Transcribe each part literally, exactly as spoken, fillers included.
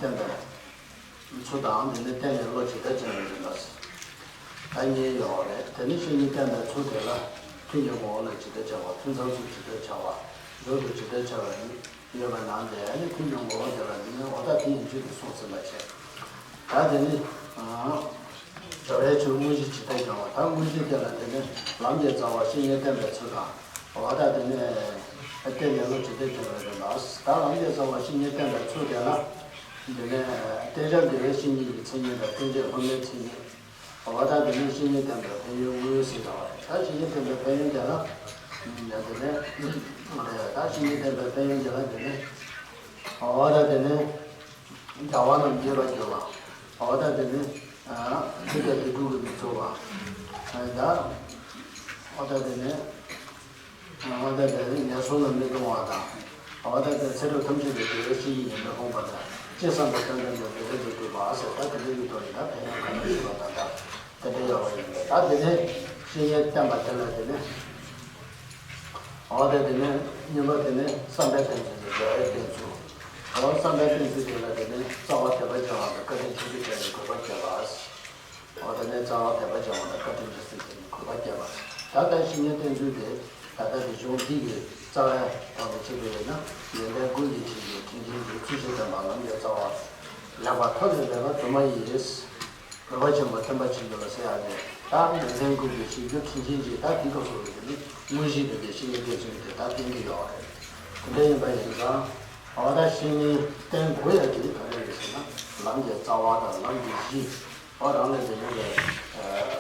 བསྟན་པའི་ཚུལ་དང་། དེ་ནས་བསྟན་ལས་བློ་ཇི་ལྟར་འཆར་བའི་རིམ་པ། ད་གཉིས་ཡོད་རེད། དེ་ནས་བཤེས་གཉེན་བསྟན་པའི་ཚུལ་དེ་ལ་ཐུན་གྱི་ངོ་བོ་ལ་ཇི་ལྟར་འཆར་བ། ཐུན་མཚམས་སུ་ཇི་ལྟར་འཆར་བ། མཇུག་ཏུ་ཇི་ལྟར་འཆར་བ་ཡོད་པ་ནང་དེ། ཨ་ནི་ཐུན་གྱི་ངོ་བོ་དེ་ལ་འདི་ནི་འོ་ད་དེ་ཡིན་ཚུལ་དུ་གསུངས་ཟིན་པ་བྱས། ད་དེ་ནི་སྦྱོར་བའི་ཆོས་དངོས་གཞི་ཇི་ལྟར་འབྱུང་བ། ད་དངོས་གཞི་དེ་ལ་དེ་ནི་ལམ་གྱི་རྩ་བ་བཤེས་གཉེན་བསྟེན་པའི་ཚུལ་དང་། འོ་ད་དེ་ནི་བསྟེན་ནས་བློ་ཇི་ལྟར་འཆར་བའི་རིམ་པ། ད་ལམ་གྱི་རྩ་བ་བཤེས་གཉེན་བསྟེན་པའི་ཚུལ་དེ་ལ། དེ་ནས་བསྟེན་བྱ་དགེ་བའི་བཤེས་གཉེན་གྱི་མཚན་ཉིད་དང་། བསྟེན་བྱེད་སློབ་མའི་མཚན་ཉིད། འོ་ད་དེ་ནས་བཤེས་གཉེན་བསྟེན་པའི་ཕན་ཡོན་དངོས་ཟེར་བ་རེད། ད་བཤེས་གཉེན་བསྟེན་པའི་ཕན་ཡོན་དེ་ལ། ཡང་དེ་ནས་རེད། ད་བཤེས་གཉེན་བསྟེན་པའི་ཕན་ཡོན་དེ་ལ་དེ་ནས། འོ་ད་དེ་ནས། རྒྱལ་བ་རྣམས་དགྱེས་པར་འགྱུར་བ། འོ་ད་དེ་ནི། ཨ། ཆོས་དང་དེ་དྲུག་གིས་མི་ཚུགས་པ། ཨ། ད། འོ་ད་དེ་ནི། འོ་ད་དེ་ནི་ངན་སོང་ལ་མི་ལྟུང་བ་དང་། འོ་ད་དེ་ཚེ་རབས་ཐམས་ཅད་དུ་དགེ་བའི་བཤེས་གཉེན་གྱིས་མི་ཕོངས་པ་དང་། ཅི་བསམ་པ་དོན་དམ་པའི་བདེ་སྐྱིད་དུ་འགྲུབ་པ་ཟེར། ད་དེ་འདྲ་ཡོད་དོ། ཡིན་ད་ཕན་ཡོན་ག་རེ་ཞུས་པ་དང་འདྲ། དེ་འདྲ་ཡོད་པ་ཡིན་པས། ད་དེ་ནི་བཤེས་གཉེན་བསྟེན་པ་དེ་ལ་དེ་ནི། འོ་ད་དེ་ནས་གཉིས་པ་དེ་ནས་བསམ་པའི་བསྟེན་ཚུལ་དང་སྦྱོར་བའི་བསྟེན་ཚུལ། འོ་བསམ་པའི་བསྟེན་ཚུལ་དེ་ལ་དེ་ནས་རྩ་བ་དད་པ་བྱ་བ་དང་བཀའ་དྲིན་ཆེ་ཞུ་བྱ་བའི་དགོས་པ་བརྒྱད་པ། འོ་དེ་ནས་རྩ་བ་དད་པ་བྱ་བ་དང་བཀའ་དྲིན་ཆེ་ཞུ་བྱ་བའི་དགོས་པ་བརྒྱད་པ། ད་ལྟ་བཤེས་གཉེན་བསྟེན་ཚུལ་དེ་ད་ལྟ་དེ་གཞུང་འདི་གི་རྩ་བའི་ཐོག་ནས་བྱེད་དགོས་ཡོད་ན། ཡོན་ཏན་ཀུན་གྱི་གྲས་ཀྱི་དྲིན་ཅན་གྱི་ཚུལ་བཞིན་བསྟེན་པ་ལམ་གྱི་རྩ་བ། ལེགས་པར་ཐོབ་ནས་ལེགས་པར་སྒྲུབ་མ་ཡིས། རོལ་པ་ཆེན་པོ་བསྟན་པ་ཆེན་པོ་ལ་ཟེར་ཡག་གི། ད་ཡོན་ཏན་ཀུན་གྱི་གཞིར་གྱུར་དྲིན་ཅན་གྱི། ད་འདི་སྐབས་སུ་དེ་ནི་དངོས་གཞི་དེ་དེ་བཤེས་གཉེན་བསྟེན་ཚུལ་དེ་ད་བསྟན་གྱི་ཡོད་རེད། དེ་འདྲ་ཡིན་པ་ཡིན་ཙང་། འོ་ད་བཤེས་གཉེན་བསྟེན་དགོས་ཡག་དེ་ག་རེ་རེད་ཟེར་ན། ལམ་གྱི་རྩ་བ་དང་ལམ་གྱི་གཞི། འོ་རང་ལས་དེ་ནི་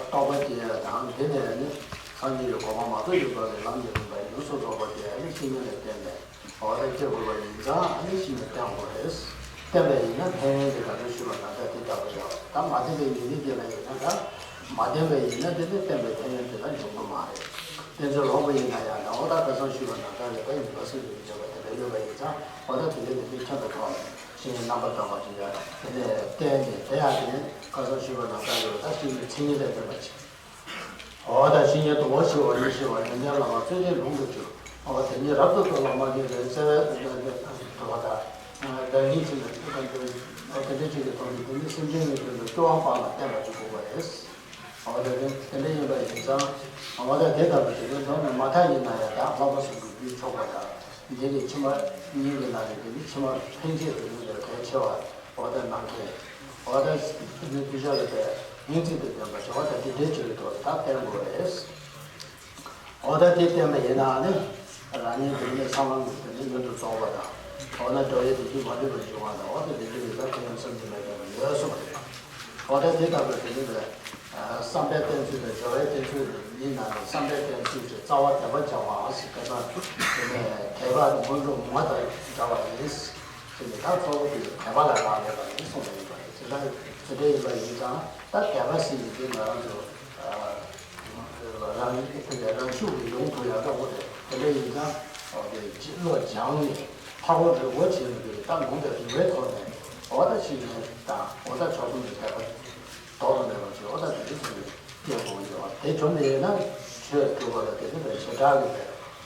རྟོགས་པ་སྐྱེ་ཡག་དང་། དེ་ནས་ནི་སངས་རྒྱས་ཀྱི་གོ་འཕང་མ་ཐོབ་ཀྱི་བར་གྱི་ལམ་གྱི་རིམ་པ་ཡོངས་སུ་རྫོགས་པ་དེ་ནི་བཤེས་གཉེན་ལ་བརྟེན་ནས། འོ་ད་སྐྱེ་དགོས་པ་ཡིན་ཙང་། ཨ་ནི་བཤེས་གཉེན་བསྟེན་དགོས་རེད། བསྟེན་པ་ཡིན་ན་ཕན་ཡོན་དེ་ད་ལྟ་ཞུས་པ་ནང་ལྟར་དེ་ལྟ་བུ་ཡོད། ད་མ་བསྟེན་པའི་ཉེས་དམིགས་དེ་ལ་ཡིན་ན། ད་མ་བསྟེན་པ་ཡིན་ན་དེ་ནི་བསྟེན་པའི་ཕན་ཡོན་དེ་ལ་འབྱུང་གི་མ་རེད། བསྟེན་ཚུལ་ལོག་པ་ཡིན་ན་ཡང་འདྲ། འོ་ད་ཁ་སང་ཞུས་པ་ནང་ལྟར་ལས་ད་ཡིན་པ་སེམས་ཀྱི་མི་འཇོག་པ་དེ་འདྲ་ཡོད་པ་ཡིན་ཙང་། འོ་ད་དེ་ལས་དེ་ནི་ཁྱབ་པའི་ཐོག་ནས་བཤེས་གཉེན་རྣམ་པར་དག་པ་ཅིག་ཡོད། དེ་ནས་བསྟེན་ནས་དེ་ཡང་དེ་ནི་ཁ་སང་ཞུས་པ་ནང་ལྟར་ཡོད། ད་བཤེས་གཉེན་མཚན་ཉིད་ལས་བརྟེན་པ་ཅིག་འོ་ད་བཤེས་གཉེན་དུ་འོ་ཞི་བ་ཡེ་ཤེས་པ་ཡོན་ཏན་བླ་མ་བརྩོན་འགྲུས་ལོངས་སུ་གྱུར། འོ་དེ་ཉིད་རབ་ཏུ་རྟོགས་ལ་མ་དགྱེས་པའི། བརྩེ་བའི་དུ་བ་དང་། བདག་ཉིད་ཕྱིར་ན་དེ་འདྲ་ཅིག་གི་ཐོག་ནས་དེ་ནི་སེམས་ཅན་གྱི་དོན་དུ་སྐྱོབ་པ་སྤངས་ལ་བསྟེན་པ་ཅིག་དགོས་པ་རེད། འོ་དེ་དེ་འདྲ་ཡིན་པ་ཡིན་ཙང་། འོ་ད་དེ་ལྟ་བུ་དེ་ནི་མདོར་ན་མ་མཐའ་ཡིན་ན་ཡང་ད་ལྷག་པ་གསུམ་གྱི་རྒྱུད་ཆོག་པ་དང་། འདི་ནི་ཕྱི་མ་གཉིས་ཀྱི་ནང་ནས་དེ་ནི་ཕྱི་མ་ཕན་བྱེད་དུ་ཡིན་པའི་གལ་ཆེ་བ། འོ་ད་ནམ་མཁའི། འོ་ད་ནི་དུས་བཞག་རེད་པས། སྙིང་ཚིག་ཏུ་ལྡན་པ་བྱ་བ་དང་དེ་འདྲའི་ཆེ་བའི་ཐོག་ལ་ད་བསྟེན་དགོས་རེད། འོ་ད་དེ་བསྟེན་པ་ཡིན་ན་ནི། རང་ཉིད་དེ་ནི་སྲང་ལམ་གྱི་དེ་ནི་མྱུར་དུ་རྫོགས་པ་དང་། འོ་ན་འགྲོ་བའི་བདེ་སྐྱིད་མ་ལུས་པ་འབྱུང་བ་དང་། འོ་ད་དེ་འདྲའི་ཡོད་ད་ཁྱད་ཡོན་བསམ་གྱིས་མི་ཁྱབ་པ་ཡོད་གསུངས་པ་རེད། འོ་ད་དེ་ལྟ་བུ་དེ་ནི་བས། བསམ་པའི་བསྟེན་ཚུལ་དང་སྦྱོར་བའི་བསྟེན་ཚུལ་གཉིས་ནང་ནས་བསམ་པའི་བསྟེན་ཚུལ་གྱི་རྩ་བ་དད་པ་བྱ་བ་ཟེར་སྐད་ཆ་དེ་ནས་དད་པ་ནི་སྨོན་འཇུག་མུ་མ་དང་འདྲ་བ་ཡིན། ཟེར་ནས་ད་གཙོ་བོ་དེ་དད་པ་ལ་རག་ལས་པ་ཡིན་གསུངས་པ་ཡིན་པ་རེད། དེ་འདྲ་དེ་འདྲ་ཡིན་པ་ཡིན་ཙང་། ད་དད་པ་ཟེར་ཡིན་དེ་ང་རང་ཚོ་རང་རང་ཤུགས་ཀྱིས་ཡོང་ཐུབ་ཡག་འདྲ་བོ་རེད། དེ་འདྲ་ཡིན་ཙང་། འོ་དེ་ཅི་བློ་སྦྱངས་ནས་ཧ་གོ་རེ་བོ་བྱས་ནས་དེ་ད་ངོ་དེ་རིག་པའི་ཐོག་ནས། འོ་ད་ཕྱི་ནས་དང་། འོ་ད་ཕྱོགས་གསུམ་གྱི་དད་པ་དོར་དུ་མེད་པ་ཞིག་འོ་ད་དེ་འདྲ་ཟེར་ནས་སྐྱེ་དགོས་ཀྱི་ཡོད། དེ་བྱུང་ནས་ན་ཆོས་སྒྲུབ་པ་ལ་དེ་ནི་བྱེ་བྲག་གི་བས།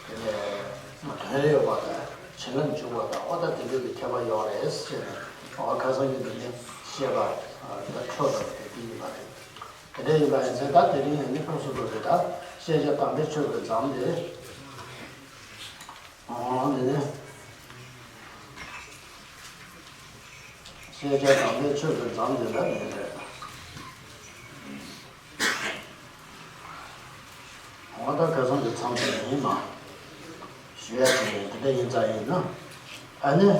དེ་ནས་དོན་ཡོད་པ་དང་བྱིན་རླབས་འཇུག་པ་དང་། འོ་ད་དེ་འདྲ་གི་ཁྱད་པར་ཡོད་རེད་ཟེར་ནས། འོ་ཁ་སང་གི་འདི་ནི་བཤད་པ་ད་འཕྲོ་དང་དེ་དེ་ཡིན་པ་རེད། དེ་འདྲ་ཡིན་པ་ཡིན་ཚེ། ད་དེ་རིང་ཡང་ནི་ཕུན་སུམ་ཚོགས་པའི་ད་བཤད་བྱ་དམ་པའི་ཆོས་ཀྱི་མཚམས་དེ། འོ་དེ་ནི། བཤད་བྱ་དམ་པའི་ཆོས་ཀྱི་མཚམས་དེ་ལ་ནི་རེད། འོ་ད་ཁ་སང་གི་མཚམས་དེ་ཡིན་ན། ཞུ་ཡ་དེ་ནི་དེ་འདྲ་ཡིན་ཙང་ཡིན་ན། ཨ་ནི།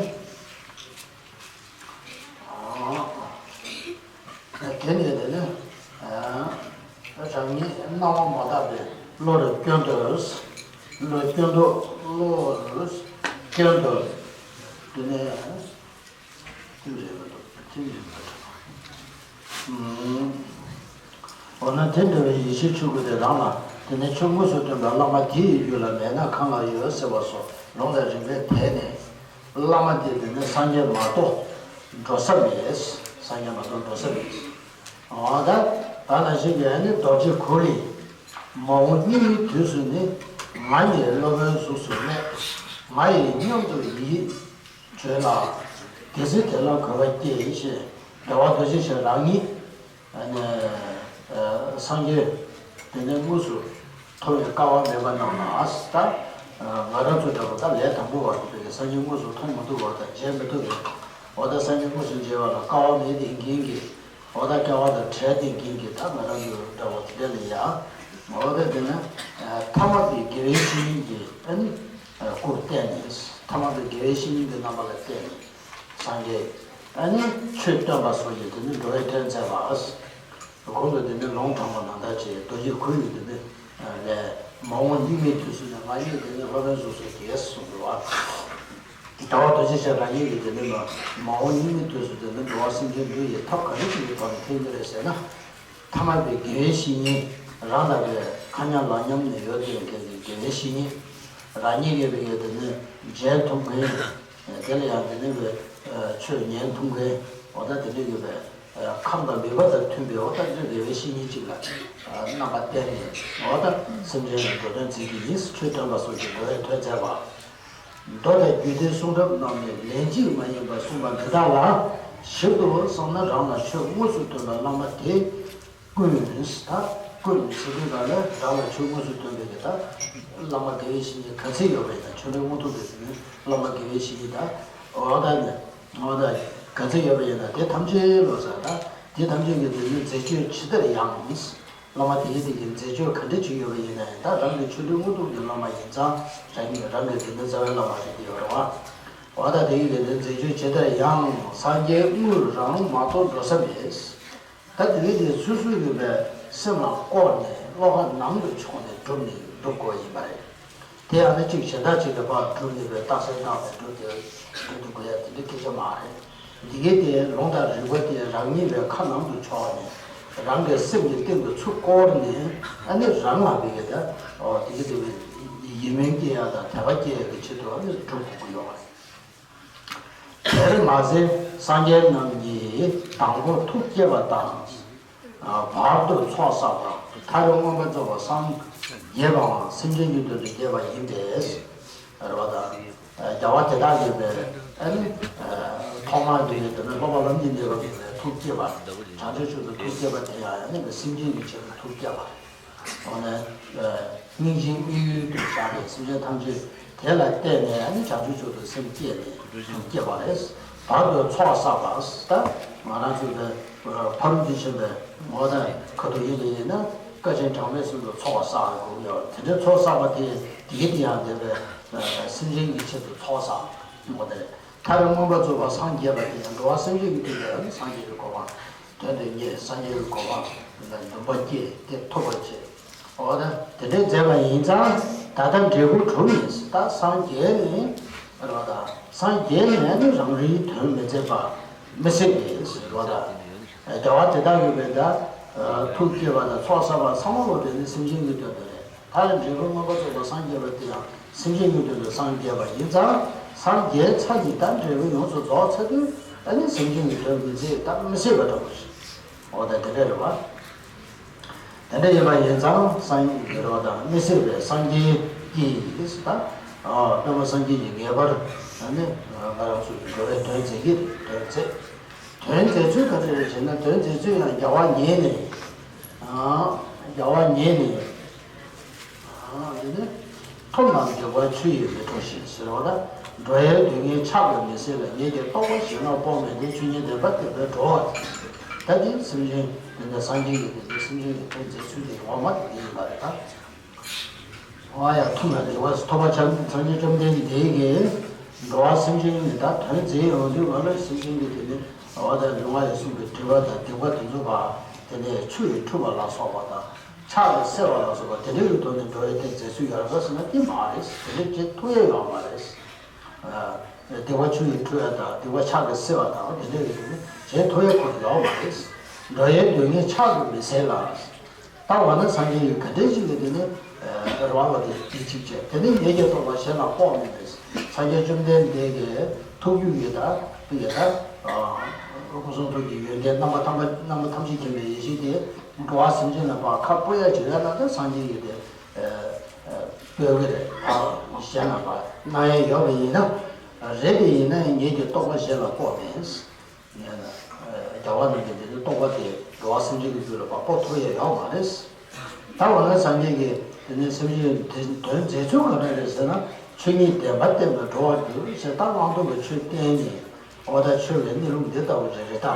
དེ་ནས་དེ་ནི། རང་ཉིད་སྣང་བ་མ་དག་པའི་བློ་རུ་སྐྱོན་དུ། བློ་སྐྱོན་དུ། བློ་རུ་སྐྱོན་དུ། དེ་ནས། དེ་རེད་མ་གཏོགས་དེ་རེད་མ་གཏོགས། འོ་ན་དེ་འདྲ་བའི་ཡེ་ཤེས་ཆོས་སྐུ་དེ་རང་ལ། དེ་ནས་ཆོས་དངོས་སུ་སྟོན་པའི་བླ་མ་དེ་ཡི་རྒྱུད་ལ་མེད་ན་གང་ལ་ཡོད་ཟེར་བ་སོགས་ལུང་དང་རིགས་པས་དེད་ནས། བླ་མ་དེ་དེ་ནི་སངས་རྒྱས་མ་གཏོགས་འགྲོ་ས་མེད། སངས་རྒྱས་མ་གཏོགས་འགྲོ་ས་མེད། འོ་ད་ད་ནང་བཞིན་གྱི་ཨ་ནི་རྡོ་རྗེ་གུར་ལས། མ་འོངས་སྙིགས་མའི་དུས་སུ་ནི། ང་ཡི་སློབ་དཔོན་གཟུགས་སུ་གནས། ང་ཡི་སྙམ་དུ་ཡིད་བྱོན་ལ། དེ་ཚེ་དེ་ལ་གུས་པ་སྐྱེས་ཞེས་རྒྱལ་བ་རྡོ་རྗེ་འཆང་རང་ཉིད་ནས་སངས་རྒྱས་དེ་ནས་དངོས་སུ་ཐོབ་པའི་སྐལ་བ་མེད་པ་རྣམས་ལ་ད་ང་རང་ཚོ་འདྲ་པོ་ད་ལས་དང་པོ་བར་དུ་བས་སངས་རྒྱས་དངོས་སུ་མཐོང་མ་ཐུབ་པ་དང་མཇལ་མི་ཐུབ་པའི་འོ་ད་སངས་རྒྱས་དངོས་སུ་མཇལ་བ་ལ་སྐལ་བ་མེད་དེ་མཁན་གྱི་འོ་ད་སྐལ་བ་དང་བྲལ་དེ་མཁན་གྱི་ད་ང་རང་ཚོ་འདྲ་པོ་དེ་འདྲ་ལ་ཡ་འོ་ད་དེ་ནས་ཐ་མལ་པའི་དགེ་བའི་བཤེས་གཉེན་གྱི་ཨ་ནི་སྐུར་བསྟན་ནས་ཐ་མལ་པའི་དགེ་བའི་བཤེས་གཉེན་གྱི་རྣམ་པ་ལ་བསྟན་ནས། སངས་རྒྱས་ཨ་ནི་ཆོས་སྟོན་པ་སོགས་ཀྱིས་དེ་ནི་འགྲོ་བའི་དོན་མཛད་པ། གོང་དུ་དེ་ནི་ལུང་དྲངས་པ་ནང་ལྟར་བྱས་རྡོ་རྗེ་གུ་ཡི་དེ་ནི་ལས་མ་འོངས་སྙིགས་མའི་དུས་སུ་ནི་ང་ཉིད་དེ་ནི་སློབ་དཔོན་གཟུགས་སུ་རྒྱས་གསུངས་པ། རྒྱལ་བ་རྡོ་རྗེ་འཆང་རང་ཉིད་ཀྱིས་དེ་ནི་མ་འོངས་སྙིགས་མའི་དུས་སུ་དེ་ནི་འགྲོ་བ་སེམས་ཅན་འདུལ་བའི་ཐབས་ག་རེ་ཞིག་གི་ཐོག་ནས་ཐོན་གྱི་རེད་ཟེར་ན། ཐ་མལ་པའི་དགེ་བའི་བཤེས་གཉེན་རང་དང་བའི་ཁ་མཉམ་ལག་མཉམ་ནས་ཡོད་དེ་མཁན་གྱི་དགེ་བའི་བཤེས་གཉེན་རང་ཉིད་ཀྱི་བའི་དེ་ནི་མཇལ་ཐུབ་མཁན། དེ་ལ་ཡང་དེ་ནི་བའི་ཆོས་ཉན་ཐུབ་མཁན་འོ་ད་དེ་འདྲ་ཡོད་པའི་ཁམས་དང་མོས་པ་དང་མཐུན་པའི་འོ་ད་དེ་དགེ་བའི་བཤེས་གཉེན་ཅིག་ལ་རྣམ་པ་བསྟན་ནས་འོ་ད་སེམས་ཅན་ལ་འགྲོ་དོན་མཛད་ཀྱི་ཡིན་ཆོས་སྟོན་པ་སོགས་ཀྱིས་འགྲོ་བའི་དོན་མཛད་པ། མདོ་དང་རྒྱུད་སྡེའི་གསུང་རབ་རྣམས་ནས་ལན་གཅིག་མ་ཡིན་པར་གསུངས་པ་འདི་དག་ལ་ཞིབ་ཏུ་བསམས་ན་རང་ལ་ཆོས་དངོས་སུ་སྟོན་པའི་བླ་མ་དེ་ཀུན་ད་ཀུན་ཟེར་དུས་ག་ལ་རང་ལ་ཆོས་དངོས་སུ་སྟོན་པའི་གི་ད་བླ་མ་དགེ་བའི་བཤེས་གཉེན་ག་ཚད་ཡོད་པ་ཡིན་ན་ཆོས་འབྲེལ་དངོས་ཐོབ་པའི་དེ་ནི་བླ་མ་དགེ་བའི་བཤེས་གཉེན་ད་འོ་ད་ནི་འོ་ད་ག་ཚད་ཡོད་པ་ཡིན་ན་དེ་ཐམས་ཅད་ལོ་ཟེར་ད་དེ་ཐམས་ཅད་ཀྱི་དེ་ནི་མཛད་སྤྱོད་ཇི་ལྟར་ཡང་། བླ་མ་དེ་དེ་གི་མཛད་སྤྱོད་ག་འདྲ་ཅིག་ཡོད་པ་ཡིན་ན་ཡང་ད་རང་གི་ཆོས་འབྲེལ་དངོས་ཐོབ་ཀྱི་བླ་མ་ཡིན་ཙང་རང་གི་རང་གི་དེ་ནི་རྩ་བའི་བླ་མ་རེད་དེ་ཡོད་རེད་བ། འོ་ད་དེ་གི་དེ་ནི་མཛད་སྤྱོད་ཇི་ལྟར་ཡང་སངས་རྒྱས་དངོས་རང་མ་གཏོགས་འགྲོ་ས་མེད། ད་དེ་གི་དེ་སོ་སོ་ཡོད་པའི་སེམས་ལ་བསྐོར་ནས་བློ་ཁ་ནང་དུ་ཕྱོགས་ནས་སྒྲུབ་ནས་སྒྲུབ་དགོས་ཡིན་པ་རེད། དེ་ཡང་ན་གཅིག་གཞན་དག་ཅིག་གི་ཕར་སྒྲུབ་ནས་པའི་རྟགས་གསལ་བཏང་ནས་སྒྲུབ་དེ་སྒྲུབ་ཏུ་དགོས་ཡ་དེ་འདྲའི་སྐད་ཆ་མ་རེད། འདི་གའི་དེ་ལུང་དང་རིགས་པ་དེ་རང་ཉིད་པའི་ཁ་ནང་དུ་ཕྱོགས་ནས་རང་གི་སེམས་ཀྱི་སྟེང་དུ་ཚུར་བསྐོར་ནས་ཨ་ནི་རང་ལ་བའི་གི་ད་འོ་དེ་གི་དེ་ཡིད་སྨོན་སྐྱེ་ཡ་དང་དད་པ་སྐྱེ་ཡ་གི་ཆེད་དུ་ཨ་ནི་སྒྲུབ་དགོས་ཀྱི་ཡོད་རེད། དེར་མ་ཟད་སངས་རྒྱས་རྣམས་ཀྱིས་དང་པོ་ཐུགས་བསྐྱེད་པ་དང་། བར་དུ་ཚོགས་བསགས་པ། མཐར་མངོན་པར་རྫོགས་པར་སངས་རྒྱས་པའང་སེམས་ཅན་གྱི་དོན་དུ་བསྐྱེད་པ་ཡིན་པས། རེད་བ་དང་། རྒྱལ་བ་དེ་དག་གིས་པའི་ཨ་ནི་ཐོག་མར་དེ་ནི་དེ་ནི་སློབ་པ་ལམ་གྱི་གནས་སྐབས་ཀྱི་ཐུགས་བསྐྱེད་པ། བྱང་ཆུབ་མཆོག་ཏུ་ཐུགས་བསྐྱེད་པ་དེ་ཡང་ཨ་ནི་སེམས་ཅན་གྱི་ཆེད་དུ་ཐུགས་བསྐྱེད་པ། འོ་ན། སྙིང་རྗེའི་དམིགས་ཡུལ་དུ་བཞག་པའི་སེམས་ཅན་ཐམས་ཅད་དེ་ལ་བརྟེན་ནས་ཨ་ནི་བྱང་ཆུབ་མཆོག་ཏུ་སེམས་བསྐྱེད་ནས་སྐྱེས་པ་རེད། བར་དུ་ཚོགས་བསགས་པ། ད་ང་རང་ཚོའི་ཕ་རོལ་ཏུ་ཕྱིན་པའི་ངོ་དང་ཁ་ཐུག་ཡིན་པ་ཡིན་ན་བཀའ་ཆེན་གྲངས་མེད་གསུམ་དུ་ཚོགས་བསགས་དགོས་ཡོད། དེ་འདྲའི་ཚོགས་བསགས་པ་དེ་དེ་གི་དེ་ཡང་དེ་བས་སེམས་ཅན་གྱི་ཆེད་དུ་ཚོགས་བསགས་དགོས་ཏེ། མཐར་མངོན་པར་རྫོགས་པར་སངས་རྒྱས་པ་དེ་ཡང་འགྲོ་བ་སེམས་ཅན་གྱི་དོན་དུ་ཡང་སངས་རྒྱས་པའི་གོ་འཕང་། དོན་དུ་གཉེར་སངས་རྒྱས་པའི་གོ་འཕང་ལ་འདུན་པ་སྐྱེས་ཏེ་ཐོབ་པར་བྱེད། འོ་ན་དེ་འདྲའི་མཛད་པ་ཡིན་ཙང་ད་ལྟ་འབྲས་བུ་གྲུབ་ནས་ད་སངས་རྒྱས་ནས་རོ་ད་སངས་རྒྱས་ནས་ནི་རང་རིག་དོན་མི་མཛད་པ་མི་སྲིད་པས་རོ་ད། རྒྱལ་བ་དེ་དག་གིས་བས་ད་ཐུགས་བསྐྱེད་པ་དང་ཚོགས་བསགས་པ་ཚང་མ་ལོ་དེ་ནི་སེམས་ཅན་གྱི་དོན་དུ་རེད། ད་འབྲས་བུ་མངོན་པར་རྫོགས་པར་སངས་རྒྱས་པ་དེ་ཡང་སེམས་ཅན་གྱི་དོན་དུ་སངས་རྒྱས་པ་ཡིན་ཙང་སངས་རྒྱས་ཚར་གྱི་ད་འབྲས་བུ་ཡོངས་སུ་རྫོགས་ཚར་དུས་ཨ་ནི་སེམས་ཅན་གྱི་དོན་མི་མཛད་ད་མི་སྲིད་པ་འདྲ་པོ་ཞིག་འོ་ད་དེ་འདྲ་རེད་བ། དེ་འདྲ་ཡིན་པ་ཡིན་ཙང་སངས་རྒྱས་རོ་དང་མི་སྲིད་པའི་སངས་རྒྱས་ཀྱིས་ད་སྟོན་པ་སངས་རྒྱས་ཀྱིས་ངེས་པར་ཨ་ནི་ང་རང་ཚོ་གི་འགྲོ་བའི་དོན་མཛད་ཀྱི་རེད། དོན་མཛད་དོན་མཛད་ཚུལ་ག་ཚོད་རེད་ཟེར་ན་དོན་མཛད་ཚུལ་ཡང་རྒྱལ་བ་ཉིད་ནས་རྒྱལ་བ་ཉིད་ནས། དེ་ནས་ཐོབ་རྣམས་འདོད་པ་ཆུ་ཡིས་མི་འཁྲུ་ཞིང་ཟེར་བ་ལ། འགྲོ་བའི་སྡུག་བསྔལ་ཕྱག་གིས་མི་སེལ་ལ། ཉིད་ཀྱི་རྟོགས་པ་གཞན་ལ་དཔོག་མིན་ཏེ། ཆོས་ཉིད་བདེན་པ་བསྟན་པས་གྲོལ་བར་བྱེད། ད་འདི་སེམས་ཅན་དེ་འདྲ་སངས་རྒྱས་ཀྱི་དེ་འདྲ་སེམས་ཅན་གྱི་དོན་མཛད་ཚུལ་དེ་ངོ་མ་དེ་འདྲ་ཡིན་པ་རེད་ད། ཨ་ཡ་ཐུབ་ན་དེ་བ་ཐོབ་པ་ཆ་སངས་རྒྱས་བཅོམ་ལྡན་འདས་ཀྱིས་འགྲོ་བ་སེམས་ཅན་ནི་ད་དོན་མཛད་ཡོང་དུས་ང་ལ་སེམས་ཅན་གྱི་དེ་ནི་འོ་ད་ལུས་ངག་ཡིད་གསུམ་གྱི་སྒྲིབ་པ་དང་སྡིག་པ་དེ་ཚོ་བ་དེ་ནས་ཆུ་ཡིས་འཁྲུ་བ་ལ་སོགས་པ་དང་། ཕྱག་གིས་བསལ་བ་ལ་སོགས་པ་དེ་འདྲ་ཡི་ཐོག་ནས་འགྲོ་བའི་དེ་མཛད་ཚུལ་ཡོད་རེད་པ་ཟེར་ན་དེ་མ་རེད། དེ་འདྲ་བྱེད་ཐུབ་ཡས་ཡོད་མ་རེད། སྡིག་པ་ཆུ་ཡིས་འཁྲུ་ཡ་དང་སྡིག་པ་ཕྱག་གིས་བསལ་བ་དང་དེ་འདྲ་ཡི་ཐོག་ནས་བྱེད་ཐུབ་ཡས་ཁོ་ཡོད་མ་རེད། འགྲོ་བའི་སྡུག་བསྔལ་ཕྱག་གིས་མི་སེལ་ལ། ད་འོ་ན་སངས་རྒྱས་ཀྱིས་ག་འདྲ་ཞིག་གིས་དེ་ནི་རེ་བ་ལ་དེ་དེ་གཅིག་བྱས་དེ་ནི་ཉིད་ཀྱི་རྟོགས་པ་གཞན་ལ་དཔོག་མིན་ཏེ། སངས་རྒྱས་བཅོམ་ལྡན་འདས་ཀྱི་ཐུགས་རྒྱུད་ཀྱི་ད་དེ་ཡི་ད་སྐུ་གསུང་ཐུགས་ཀྱི་ཡོན་ཏན་རྣམ་པ་ཐམས་ཅད་རྣམ་པ་ཐམས་ཅད་མཁྱེན་པའི་ཡེ་ཤེས་དེ་འགྲོ་བ་སེམས་ཅན་ལ་ཕར་ཁ་སྤོ་ཡ་བྱེད་ཡ་ན་ད་སངས་རྒྱས་ཀྱིས་དེ་སྤོ་གི་རེད། གཞན་ལ་ཕར་གནང་ཡ་ཡོད་པ་ཡིན་ན། རེད་དེ་ཡིན་ན་ཡང་ངེད་ཀྱི་རྟོགས་པ་གཞན་ལ་སྤོ་མེད། ཡང་ན། རྒྱལ་བ་རྣམས་ཀྱི་དེ་ཚོ་རྟོགས་པ་དེ་འགྲོ་བ་སེམས་ཅན་གྱི་རྒྱུད་ལ་ཕར་སྤོ་ཐུབ་ཡ་ཡོད་མ་རེད། ད་འོ་ན་སངས་རྒྱས་ཀྱིས་དེ་ནས་སེམས་ཅན་དེ་དོན་མཛད་ཚུལ་ག་འདྲ་རེད་ཟེར་ན། ཆོས་ཉིད་བདེན་པ་བསྟན་པས་འགྲོ་བར་འགྱུར་ཞེས་ད་བླང་དོར་གྱི་ཆོས་བསྟན་ནས། འོ་ད་ཆོས་ཀྱི་གནས་ལུགས་འདི་ལྟ་བུ་རེ་རེ་ད་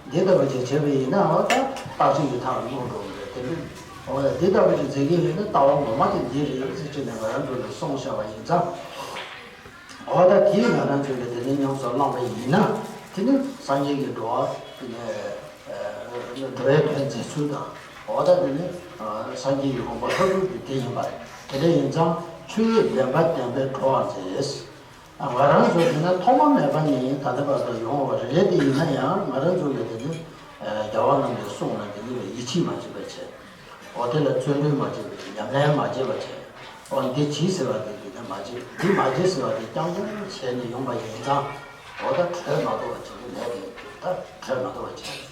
འདི་ལྟ་བུ་ཅིག་བྱས་པ་ཡིན་ན། འོ་ད་རྟག་ཆད་ཀྱི་མཐའ་ལ་ལྷུང་འགྲོ་གི་རེད། དེ་འདྲ་འོ་ད་འདི་ལྟ་བུ་ཅིག་མཛད་ཀྱི་ཡོད་ན་ལྟ་བ་ངོ་མ་དེ་འདི་རེད་ཟེར་བྱས་ནས་ང་རང་ཚོ་ལ་གསུངས་བཞག་པ་ཡིན་ཙང་། འོ་ད་དེ་ང་རང་ཚོས་ཀྱི་དེ་ནས་ཉམས་སུ་བླངས་པ་ཡིན་ན། དེ་ནི་སངས་རྒྱས་ཀྱི་འགྲོ་བ་དེ་ནས་འགྲོ་བའི་དོན་མཛད་ཚུལ་དང་། འོ་ད་དེ་ནི་སངས་རྒྱས་ཀྱི་དགོངས་པ་ལྷུག་ལྷུག་གི་དེ་ཡིན་པ་རེད། དེ་འདྲ་ཡིན་ཙང་ཆོས་ཉིད་བདེན་པ་བསྟན་པས་འགྲོ་བར་མཛད། ང་རང་ཚོ་དེ་ན་ཐོག་མ་མེད་པ་ནས་ད་ལྟ་བར་དུ་ཡོང་བ་རེད་དེ། ཡིན་ན་ཡང་ང་རང་ཚོ་ལ་དེ་ནི་རྒྱལ་བ་རྣམས་ཀྱི་གསུང་ལ་དེ་ནི་ཡིད་ཆེས་མ་བྱེད་པ་བྱས། འོ་དེ་ལ་བརྩོན་འགྲུས་མ་བྱས་པ་བྱས། ཉམས་ལེན་མ་བྱས་པ་བྱས། འོ་འདི་གྱིས་ཟེར་བ་དེ་དེ་ནི་མ་བྱས། འདི་མ་བྱས་ཟེར་བ་དེ་རྐྱང་རྐྱང་བྱས་ནས་ཡོང་བ་ཡིན་ཙང་། འོ་ད་གྲོས་མ་ཐུབ་པ་བྱས་ནས་ལས་དེ་ད་གྲོས་མ་ཐུབ་པ་བྱས།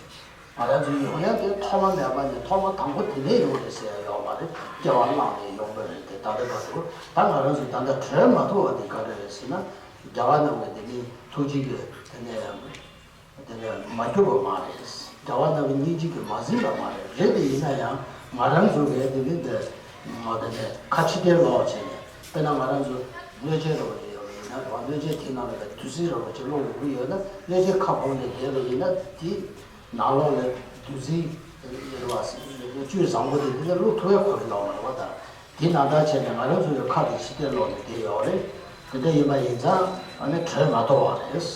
ང་རང་ཚོ་ཡོང་ཡ་དེ་ཐོག་མ་མེད་པ་ནས་ཐོག་མ་དང་པོ་དེ་ནས་ཡོང་རེད་ཟེར་ཡ་ཡོད་མ་རེད། སྐྱེ་བ་བླངས་ནས་ཡོང་པ་རེད་དེ། ད་ལྟ་བར་དུ་ད་ང་རང་ཚོ་ད་ལྟ་གྲོལ་མ་ཐུབ་པ་དེ་ག་རེ་རེད་ཟེར་ན། རྒྱལ་བ་རྣམས་ཀྱི་དེ་ནི་ཐུགས་རྗེ་གིས་དེ་ནས་དེ་ནས་མ་བསྒྱུར་བ་མ་རེད། རྒྱལ་བ་རྣམས་ཀྱི་སྙིང་རྗེ་གིས་མ་ཟིན་པ་མ་རེད། རེད་དེ་ཡིན་ན་ཡང་ང་རང་ཚོ་གིས་དེ་ནི་དེ་ང་དེ་ནས་ཁ་ཕྱི་བལྟས་ལོག་བྱས་ནས། དཔེར་ན་ང་རང་ཚོ་གནོད་སྦྱིན་ར་བ་ཅིག་ཡོད་པ་ཡིན་ན། ར་བ་གནོད་སྦྱིན་དེ་ནང་ལ་བདུད་རྩི་ར་བ་ཅིག་བླུགས་དགོས་ཀྱི་ཡོད་ན། གནོད་སྦྱིན་ཁ་སྐོམ་ནས་བསྡད་པ་ཡིན་ན། དེ་ནང་ལོགས་ལ་བདུད་རྩི་ར་བ་བཅུད་བཟང་པོ་དེ་དེ་ལ་བླུགས་ཐུབ་ཡ་ཁོ་རེ་ལོག་མ་རེད་པ། ད་དེ་ནང་ལྟར་བྱས་ནས་ང་རང་ཚོ་ཡི་ཁ་དེ་ཕྱི་བལྟས་ལོག་ནས་བསྡད་ཡོད་རེད། དེ་འདྲ་ཡིན་པ་ཡིན་ཙང་ཨ་ནི་གྲོལ་མ་ཐུབ་པ་རེད། བྱས་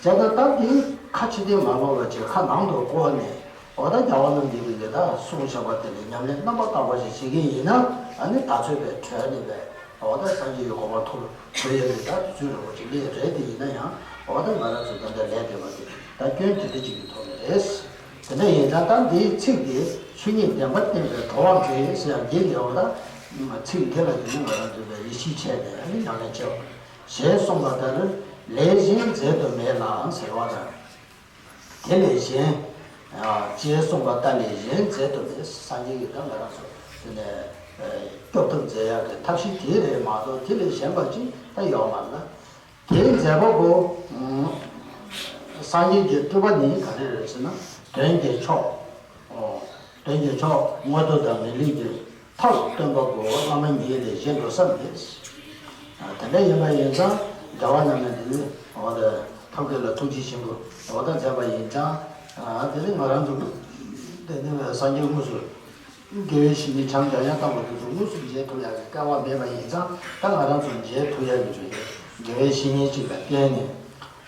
ཙང་ད་དེ་ཁ་ཕྱི་བལྟས་མ་ལོག་པ་བྱས། ཁ་ནང་དུ་བསྐོར་ནས། འོ་ད་རྒྱལ་བ་རྣམས་ཀྱིས་དེ་ལ་ད་གསུངས་བཞག་པ་དེ་ལ་ཉམས་ལེན་རྣམ་པར་དག་པ་ཞིག་བྱེད་ཀྱི་ཡིན་ན། ཨ་ནི་ད་ཚོད་པའི་གྲོལ་ནས་པས། འོ་ད་སངས་རྒྱས་ཀྱི་གོ་འཕང་ཐོབ་ཐུབ་ཡ་དེ་ད་དུས་ཚོད་རིང་པོ་ཅིག་སླེབས་རེད། དེ་ཡིན་ན་ཡང་འོ་ད་ང་རང་ཚོ་ད་ལྟ་ལས་དེ་བ་དེ་ད་སྐྱོན་དེ་འདྲ་ཅིག་གི་ཐོག་ནས་རེད། དེ་འདྲ་ཡིན་ཙང་ད་འདིའི་ཚིག་དེ་ཆོས་ཉིད་བདེན་པ་བསྟན་པས་འགྲོ་བར་མཛད་ཟེར་ཡ་འདི་ལས། འོ་ད་ཚིག་འདི་ལ་དེ་ནི་ང་རང་ཚོས་པས་ཡིད་ཆེས་བྱས་ནས་ཨ་ནི་ཉམས་ལེན་བྱེད་པ། ཞེས་གསུངས་པ་ལྟར་ལས་གཞན་མཛད་དུ་མེད་ལ་ཟེར་བ་དང་། དེ་ལས་གཞན་ཅེས་གསུངས་པ་ལྟར་ལས་གཞན་མཛད་དུ་མེད། སངས་རྒྱས་ཀྱིས་ད་ང་རང་ཚོ་དེ་ནས་སྐྱོབ་ཐབས་མཛད་ཡག་གི་ཐབས་ཤེས་དེ་རེད་མ་གཏོགས་དེ་ལས་གཞན་པ་ཅིག་ད་ཡོད་མ་རེད་ལ། དེའི་མཛད་པ་པོ། སངས་རྒྱས་ཀྱི་སྤྲུལ་པ་ནི་ག་རེ་རེད་ཟེར་ན། དོན་གྱི་མཆོག་དོན་གྱི་མཆོག་དངོས་མཐོ་དང་མི་ལུས་ཀྱི་མཐར་སྟོན་པ་པོ་བླ་མ་ཉིད་ལས་གཞན་དུ་བསམ་མེད། དེ་འདྲ་ཡིན་པ་ཡིན་ཙང་རྒྱལ་བ་རྣམས་ནས་འདི་ནི་འོ་ད་ཐབས་མཁས་ལ་ཐུགས་རྗེ་ཆེན་པོ་འོ་ད་མཛད་པ་ཡིན་ཙང་། དེ་ནི་ང་རང་ཚོ་དེ་ནི་སངས་རྒྱས་དངོས་སུ། དགེ་བའི་བཤེས་གཉེན་བྱམས་བྱམས་ཡང་བཏང་བ་དེ་ཚོ་དངོས་སུ་མཇལ་ཐུབ་ཡག་གི་སྐལ་བ་མེད་པ་ཡིན་ཙང་། ད་ང་རང་ཚོ་མཇལ་ཐུབ་ཡག་གི་ཆེད་དུ་དགེ་བའི་བཤེས་གཉེན་ཅིག་ལ་བརྟེན་ནས།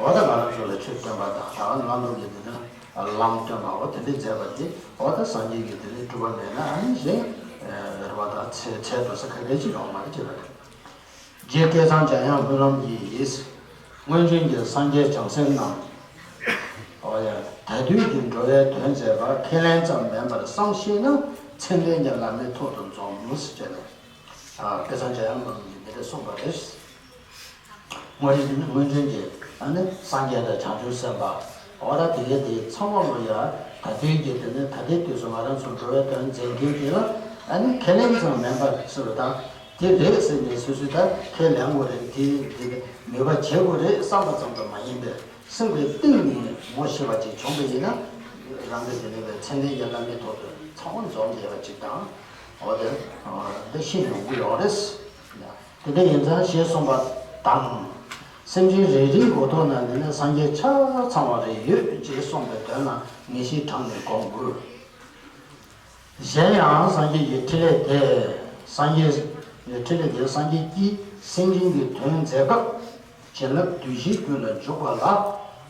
འོ་ད་ང་རང་ཚོ་ལ་ཆོས་སྟོན་པ་དང་། ད་བླང་དོར་གྱི་དེ་ནི་ལམ་སྟོན་པ། འོ་དེ་འདྲ་མཛད་པ་དེ། འོ་ད་སངས་རྒྱས་ཀྱི་དེ་ནི་སྤྲུལ་པ་མེད་ན་ཨ་ནི་གཞན་རེད་པ། ད་ཚད་ཚད་དུ་ས་ག་གེ་ཅིག་ཡོང་མ་རེད་ཅེས་པ་རེད། རྗེ་སྐལ་བཟང་འཇམ་དབྱངས་སྨོན་ལམ་གྱིས། སྔོན་བྱོན་གྱི་སངས་རྒྱས་བྱང་སེམས་རྣམས། འོ་ཡ། ད་དུས་ཀྱི་འགྲོ་བའི་དོན་མཛད་པ་ཁས་ལེན་ཙམ་མིན་པར་བསམ་ཤེས་ན། མཚན་ལྡན་གྱི་བླ་མའི་ཐོག་ཏུ་འཛོམས་ཟེར་བྱས་ནས། ཨ། སྐལ་བཟང་འཇམ་དབྱངས་སྨོན་ལམ་གྱིས་འདི་འདྲ་གསུངས་པ་རེད། སྔོན་སྔོན་བྱོན་གྱི་ཨ་ནི་སངས་རྒྱས་དང་བྱང་ཆུབ་སེམས་དཔའ། འོ་ད་དེ་གའི་དེ་ཚང་མ་ལོ་ཡ། ད་དུས་ཀྱི་དེ་ནི་ད་ལྟའི་དུས་སུ་ང་རང་ཚོ་འགྲོ་བའི་དོན་མཛད་མཁན་དེ་ལ་ཨ་ནི་ཁས་ལེན་ཙམ་མིན་པར་ཟེར་བ་དང་། དེ་རེད་ཟེར་ནས་སོ་སོས་ད་ཁས་ལེན་དགོས་རེད། དེ་དེ་ནི་ནུས་པ་བྱེད་དགོས་རེད་བསམ་པ་ཙམ་དུ་མ་ཡིན་པའི། སེམས་ཀྱི་གཏིང་ནས་ངོ་ཤེས་པ་ཅིག་བྱུང་བ་ཡིན་ན། རང་གི་དེ་ནས་པའི་མཚན་ལྡན་གྱི་བླ་མའི་ཐོག་ཏུ་ཚང་མ་འཛོམས་བསྡད་པ་ཅིག་དང་། འོ་དེ་འདི་ཤེས་ཡོང་གི་ཡོད་རེད། དེ་འདྲ་ཡིན་ཙང་ཞེས་གསུངས་པ་དང་། སེམས་ཅན་རེ་རེའི་མགོ་ཐོག་ན་འདི་ནི་སངས་རྒྱས་ཆ་ཚང་བ་རེ་ཡོད་ཅེས་གསུངས་པའི་དོན་ལ་ངེས་ཤེས་དྲངས་ནས་སྒོམ་དགོས། གཞན་ཡང་སངས་རྒྱས་ཀྱི་ཕྲིན་ལས་དེ། སངས་རྒྱས་ཀྱི་ཕྲིན་ལས་དེ་སངས་རྒྱས་ཀྱིས་སེམས་ཅན་གྱི་དོན་མཛད་སྐབས་བྱིན་རླབས་བདུད་བཞིའི་རྒྱུད་ལ་འཇུག་པ་ལ་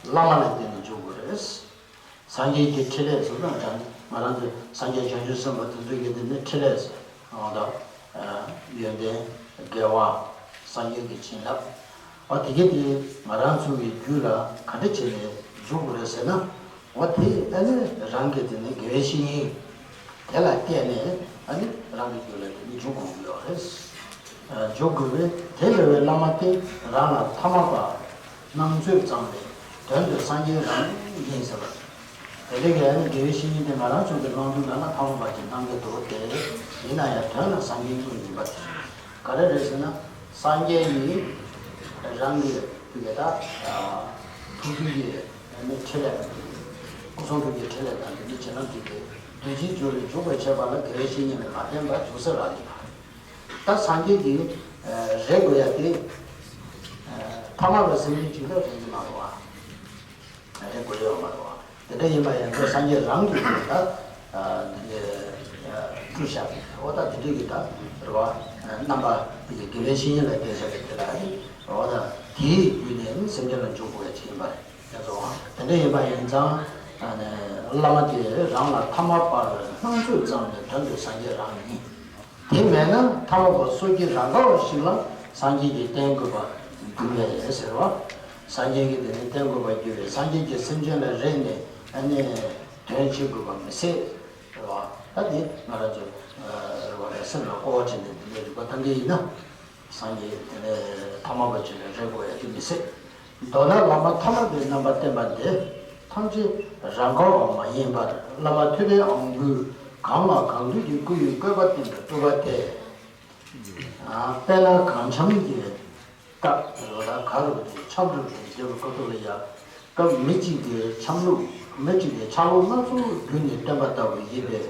བླ་མ་ལ་བརྟེན་ནས་འཇུག་དགོས་རེད། སངས་རྒྱས་ཀྱི་ཕྲིན་ལས་ཟེར་ན། ང་རང་ཚོ་སངས་རྒྱས་བྱང་ཆུབ་སེམས་དཔའ་དེ་ཚོ་གི་དེ་ནི་ཕྲིན་ལས་ཟེར། འོ་ད། ཡོན་ཏན། དགེ་བ། སངས་རྒྱས་ཀྱི་བྱིན་རླབས། འོ་དེ་གི་དེ་ང་རང་ཚོ་གི་རྒྱུད་ལ་ག་འདྲ་བྱས་ནས་འཇུག་དགོས་རེད་ཟེར་ན། འོ་དེ་ཨ་ནི་རང་གི་དེ་ནི་དགེ་བའི་བཤེས་གཉེན་དེ་ལ་བརྟེན་ནས་ཨ་ནི་རང་གི་རྒྱུད་ལ་དེ་ནི་འཇུག་དགོས་ཀྱི་ཡོད་རེད། འཇུག་དགོས་པས་དེ་འདྲ་བའི་བླ་མ་དེ་རང་ལ་ཐ་མལ་པ་སྣང་ཚོད་ཙམ་ལས་དོན་དུ་སངས་རྒྱས་རང་ཡིན་ཟེར་བ། དེ་འདྲ་གི་ཨ་ནི་དགེ་བའི་བཤེས་གཉེན་དེ་ང་རང་ཚོ་གི་སྣང་ཚུལ་ལ་ན་ཐ་མལ་པ་ཅིག་སྣང་གི་འདུག་སྟེ། ཡིན་ན་ཡང་དོན་ལ་སངས་རྒྱས་དངོས་ཡིན་པ་དེ་ག་རེ་རེད་ཟེར་ན། སངས་རྒྱས་ནི་རང་གི་ དེ་ལྟར་ཐུགས་རྒྱུད་ཀྱི་ནི་ཕྲིན་ལས་དང་། སྐུ་གསུང་ཐུགས་ཀྱི་ཕྲིན་ལས་དང་། འདི་ནི་བྱིན་རླབས་ཀྱི་རྡུལ་གྱི་རྒྱུ་ལས་འཇུག་པར་བྱེད་པ་ལ་དགེ་བའི་བཤེས་གཉེན་ལས་མ་བསྟེན་པར་འཇུག་ས་རག་ལས་པ། ད་སངས་རྒྱས་ཀྱི་རེ་དགོས་ཡ་དེ་ཐ་མལ་པའི་སེམས་ཅན་ཅིག་ལ་རེ་གི་མ་རེད་བ། རེ་དགོས་ཡོད་མ་རེད་བ། དེ་འདྲ་ཡིན་པ་ཡིན་ཚེ་སངས་རྒྱས་རང་གིས་ད་སྤྲུལ་བཞག་གི། འོ་ད་དེ་འདྲ་གི་ད་རེད་བ། རྣམ་པ་དེ་གི་དགེ་བའི་བཤེས་གཉེན་ལ་བསྟེན་བྱ་བའི་དེ་ལ་ཨ་ནི་འོ་ད་དེའི་བརྒྱུད་ནས་ནི་སེམས་ཅན་ལ་འཇུག་དགོས་ཡ་ཅིག་ཡིན་པ་རེད། དེ་ཚོ་དེ་འདྲ་ཡིན་པ་ཡིན་ཙང་། བླ་མ་དེ་རང་ལ་ཐ་མལ་པར་སྣང་ཚོད་ཙམ་ནས་དོན་དུ་སངས་རྒྱས་རང་ཡིན། དེ་མེད་ན་ཐ་མལ་པ་སོ་སྐྱེ་རང་ག་བ་ཞིག་ལ་སངས་རྒྱས་ཀྱིས་བསྟན་དགོས་པར་འགྱུར་བས་ཟེར་བ། སངས་རྒྱས་ཀྱིས་དེ་ནི་བསྟན་དགོས་པར་འགྱུར་བས། སངས་རྒྱས་ཀྱིས་སེམས་ཅན་ལ་རེ་ནས་ཨ་ནི་དོན་བྱེད་དགོས་པ་མི་སྲིད་རེད་བ། ད་དེ་ང་རང་ཚོ་རེ་བ་རེ་སེམས་ལ་སྐོར་བ་བྱས་ནས་དེ་འདྲའི་རིག་པ་བཏང་གི་ཡིན་ན། སངས་རྒྱས་དེ་ནས་ཐ་མལ་པ་ཅིག་ལ་རེ་དགོས་ཡ་དེ་མི་སྲིད། མདོར་ན་བླ་མ་ཐ་མལ་པའི་རྣམ་པར་བསྟན་པ་འདི་ཐམས་ཅད་རང་ག་བ་མ་ཡིན་པར། བླ་མ་ཐུབ་པའི་དབང་པོས་གང་ལ་གང་འདུལ་གྱི་སྐུ་ཡི་བཀོད་པ་བསྟན་པའི་སྤྲུལ་པ་སྟེ། དཔེར་ན་གངས་འཁྱམས་ཀྱི་སྐབས་རེ་བ་དང་ག་རུ་དེ་འཁྱམས་རུ་དེ་རྒྱལ་བའི་སྐུ་ཐོག་ལ་ཡ། སྐབས་མི་གཅིག་གི་འཁྱམས་ལུགས། མི་གཅིག་གི་ཆ་ལུགས་སྣ་ཚོགས་བརྒྱུད་ནས་བསྟན་པ་ལྟ་བུ་ཡིན་པས།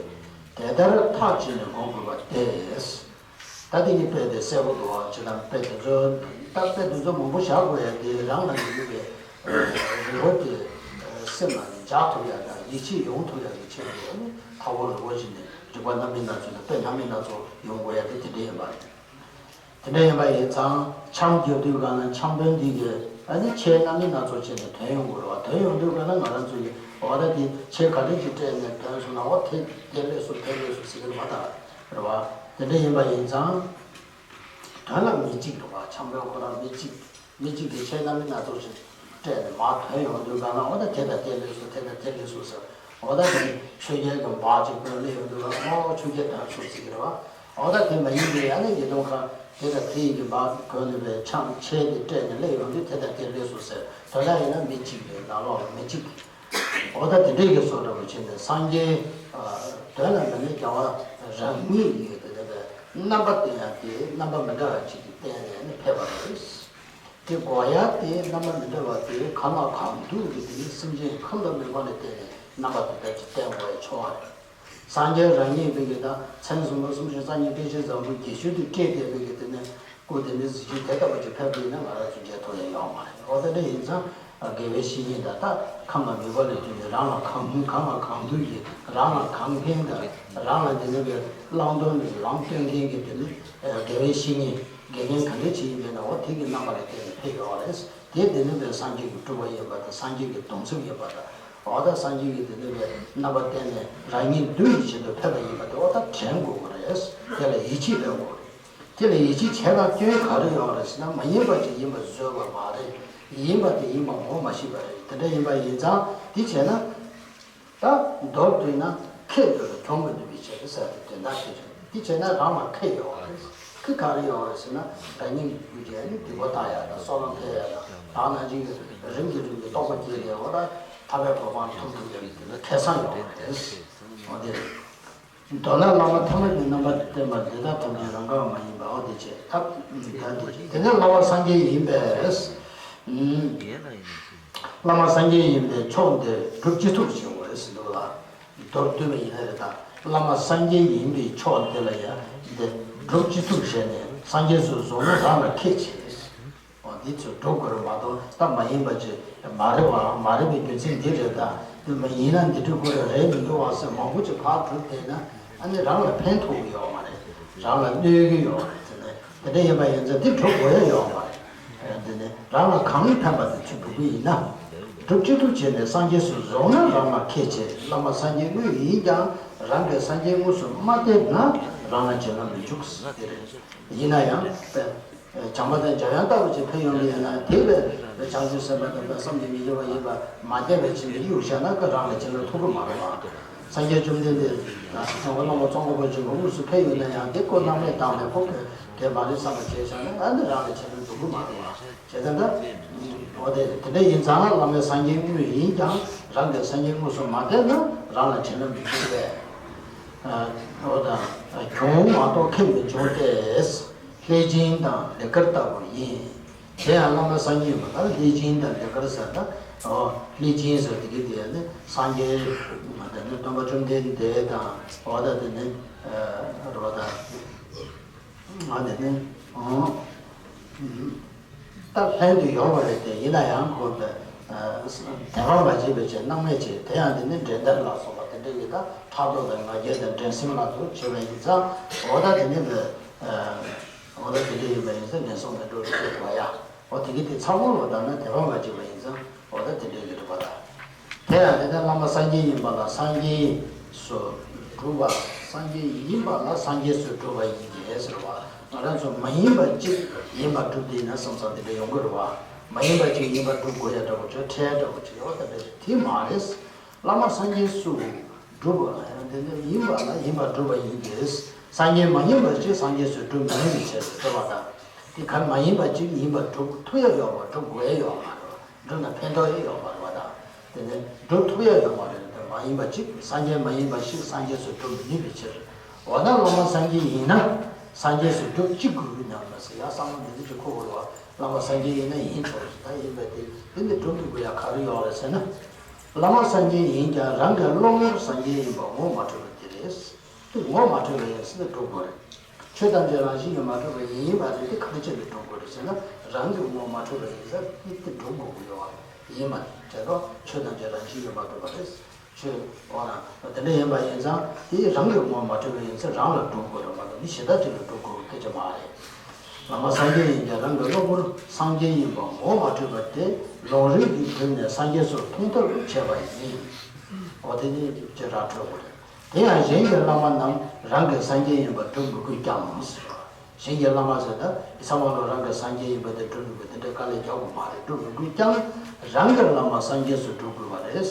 དེ་ལྟར་ཐག་བཅད་ནས་སྒོམ་དགོས་པ་སྟེ། ད་དེ་གཉིས་དཔེ་དེ་གསལ་པོ་འདུག་བ། ཅི་དང་དཔེ་དེ་ཚོ་ད་དཔེ་དེ་ཚོ་མང་པོ་བཞག་དགོས་ཡ་དེ་རང་ལ་ཡོད་པའི་རེ་བ་དེ་སེམས་ལ་འཇགས་ཐུབ་ཡ་དང་ཡིད་ཆེས་ཡོང་ཐུབ་ཡ་གི་ཆེད་དུ་ནི་ཧ་གོ་རེ་བ་བྱས་ནས་རིག་པ་སྣ་མིན་སྣ་ཚོགས་དང་དཔེ་སྣ་མིན་སྣ་ཚོགས་ཡོང་དགོས་ཡ་དེ་དེ་འདྲ་ཡིན་པ་རེད། དེ་འདྲ་ཡིན་པ་ཡིན་ཙང་འཆམ་རྒྱག་དུས་གང་ན་འཆམ་དཔོན་འདི་གིས་ཨ་ནི་ཆས་སྣ་མིན་སྣ་ཚོགས་བྱས་ནས་དོན་ཡོང་དགོས་རེད་བ། དོན་ཡོང་དུས་གང་ན་ང་རང་ཚོ་ཡིས་འོ་ད་དེ་ཆས་ག་འདྲ་ཅིག་སྤྲས་ནས་དོན་སོང་ན་འོ་དེ་དེ་ལས་སུ་དེ་ལས་སུ་ཟེར་གི་མ་ད་རེད་བ། དེ་འདྲ་ཡིན་པ་ཡིན་ཙང་དོན་ལ་མི་གཅིག་རེད་བ། འཆམ་དཔོན་ཁོ་རང་མི་གཅིག་མི་གཅིག་གིས་ཆས་སྣ་མིན་སྣ་ཚོགས་ཤིག་སྤྲད་ནས་མར་ཐོན་ཡོང་དུས་གང་ན་འོ་ད་དེ་དང་དེ་ལས་སུ་དེ་དང་དེ་ལས་སུ་ཟེར། འོ་ད་དེ་ནི་ཆོས་རྒྱལ་གྱི་འབག་ཅིག་བོན་ལས་ཡོང་དུས་གང་ན་འོ་ཆོས་རྒྱལ་དོན་ཆོག་ཟེར་གྱི་རེད་བ། འོ་ད་དེ་མ་ཡིན་པའི་ཨ་ནི་ཉིས་སྟོང་ཁ་དེ་དང་དེ་ཡིན་གྱི་འབག་གོན་ནས་པའི་ཆང་ཆས་དེ་སྤྲད་ནས་སླེབས་ཡོང་དུས་དེ་དང་དེ་ལས་སུ་ཟེར། དོན་དག་ཡིན་ན་མི་གཅིག་རེད། ནང་ལོགས་ལ་མི་གཅིག་འོ་ད་དེ་འདྲས་ཀྱི་བཟོ་འདྲ་པོ་བྱས་ནས་སངས་རྒྱས་དོན་ལ་མི་ནི་རྒྱལ་བ་རང་ཉིད་ཡོད་དེ་འདྲ་པའི་རྣམ་པ་བསྟན་ཡག་དེ་རྣམ་པ་མི་འདྲ་བ་ཅིག་གིས་བསྟན་ནས་ནི་ཕེབས་པ་རེད། དེ་དགོས་ཡ་དེ་རྣམ་པ་མི་འདྲ་བ་དེ་གང་ལ་གང་འདུལ་གྱི་དེ་ནི་སེམས་ཅན་ཁམས་དང་མི་ཁོ་ནས་བལྟས་ནས་རྣམ་པ་དེ་ལྟར་གྱི་བསྟན་དགོས་ཡ་ཆོག་པ་རེད། སངས་རྒྱས་རང་ཉིད་པའི་གི་དང་མཚན་གསུམ་པོ་གསུམ་བཞི་རྩ་གཉིས་དཔེ་ཆའི་བཟང་པོ་དགེ་ཤོས་དེ་སྤྲད་བསྡད་པའི་གི་དེ་ནི་སྐུ་དེ་ནི་གཟི་བྱིན་དེ་ལྟ་བུ་ཅིག་ཕེབས་པ་ཡིན་ན་ང་རང་ཚོ་མཇལ་ཐུབ་ཡ་ཡོད་མ་རེད། འོ་དེ་འདྲ་ཡིན་ཙང་དགེ་བའི་བཤེས་གཉེན་དང་ད་ཁམས་ལ་མོས་པ་ལས་བརྒྱུད་ནས་རང་ལ་གང་གང་ལ་གང་འདུལ་གྱི་རང་ལ་གང་ཕན་དང་རང་ལ་དེ་ནི་གི་བླང་དོར་ནི་ལམ་སྟོན་མཁན་གྱི་དེ་ནི་དགེ་བའི་བཤེས་གཉེན། དགེ་རྒན་ག་འདྲ་ཅིག་ཡིན་པས་ན་འོ་དེ་གི་རྣམ་པ་ལ་བལྟས་ནས་ཕེབས་ཡོད་རེད། དེ་དེ་ནི་བའི་སངས་རྒྱས་ཀྱི་སྤྲུལ་པ་ཡིན་པ་དང་སངས་རྒྱས་ཀྱི་གདུང་སེམས་ཡིན་པ་དང་། འོ་ད་སངས་རྒྱས་ཀྱི་དེ་ནི་བའི་རྣམ་པ་བསྟན་ནས་རང་ཉིད་འདུལ་བའི་ཆེད་དུ་ཕེབས་པ་ཡིན་པ་དེ་འོ་ད་དྲན་དགོས་པ་རེད། དེ་ལ་ཡིད་ཆེས་ཡོད་དགོས་རེད། དེ་ལ་ཡིད་ཆེས་བྱས་པ་སྐྱོན་ག་རེ་ཡོད་རེད་ཟེར་ན་མ་ཡིན་པ་ཅིག་ཡིན་པ་བཟོས་པ་མ་རེད། ཡིན་པ་དེ་ཡིན་པ་ངོ་མ་ཤེས་པ་རེད། དེ་འདྲ་ཡིན་པ་ཡིན་ཙང་དེ་བྱས་ན། ད་མདོར་བསྡུས་ན་ཁེ་འདོད་ལ་གྱོང་མི་འདོད་པའི་ཆེད་དུ་ཟེར་ཏེ་དོན་དག་དེ་རེད། དེ་བྱས་ན་རང་ལ་ཁེ་ཡོད་རེད། ཁེ་ག་རེ་ཡོད་རེད་ཟེར་ན་རང་ཉིད་ཀྱི་རྒྱུད་ཀྱི་ཨ་ནི་སྡིག་པ་དག་ཡག་དང་བསོད་ནམས་འཕེལ་ཡག་དང་བདག་ནང་བཞིན་གྱི་རིམ་གྱིས་རིམ་གྱིས་རྟོགས་པ་སྐྱེས་ནས་འོ་ད་ཐར་པའི་གོ་འཕང་ཐོབ་ཐུབ་ཡག་གི་དེ་ལ་ཁེ་བཟང་ཡོད་རེད། འོ་དེ་རེད། མདོར་ན་བླ་མ་ཐ་མལ་པའི་རྣམ་པར་བསྟན་པ་འདི་དག་ཐམས་ཅད་རང་ག་མ་ཡིན་པའོ། དེ་བྱས་ཐབས་ད་འདི་དེ་ནི་བླ་མ་སངས་རྒྱས་ཡིན་པས། བླ་མ་སངས་རྒྱས་ཡིན་པས་ཕྱོགས་འདིར་སྒྲུབ་ཅི་ཐུབ་ཞེས་འོ་རེ་ཟེར་འདུག་ལ། མདོར་བསྡུས་པ་ཡིན་ན་རེ་ད་བླ་མ་སངས་རྒྱས་ཡིན་པའི་ཕྱོགས་འདི་ལ་ཡང་འདི་སྒྲུབ་ཅི་ཐུབ་ཞེས་ནས་སངས་རྒྱས་སུ་བཟུང་ན་རང་ལ་ཁེ་ཆེ། འོ་འདི་ཚོ་སྒྲུབ་དགོས་རེད་མ་གཏོགས་ད་མ་ཡིན་པ་ཅིག་མ་རེད་བ། མ་རེད་པའི་རྒྱུ་མཚན་འདི་རེད་ད། འདི་མ་ཡིན་ན་འདི་འགྲིག་གི་རེད་མི་འགྲིག་བ་ཟེར་མང་པོ་ཅིག་ཕར་སྒྲུབ་བསྡད་ན་ཨ་ནི་རང་ལ་ཕན་ཐོགས་ཀྱི་ཡོད་མ་རེད། རང་ལ་གནོད་ཀྱི་ཡོད་མ་རེད། དེ་ནས་དེ་འདྲ་ཡིན་པ་ཡིན་ཙང་འདི་སྒྲུབ་དགོས་ཡ་ཡོད་མ་རེད། འདི་ནི་རང་ལ་གང་ཕན་པ་དེ་ཚོ་སྒྲུབ་ཀྱི་ཡིན་ན། སྒྲུབ་ཅི་ཐུབ་བྱས་ནས་སངས་རྒྱས་སུ་བཟུང་ན་རང་ལ་ཁེ་ཆེ། བླ་མ་སངས་རྒྱས་དངོས་ཡིན་ཀྱང་རང་གིས་སངས་རྒྱས་དངོས་སུ་མ་བསྟེན་ན་རང་ལ་བྱིན་རླབས་མི་འཇུག་ཟེར་དེ་རེད། ཡིན་ན་ཡང་། བྱམས་པ་དང་འཇམ་དབྱངས་ལྟ་བུ་ཅིག་ཕེབས་ཡོང་གི་ཡོད་ན་དེ་ལས་བྱང་ཆུབ་སེམས་དཔའ་དམ་པ་བསམ་གྱིས་མི་ཁྱབ་པ་ཡིན་པ་མ་བསྟེན་པའི་ཕྱིར་དུ་གཡུག་བཞག་ན་ཀ་རང་ལ་བྱིན་རླབས་ཐོབ་ཀྱི་མ་རེད་བ། སངས་རྒྱས་བཅོམ་ལྡན་འདས་ལ་ཚོང་པ་བླ་མ་ཙོང་ཁ་པ་ཆེན་པོ་དངོས་སུ་ཕེབས་ཡོད་ན་ཡང་དེ་ཀོ་སྣང་མེད་དང་ལས་ཁོ་གི་དེ་མ་རེད་བསམ་པ་བྱས་བཞག་ན་ཨ་ནི་རང་ལ་བྱིན་རླབས་འཇུག་གི་མ་རེད་བ། བྱས་ཙང་ད། འོ་དེ་དེ་འདྲ་ཡིན་ཙང་བླ་མའི་སངས་རྒྱས་དངོས་ཡིན་ཀྱང་རང་གིས་སངས་རྒྱས་དངོས་སུ་མ་བསྟེན་ན་རང་ལ་བྱིན་རླབས་མི་འཇུག་པས། འོ་ད། གྱོང་མ་གཏོགས་ཁེ་མི་འབྱུང་སྟེ། ལྷས་སྦྱིན་དང་ལེགས་དཀར་ལྟ་བུ་ཡིན། དེ་ཡང་བླ་མ་སངས་རྒྱས་མ་ད་ལྷས་བྱིན་དང་ལས་ཀར་ཟེར་ད། ཨོ་ལྷས་བྱིན་ཟེར་དེ་གི་དེ་ནི་སངས་རྒྱས་མ་དེ་ནི་སྟོན་པ་བཅོམ་ལྡན་འདས་དང་འོ་ད་དེ་ནི་རོ་ད་ང་དེ་ནི་ཨོ། ད་ལྷན་དུ་ཡོད་པ་རེད་དེ། ཡིན་ན་ཡང་ཁོ་དེ་དད་པ་མ་བྱས་པའི་ཕྱིར་སྣང་མེད་བྱས། དེ་ཡང་དེ་ནི་འགྲན་ཟླ་ལ་སོགས་པ་དེ་འདྲ་ཡི་ད་ཕྲག་དོག་དང་ང་རྒྱལ་དང་འགྲན་སེམས་ལ་དུ་བྱེད་པ་ཡིན་ཙང་། འོ་ད་དེ་ནི་འོ་ད་དེ་འདྲ་ཡིན་པ་ཡིན་ཙང་ངན་སོང་ལ་འགྲོ་རེད་ཟེར་བ་ཡ། འོ་དེ་གི་དེ་ཚང་མ་ལོ་ད་ན་དད་པ་མ་བྱས་པ་ཡིན་ཙང་འོ་ད་དེ་འདྲ་ཡི་རེད་པ་ད། དེ་ཡང་དེ་ནི་བླ་མ་སངས་རྒྱས་ཡིན་པ་ལ་སངས་རྒྱས་སུ་གྲུབ་པ། སངས་རྒྱས་ཡིན་པ་ལ་སངས་རྒྱས་སུ་གྲུབ་པ་ཡིན་གྱི་ཟེར་བ། ང་རང་ཚོ་མ་ཡིན་པ་གཅིག་ཡིན་པར་གྲུབ་དེ་ཡིན་ན་བསམ་བསམ་དེ་འདྲ་ཡོང་གི་རེད་བ། མ་ཡིན་པ་གཅིག་ཡིན་པར་གྲུབ་དགོས་ཡ་འདྲ་པོ་ཅིག་ཁྲལ་འདྲ་པོ་ཅིག་ཡོད་ད་འདྲ་ཞིག་དེ་མ་རེད། བླ་མ་སངས་རྒྱས་སུ་གྲུབ་པ་དེ་འདྲ་ཡིན་པ་ལ་ཡིན་པར་གྲུབ་པ་ཡིན་གྱི། སངས་རྒྱས་མ་ཡིན་པ་གཅིག་སངས་རྒྱས་སུ་གྲུབ་མི་ནུས་པའི་ཕྱིར་ཟེར་བ་དང་། དེ་ག་མ་ཡིན་པ་གཅིག་ཡིན་པར་གྲུབ་ཐུབ་ཡ་ཡོད་པ་གྲུབ་དགོས་ཡ་ཡོད་མ་རེད། འགྲུབ་ན་ཕན་ཐོགས་ཡོད་ཡོད་མ་རེད་བ་དང་། དེ་ནས་འགྲུབ་ཐུབ་ཡ་ཡོད་མ་རེད་དེ། མ་ཡིན་པ་གཅིག་སངས་རྒྱས་མ་ཡིན་པ་ཞིག་སངས་རྒྱས་སུ་གྲུབ་མི་ནུས་པའི་ཕྱིར། འོ་ན་བླ་མ་སངས་རྒྱས་ཡིན་ན་སངས་རྒྱས་སུ་གྲུབ་ཅི་དགོས་ཀྱི་སྙམ་ན་ཟེར་ཡ་བསམ་བློ་འདི་འདྲ་ཅིག་འཁོར་དགོས་རེད་བ། བླ་མ་སངས་རྒྱས་ཡིན་ན་ཡིན་ཆོག་ཟེར། ད་ཡིན་པས་དེ་དེ་འདི་གྲུབ་ཀྱི་དགོས་ཡ་ག་རེ་ཡོད་རེད་ཟེར་ན། བླ་མ་སངས་རྒྱས་ཡིན་ཀྱང་རང་གི་བློ་ངོར་སངས་རྒྱས་ཡིན་པ་ངོ་མ་འཕྲོད་པ་དེ་རེད། དེ་ངོ་མ་འཕྲོད་པ་ཡིན་ཟེར་ན་གྲུབ་དགོས་རེད། ཆོས་ཐམས་ཅད་རང་བཞིན་གྱིས་མ་གྲུབ་པ་ཡིན་པ་རེད་དེ་གང་ཅི་ལས་གྲུབ་དགོས་རེད་ཟེར་ན། རང་གི་ངོ་མ་འཕྲོད་པ་ཡིན་ཙང་དེ་དེ་གྲུབ་དགོས་ཀྱི་ཡོད་པ་ཡིན་པ་དེ་དོ། ཆོས་ཐམས་ཅད་རང་བཞིན་གྱིས་མ་གྲུབ་པ་རེད། ཆོས་འོ་ན་དེ་འདྲ་ཡིན་པ་ཡིན་ཙང་དེ་རང་གི་ངོ་མ་འཕྲོད་པ་ཡིན་ཙང་རང་ལ་གྲུབ་དགོས་རེད་མ་གཏོགས་མི་གཞན་དག་ཅིག་ལ་གྲུབ་དགོས་པའི་སྐད་ཆ་མ་རེད། བླ་མ་སངས་རྒྱས་ཡིན་ཀྱང་རང་གི་བློ་ངོར་སངས་རྒྱས་ཡིན་པ་ངོ་མ་འཕྲོད་པ་དེ་ལུང་རིགས་ཀྱིས་བསྒྲུབས་ནས་སངས་རྒྱས་སུ་མཐོང་ཐབས་བྱས་པ་ཡིན། འོ་དེ་ནི་ཅི་ར་འཕྲོད་དགོས་རེད། དེ་ཡང་གཞན་གྱི་བླ་མ་རྣམས་རང་གི་སངས་རྒྱས་ཡིན་པར་སྒྲུབ་མི་དགོས་ཀྱང་ཟེར་བ། གཞན་གྱི་བླ་མ་ཟེར་ན་ཚང་མ་ལོ་རང་གི་སངས་རྒྱས་ཡིན་པ་དེ་སྒྲུབ་མི་དགོས། དེ་འདྲའི་དཀའ་ལས་རྒྱག་དགོས་མ་རེད། སྒྲུབ་མི་དགོས་ཀྱང་རང་གི་བླ་མ་སངས་རྒྱས་སུ་སྒྲུབ་དགོས་པ་རེད།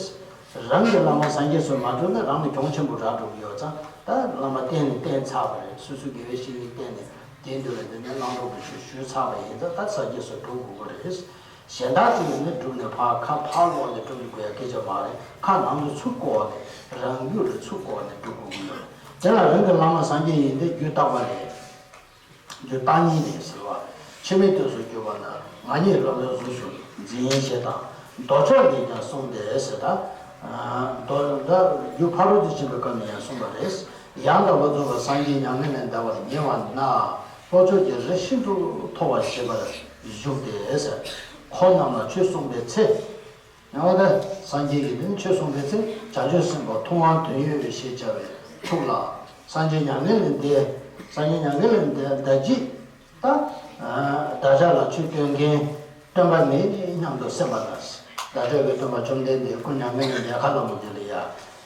རང་གི་བླ་མ་སངས་རྒྱས་སུ་མ་སྒྲུབ་ན་རང་ལ་གྱོང་ཆེན་པོ་རག་འགྲོ་གི་ཡོད་ཙང་། ད་བླ་མ་བསྟེན་ནས་བསྟེན་ཚར་བ་རེད། སོ་སོའི་དགེ་བའི་བཤེས་གཉེན་བསྟེན་ནས་དེའི་མདུན་ལ་དེ་ནས་བླང་དོར་གྱི་ཆོས་ཞུས་ཚར་བ་ཡིན་ཙང་ད་སངས་རྒྱས་སུ་སྒྲུབ་དགོས་པ་རེད། གཞན་དག་ཅིག་ཡིན་ན་བསྒྲུབས་ནས་ཕར་ཁ་ཕར་ལོག་ནས་བསྒྲུབ་ནས་དགོས་ཡ་སྐད་ཆ་མ་རེད། ཁ་ནང་དུ་ཚུར་བསྐོར་ནས་རང་རྒྱུད་ལ་ཚུར་བསྐོར་ནས་བསྒྲུབ་དགོས་ཀྱི་ཡོད། དེ་ལ་རང་གི་བླ་མ་སངས་རྒྱས་ཡིན་ཏེ་རྒྱུད་བརྟག་པ་ལས། རྒྱུད་བརྟག་གཉིས་ལས་ཟེར་བ། འཆི་མེད་དུས་སུ་གྱུར་པ་ན་ང་ཉིད་སློབ་དཔོན་གཟུགས་སུ་འཛིན་ཞེས་དང་མདོ་ཕྱོགས་ནས་ཀྱང་གསུངས་ཏེ་ཟེར་ད། མདོ་ད་རྒྱུད་ཕ་རོལ་ཏུ་ཕྱིན་པའི་སྐབས་ནས་ཡང་གསུངས་པ་རེད། ཡང་དག་པར་རྫོགས་པའི་སངས་རྒྱས་མྱ་ངན་ལས་འདའ་བར་ཉེ་བ་ན། ལྷོ་ཕྱོགས་ཀྱི་རི་ཤིན་ཏུ་མཐོ་བར་བཞེད་པར་བཞུགས་ཏེ་ཟེར། འཁོར་རྣམས་ལ་ཆོས་གསུངས་པའི་ཚེ། ཡང་བ་དང་སངས་རྒྱས་ཀྱིས་ནི་ཆོས་གསུངས་པའི་ཚེ་བྱང་ཆུབ་སེམས་དཔའ་ཐུབ་དབང་དོན་ཡོད་ཞེས་བྱ་བའི་ཐུགས་ལ། སངས་རྒྱས་མྱ་ངན་ལས་འདས། སངས་རྒྱས་མྱ་ངན་ལས་འདས་འདའ་རྗེས་ད། བདག་ཅག་ལ་ཆོས་སྟོན་མཁན་སྟོན་པ་མེད་སྙམ་དུ་སེམས་པ་དང་། བདག་ཅག་གི་སྟོན་པ་བཅོམ་ལྡན་འདས་སྐུ་མྱ་ངན་ལས་འདས་ཁ་ལ་མོ་དེ་ལ་ཡ།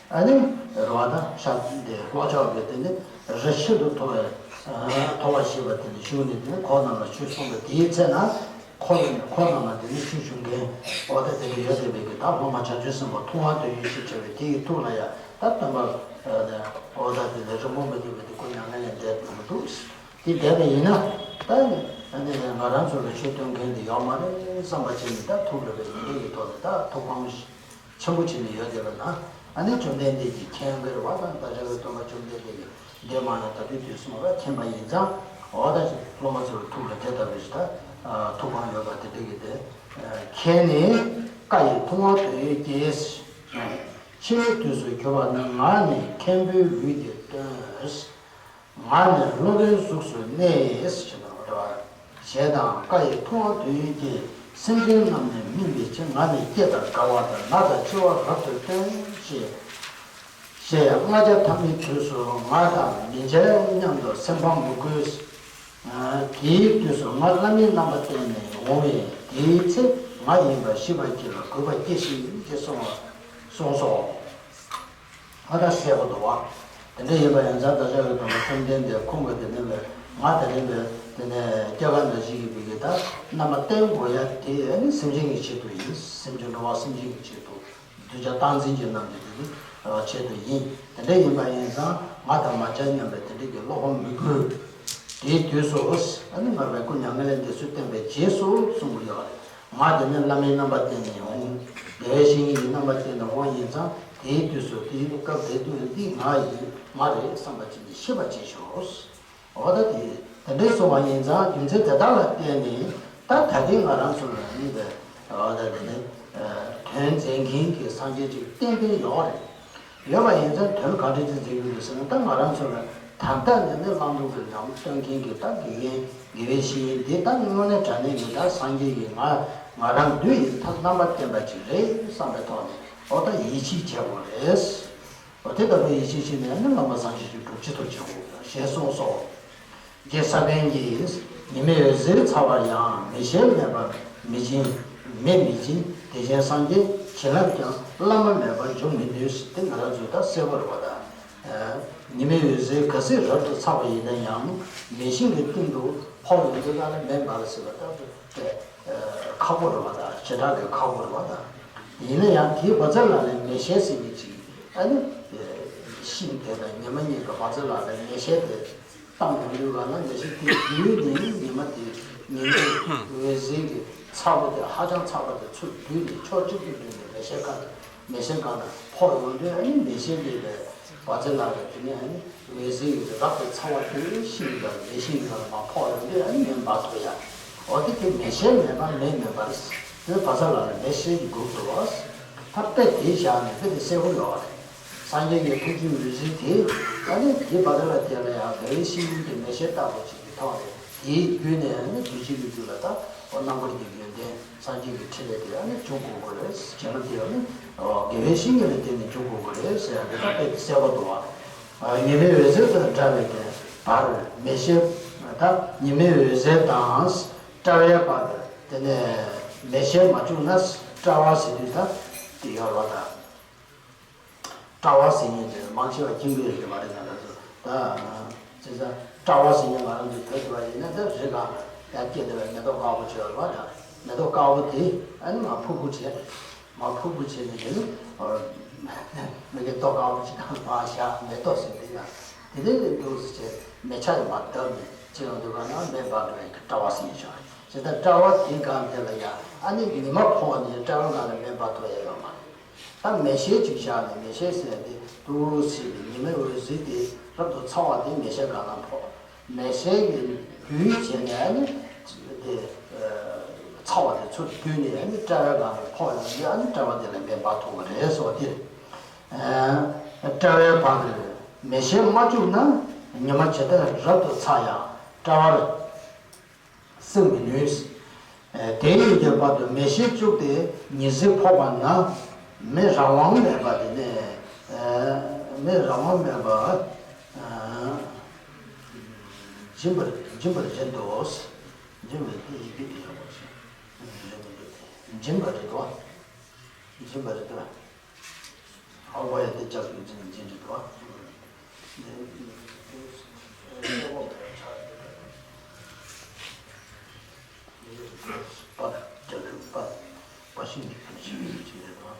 ཨ་ནི་རེད་བ་དང་ཤར་འདི་ལྷོ་ཕྱོགས་ཀྱི་དེ་ནི་རི་ཤིན་ཏུ་མཐོ་བའི་མཐོ་བ་ཞེས་པ་དེ་ནི་བཞུགས་ནས་དེ་ནི་འཁོར་རྣམས་ལ་ཆོས་གསུངས་པ་དེའི་ཚེ་ན། འཁོར་འཁོར་རྣམས་ལ་དེ་ནི་ཆོས་ཞུ་མཁན་འོ་ད་དེ་ནི་ཡོད་དེ་བས་ཀྱི་ད་སློབ་མ་བྱང་ཆུབ་སེམས་དཔའ་ཐུབ་དབང་དོན་ཡོད་ཞེས་བྱ་བའི་དེ་ཡི་ཐུགས་ལ་ཡང་ད་སྟོན་པ་འོ་ད་དེ་ནི་རིང་པོ་མི་ཐུབ་པའི་དེ་སྐུ་མྱ་ངན་ལས་འདས་གནང་འདུག་དེ་འདས་པ་ཡིན་ན་ད་ནི་ང་རང་ཚོ་ལ་ཆོས་སྟོན་མཁན་དེ་ཡོད་མ་རེད་བསམ་པ་བྱས་ནས་ད་ཐུགས་ལ་བའི་དེ་འདྲ་ཡི་ཐོག་ནས་ད་ཐུགས་ཕམ་ཆེན་པོ་བྱས་ནས་ཡོད་བསྡད་པ་ན། ཨ་ནི་བཅོམ་ལྡན་འདས་ཀྱིས་མཁྱེན་གྱི་རེད་བ་དང་། བདག་ཅག་གི་སྟོན་པ་བཅོམ་ལྡན་འདས་ཀྱིས་འདས་མ་ཡང་ད་དུས་དུས་གསུམ་ལ་མཁྱེན་པ་ཡིན་ཙང་། འོ་ད་ཅིག་སློབ་མ་ཚོ་ལ་ཐུགས་ལ་དེ་ལྟ་བུའི་ཞིག་ད་ཐུགས་ཕམ་ཡོད་པ་དེ་འདྲ་གི་དེ་མཁྱེན་ནས་བཀའ་ཡི་ཐུབ་དབང་དོན་ཡོད་ཀྱིས། འཆི་མེད་དུས་སུ་གྱུར་པ་ན་ང་ནི་མཁན་པོའི་ལུས་འདི་སྟོན། ང་ནི་སློབ་དཔོན་གཟུགས་སུ་གནས་ཞེས་དང་འདྲ་བར། ཞེས་དང་བཀའ་ཡི་ཐུབ་དབང་དོན་ཡོད་ཀྱིས། སེམས་ཅན་རྣམས་ནི་སྨིན་པའི་ཕྱིར། ང་ནི་སྐྱེ་དང་རྒ་བ་དང་ན་དང་འཆི་བ་རབ་ཏུ་སྟོན་ཞེས། ཞེས་ལྔ་བརྒྱ་ཐམ་པའི་དུས་སུ་ང་དང་མི་མཇལ་སྙམ་དུ་སེམས་ཕམ་མི་དགོས། དེའི་དུས་སུ་ང་བླ་མའི་རྣམ་པ་བསྟན་ནས་འོང་བས་དེའི་ཚེ་ང་ཡིན་པར་ཤེས་པར་གྱིས་ལ་གུས་པ་སྐྱེ་ཞིག་ཅེས་གསུངས་གསུངས་སོ། ཨ་ད་གསལ་པོ་འདུག་བ། དེ་འདྲ་ཡིན་པ་ཡིན་ཙང་བདག་ཅག་གི་སྟོན་པ་བཅོམ་ལྡན་འདས་ཁོང་གིས་དེ་ནས་ལས་ང་དེ་རིང་ལས་དེ་ནས་སྐྱེ་རྒ་ན་འཆི་གི་བི་གི་ད་རྣམ་པ་བསྟན་དགོས་ཡ་དེ་ཨ་ནི་སེམས་ཅན་གྱི་ཆེད་དུ་ཡིན། སེམས་ཅན་འགྲོ་བ་སེམས་ཅན་གྱི་ཆེད་དུ། གདུལ་བྱ་སྟངས་འཛིན་གྱི་རྣམ་འགྱུར་དེ་ནི་ཆེད་དུ་ཡིན། དེ་འདྲ་ཡིན་པ་ཡིན་ཙང་ང་དང་མ་བྱ་སྙམ་པའི་དེ་འདྲ་གི་བློ་ཕམ་མི་དགོས། དེའི་དུས་སུ་ཨ་ནི་མར་པའི་སྐུ་མྱ་ངན་ལས་འདས་ཚུལ་བསྟན་པའི་རྗེས་སུ་གསུང་གི་ཡོད་རེད། ང་དེ་ནི་བླ་མའི་རྣམ་པ་བསྟན་ནས་འོང་། དགེ་བའི་བཤེས་གཉེན་གྱི་རྣམ་པ་བསྟན་ནས་འོང་ཡིན་ཙང་དེའི་དུས་སུ་དེའི་སྐབས་དེ་དུས་འདི་ང་ཡིན་ང་རེད་བསམ་པ་ཅིག་ནས་ཤེས་པ་བྱེད་ཤོག་འོ་ད་དེ་དེ་འདྲའི་གསུང་བ་ཡིན་ཙང་རྒྱུ་མཚན་དེ་དག་ལ་བརྟེན་ནས་ ད་ད་ལྟའི་ང་རང་ཚོ་ལ་ནི་བས་འོ་ད་དེ་ནི་དོན་མཛད་མཁན་གྱི་སངས་རྒྱས་ཅིག་ཏན་ཏན་ཡོད་རེད། ཡོད་པ་ཡིན་ཙང་དོན་ག་འདྲ་ཅིག་མཛད་ཀྱི་ཡོད་ཟེར་ན། ད་ང་རང་ཚོ་ལ་ད་ལྟ་ནས་ནི་བླང་དོར་གྱི་ལམ་སྟོན་མཁན་གྱི་ད་དགེ་རྒན་དགེ་བའི་བཤེས་གཉེན་འདི་ད་དངོས་གནས་དྲང་གནས་ཀྱི་ད་སངས་རྒྱས་ཀྱི་ང་ང་རང་འདུས་ཡི་ད་རྣམ་པར་བསྟན་པ་ཅིག་རེད་བསམ་པའི་ཐོག་ནས་འོ་ད་ཡིད་ཆེས་བྱེད་དགོས་རེད། འོ་དེ་ལྟ་བུའི་ཡིད་ཆེས་བྱས་ནས་ནི་བླ་མ་སངས་རྒྱས་ཀྱི་སྒྲུབ་བྱེད་དུ་བྱེད་དགོས་ཞེས་གསུངས་སོ། རྗེ་ས་པཎ་གྱིས། ཉི་མའི་འོད་ཟེར་ཚ་བ་ཡང་། མེ་ཤེལ་མེད་པར་མི་འབྱིན། མེ་མི་འབྱིན། དེ་བཞིན་སངས་རྒྱས་བྱིན་རླབས་ཀྱང་། བླ་མ་མེད་པར་འབྱུང་མི་ནུས། དེ་ང་རང་ཚོས་ད་གསལ་པོ་རེད་པ་ད། ཉི་མའི་འོད་ཟེར་ག་ཚོད་རབ་ཏུ་ཚ་བ་ཡིན་ན་ཡང་མེ་ཤིང་གི་སྟེང་དུ་ཕོག་ཡོང་དུས་ད་ནི་མེ་འབར་ཟེར་བ་ལྟ་བུ་དེ་ཁག་པོ་རེད་པ་ད། ཞེ་དྲག་གི་ཁག་པོ་རེད་པ་ད། ཡིན་ན་ཡང་དེའི་བ་ཚྭ་ལ་ནི་མེ་ཤེལ་ཟེར་མཁན་ཅིག་ཨ་ནི་ཤིང་དེ་དང་ཉི་མ་གཉིས་ཀྱི་བ་ཚྭ་ལ་ནི་མེ་ཤེལ་དེ། བཏང་ཡོང་དུས་ག་ལ་མེ་ཤེལ་དེ་བརྒྱུད་ནས་ཉི་མ་དེ་ཉིན་དེའི་འོད་ཟེར་གྱི་ཚ་བོ་དེ་ཧ་ཅང་ཚ་བ་དེ་ཚུར་བརྒྱུད་ནས་ཕྱོགས་གཅིག་ཏུ་བརྒྱུད་ནས་མེ་ཤེལ་ཁ་ནས་མེ་ཤེལ་སྒང་ལ་ཕོག་ཡོང་དུས་ཨ་ནི་མེ་ཤེལ་དེ་ལས་བ་ཚྭ་ལ་གི་དེ་ནས་ཨ་ནི་འོད་ཟེར་གྱི་རབ་ཏུ་ཚ་བ་དེ་ཤིང་དང་མེ་ཤིང་སྒང་ལ་མར་ཕོག་ཡོང་དུས་ཨ་ནི་མེ་འབར་ཐུབ་ཡ། འོ་དེ་དེ་མེ་ཤེལ་མེད་པ་མེ་མེད་པར་དེ་བ་ཚྭ་ལ་ལ་མེ་ཤེལ་གྱི་སྒྲུབ་ཏུ་བ། ད་དཔེ་དེ་བཞག་ནས་དཔེ་དེ་གསལ་པོ་ཡོད་རེད། སངས་རྒྱས་ཀྱི་ཐུགས་རྗེའི་འོད་ཟེར་དེ་ཨ་ནི་དེ་བ་ཚྭ་ལ་དེ་ལ་ཡང་དགེ་བའི་བཤེས་གཉེན་གྱི་མེ་ཤེལ་ལྟ་བུ་ཅིག་གི་ཐོག་ནས་དེའི་བརྒྱུད་ནས་ཨ་ནི་གདུལ་བྱའི་ལུས་རྒྱུད་ལ་ད་འོ་རྣམ་པར་རྒྱལ་བའི་ཡོན་ཏན་སངས་རྒྱས་ཀྱི་ཕྲིན་ལས་དེ་ཨ་ནི་འབྱུང་དགོས་ཀྱི་རེད། བྱིན་རླབས་དེ་ཨ་ནི་དགེ་བའི་བཤེས་གཉེན་ལ་བརྟེན་ནས་འབྱུང་དགོས་ཀྱི་རེད་ཟེར་ཡ་དེ་ད་དཔེ་དེ་གསལ་པོ་འདུག་བ། ཉི་མའི་འོད་ཟེར་དང་འདྲ་བའི་དེ་བར་མེ་ཤེལ། ད་ཉི་མའི་འོད་ཟེར་དང་། སྤྲ་བའི་བར་དུ་དེ་ནས་མེ་ཤེལ་མ་བྱུང་ན་སྤྲ་བ་ཟེར་དུས་ད་དེ་ཡོད་རེད་པ་ད། སྤྲ་བ་ཟེར་མཁན་དེ་མང་ཆེ་བ་མཁྱེན་གྱི་ཡོད་ཀྱི་མ་རེད་ང་རང་ཚོ་ད། བྱས་ཙང་སྤྲ་བ་ཟེར་མཁན་ང་རང་ཚོ་བོད་དུ་བ་ཡིན་ན་ད་རི་སྒང་ལ་ཡར་སྐྱེས་བསྡད་པའི་མེ་ཏོག་དཀར་པོ་ཅིག་ཡོད་རེད་པ་ད། མེ་ཏོག་དཀར་པོ་དེ་ཨ་ནི་མར་ཕུར་བུ་བྱས། མར་ཕུར་བུ་བྱས་ནས་དེ་ནི་མི་གི་ཏོག་དཀར་པོ་ཅིག་གང་མར་བཞག་མེ་ཏོག་ཟེར་དེ་ཡང་དེ་ནས་ནི་འདུག་ཟེར་བྱས་མེ་ཆ་ཡང་མར་བརྡབས་ནས་ཅི་ཡང་འདུག་ག་ན་མེ་འབར་འགྲོ་ཡ་གི་སྤྲ་བ་ཟེར་ཡ་ཞིག་རེད། ད་སྤྲ་བ་དེ་སྒང་དེ་ལ་ཡང་ཨ་ནི་ཉི་མ་ཕོག་ནས་སྤྲ་བ་སྒང་ལ་མེ་འབར་ཐུབ་ཡ་ཡོད་མ་རེད། ད་མེ་ཤེལ་ཅིག་བཞག་ནས་མེ་ཤེལ་ཟེར་ཡ་དེ་འདུག་ཟེར་ནས་ཉི་མའི་འོད་ཟེར་དེ་རབ་ཏུ་ཚ་བ་དེ་མེ་ཤེལ་སྒང་ལ་ཕོག་མེ་ཤེལ་གྱི་རྒྱུན་བྱས་ནས་ཨ་ནི་དེ་ཚ་བ་དེ་ཚུར་བརྒྱུད་ནས་ཨ་ནི་སྤྲ་བའི་སྒང་ལ་ཕོག་ཡོང་དུས་ཨ་ནི་སྤྲ་བ་དེ་ལ་མེ་འབར་ཐུབ་པ་རེད་ཟེར་བ་དེ་རེད། སྤྲ་བའི་བར་དུ་མེ་ཤེལ་མ་བྱུང་ན་ཉི་མ་ཇི་ལྟར་རབ་ཏུ་ཚ་ཡང་སྤྲ་བར་སེང་མི་ནུས། དེ་ཡིན་གྱི་བར་དུ་མེ་ཤེལ་བཅུག་སྟེ་ཉི་ཟེར་ཕོག་པ་ན་མེ་རང་དབང་མེད་པ་དེ་ནས་མེ་རང་དབང་མེད་པ་འབྱིན་པར་འབྱིན་པར་བཞིན་དུ། འབྱིན་པར་དེ་ཡི་གེ་དེ་ཡག་པོ་ཞིག་འབྱིན་པར་རེད་དོ། འབྱིན་པར་རེད་དོ། ཨོ་བ་ཡ་དེ་ལྕགས་ཀྱི་འཛིན་འཛིན་རེད་དོ། པ་ལྕགས་ཀྱི་པ་པ་ཤིང་གི་ཕན་ཞིག་ཡོད་ཀྱི་རེད་དོ།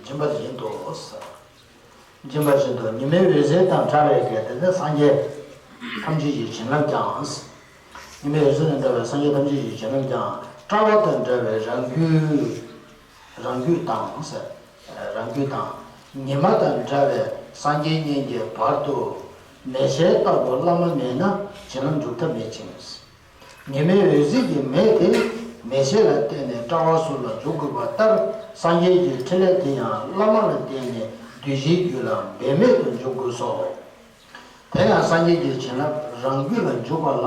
སྦྱིན་པ་བཞིན་དུ། སྦྱིན་པ་བཞིན་དུ་ཉི་མའི་འོད་ཟེར་དང་འདྲ་བའི་གལ་ཏེ་ནི་སངས་རྒྱས་ཐམས་ཅད་ཀྱི་བྱིན་རླབས་ཀྱང་། ཉི་མའི་འོད་ཟེར་དང་འདྲ་བའི་སངས་རྒྱས་ཐམས་ཅད་ཀྱི་བྱིན་རླབས་ཀྱང་སྤྲ་བ་དང་འདྲ་བའི་རང་རྒྱུད། རང་རྒྱུད་དང་། རང་རྒྱུད་དང་། ཉི་མ་དང་འདྲ་བའི་སངས་རྒྱས་གཉིས་ཀྱི་བར་དུ་མེ་ཤེལ་ལྟ་བུ་བླ་མ་མེད་ན་བྱིན་རླབས་འཇུག་ཐབས་མེད་ཅིང་། ཉི་མའི་འོད་ཟེར་གྱི་མེ་དེ་མེ་ཤེལ་ལ་བརྟེན་ནས་སྤྲ་བ་ཟུར་ལ་འཇུག་དགོས་པ་ལྟར་སངས་རྒྱས་ཀྱི་ཕྲིན་ལས་དེ་ཡང་བླ་མ་ལ་བརྟེན་ནས་གདུལ་བྱའི་རྒྱུད་ལ་འབད་མེད་དུ་འཇུག་དགོས་སོ། དེ་ཡང་སངས་རྒྱས་ཀྱི་བྱིན་རླབས་རང་རྒྱུད་ལ་འཇུག་པ་ལ་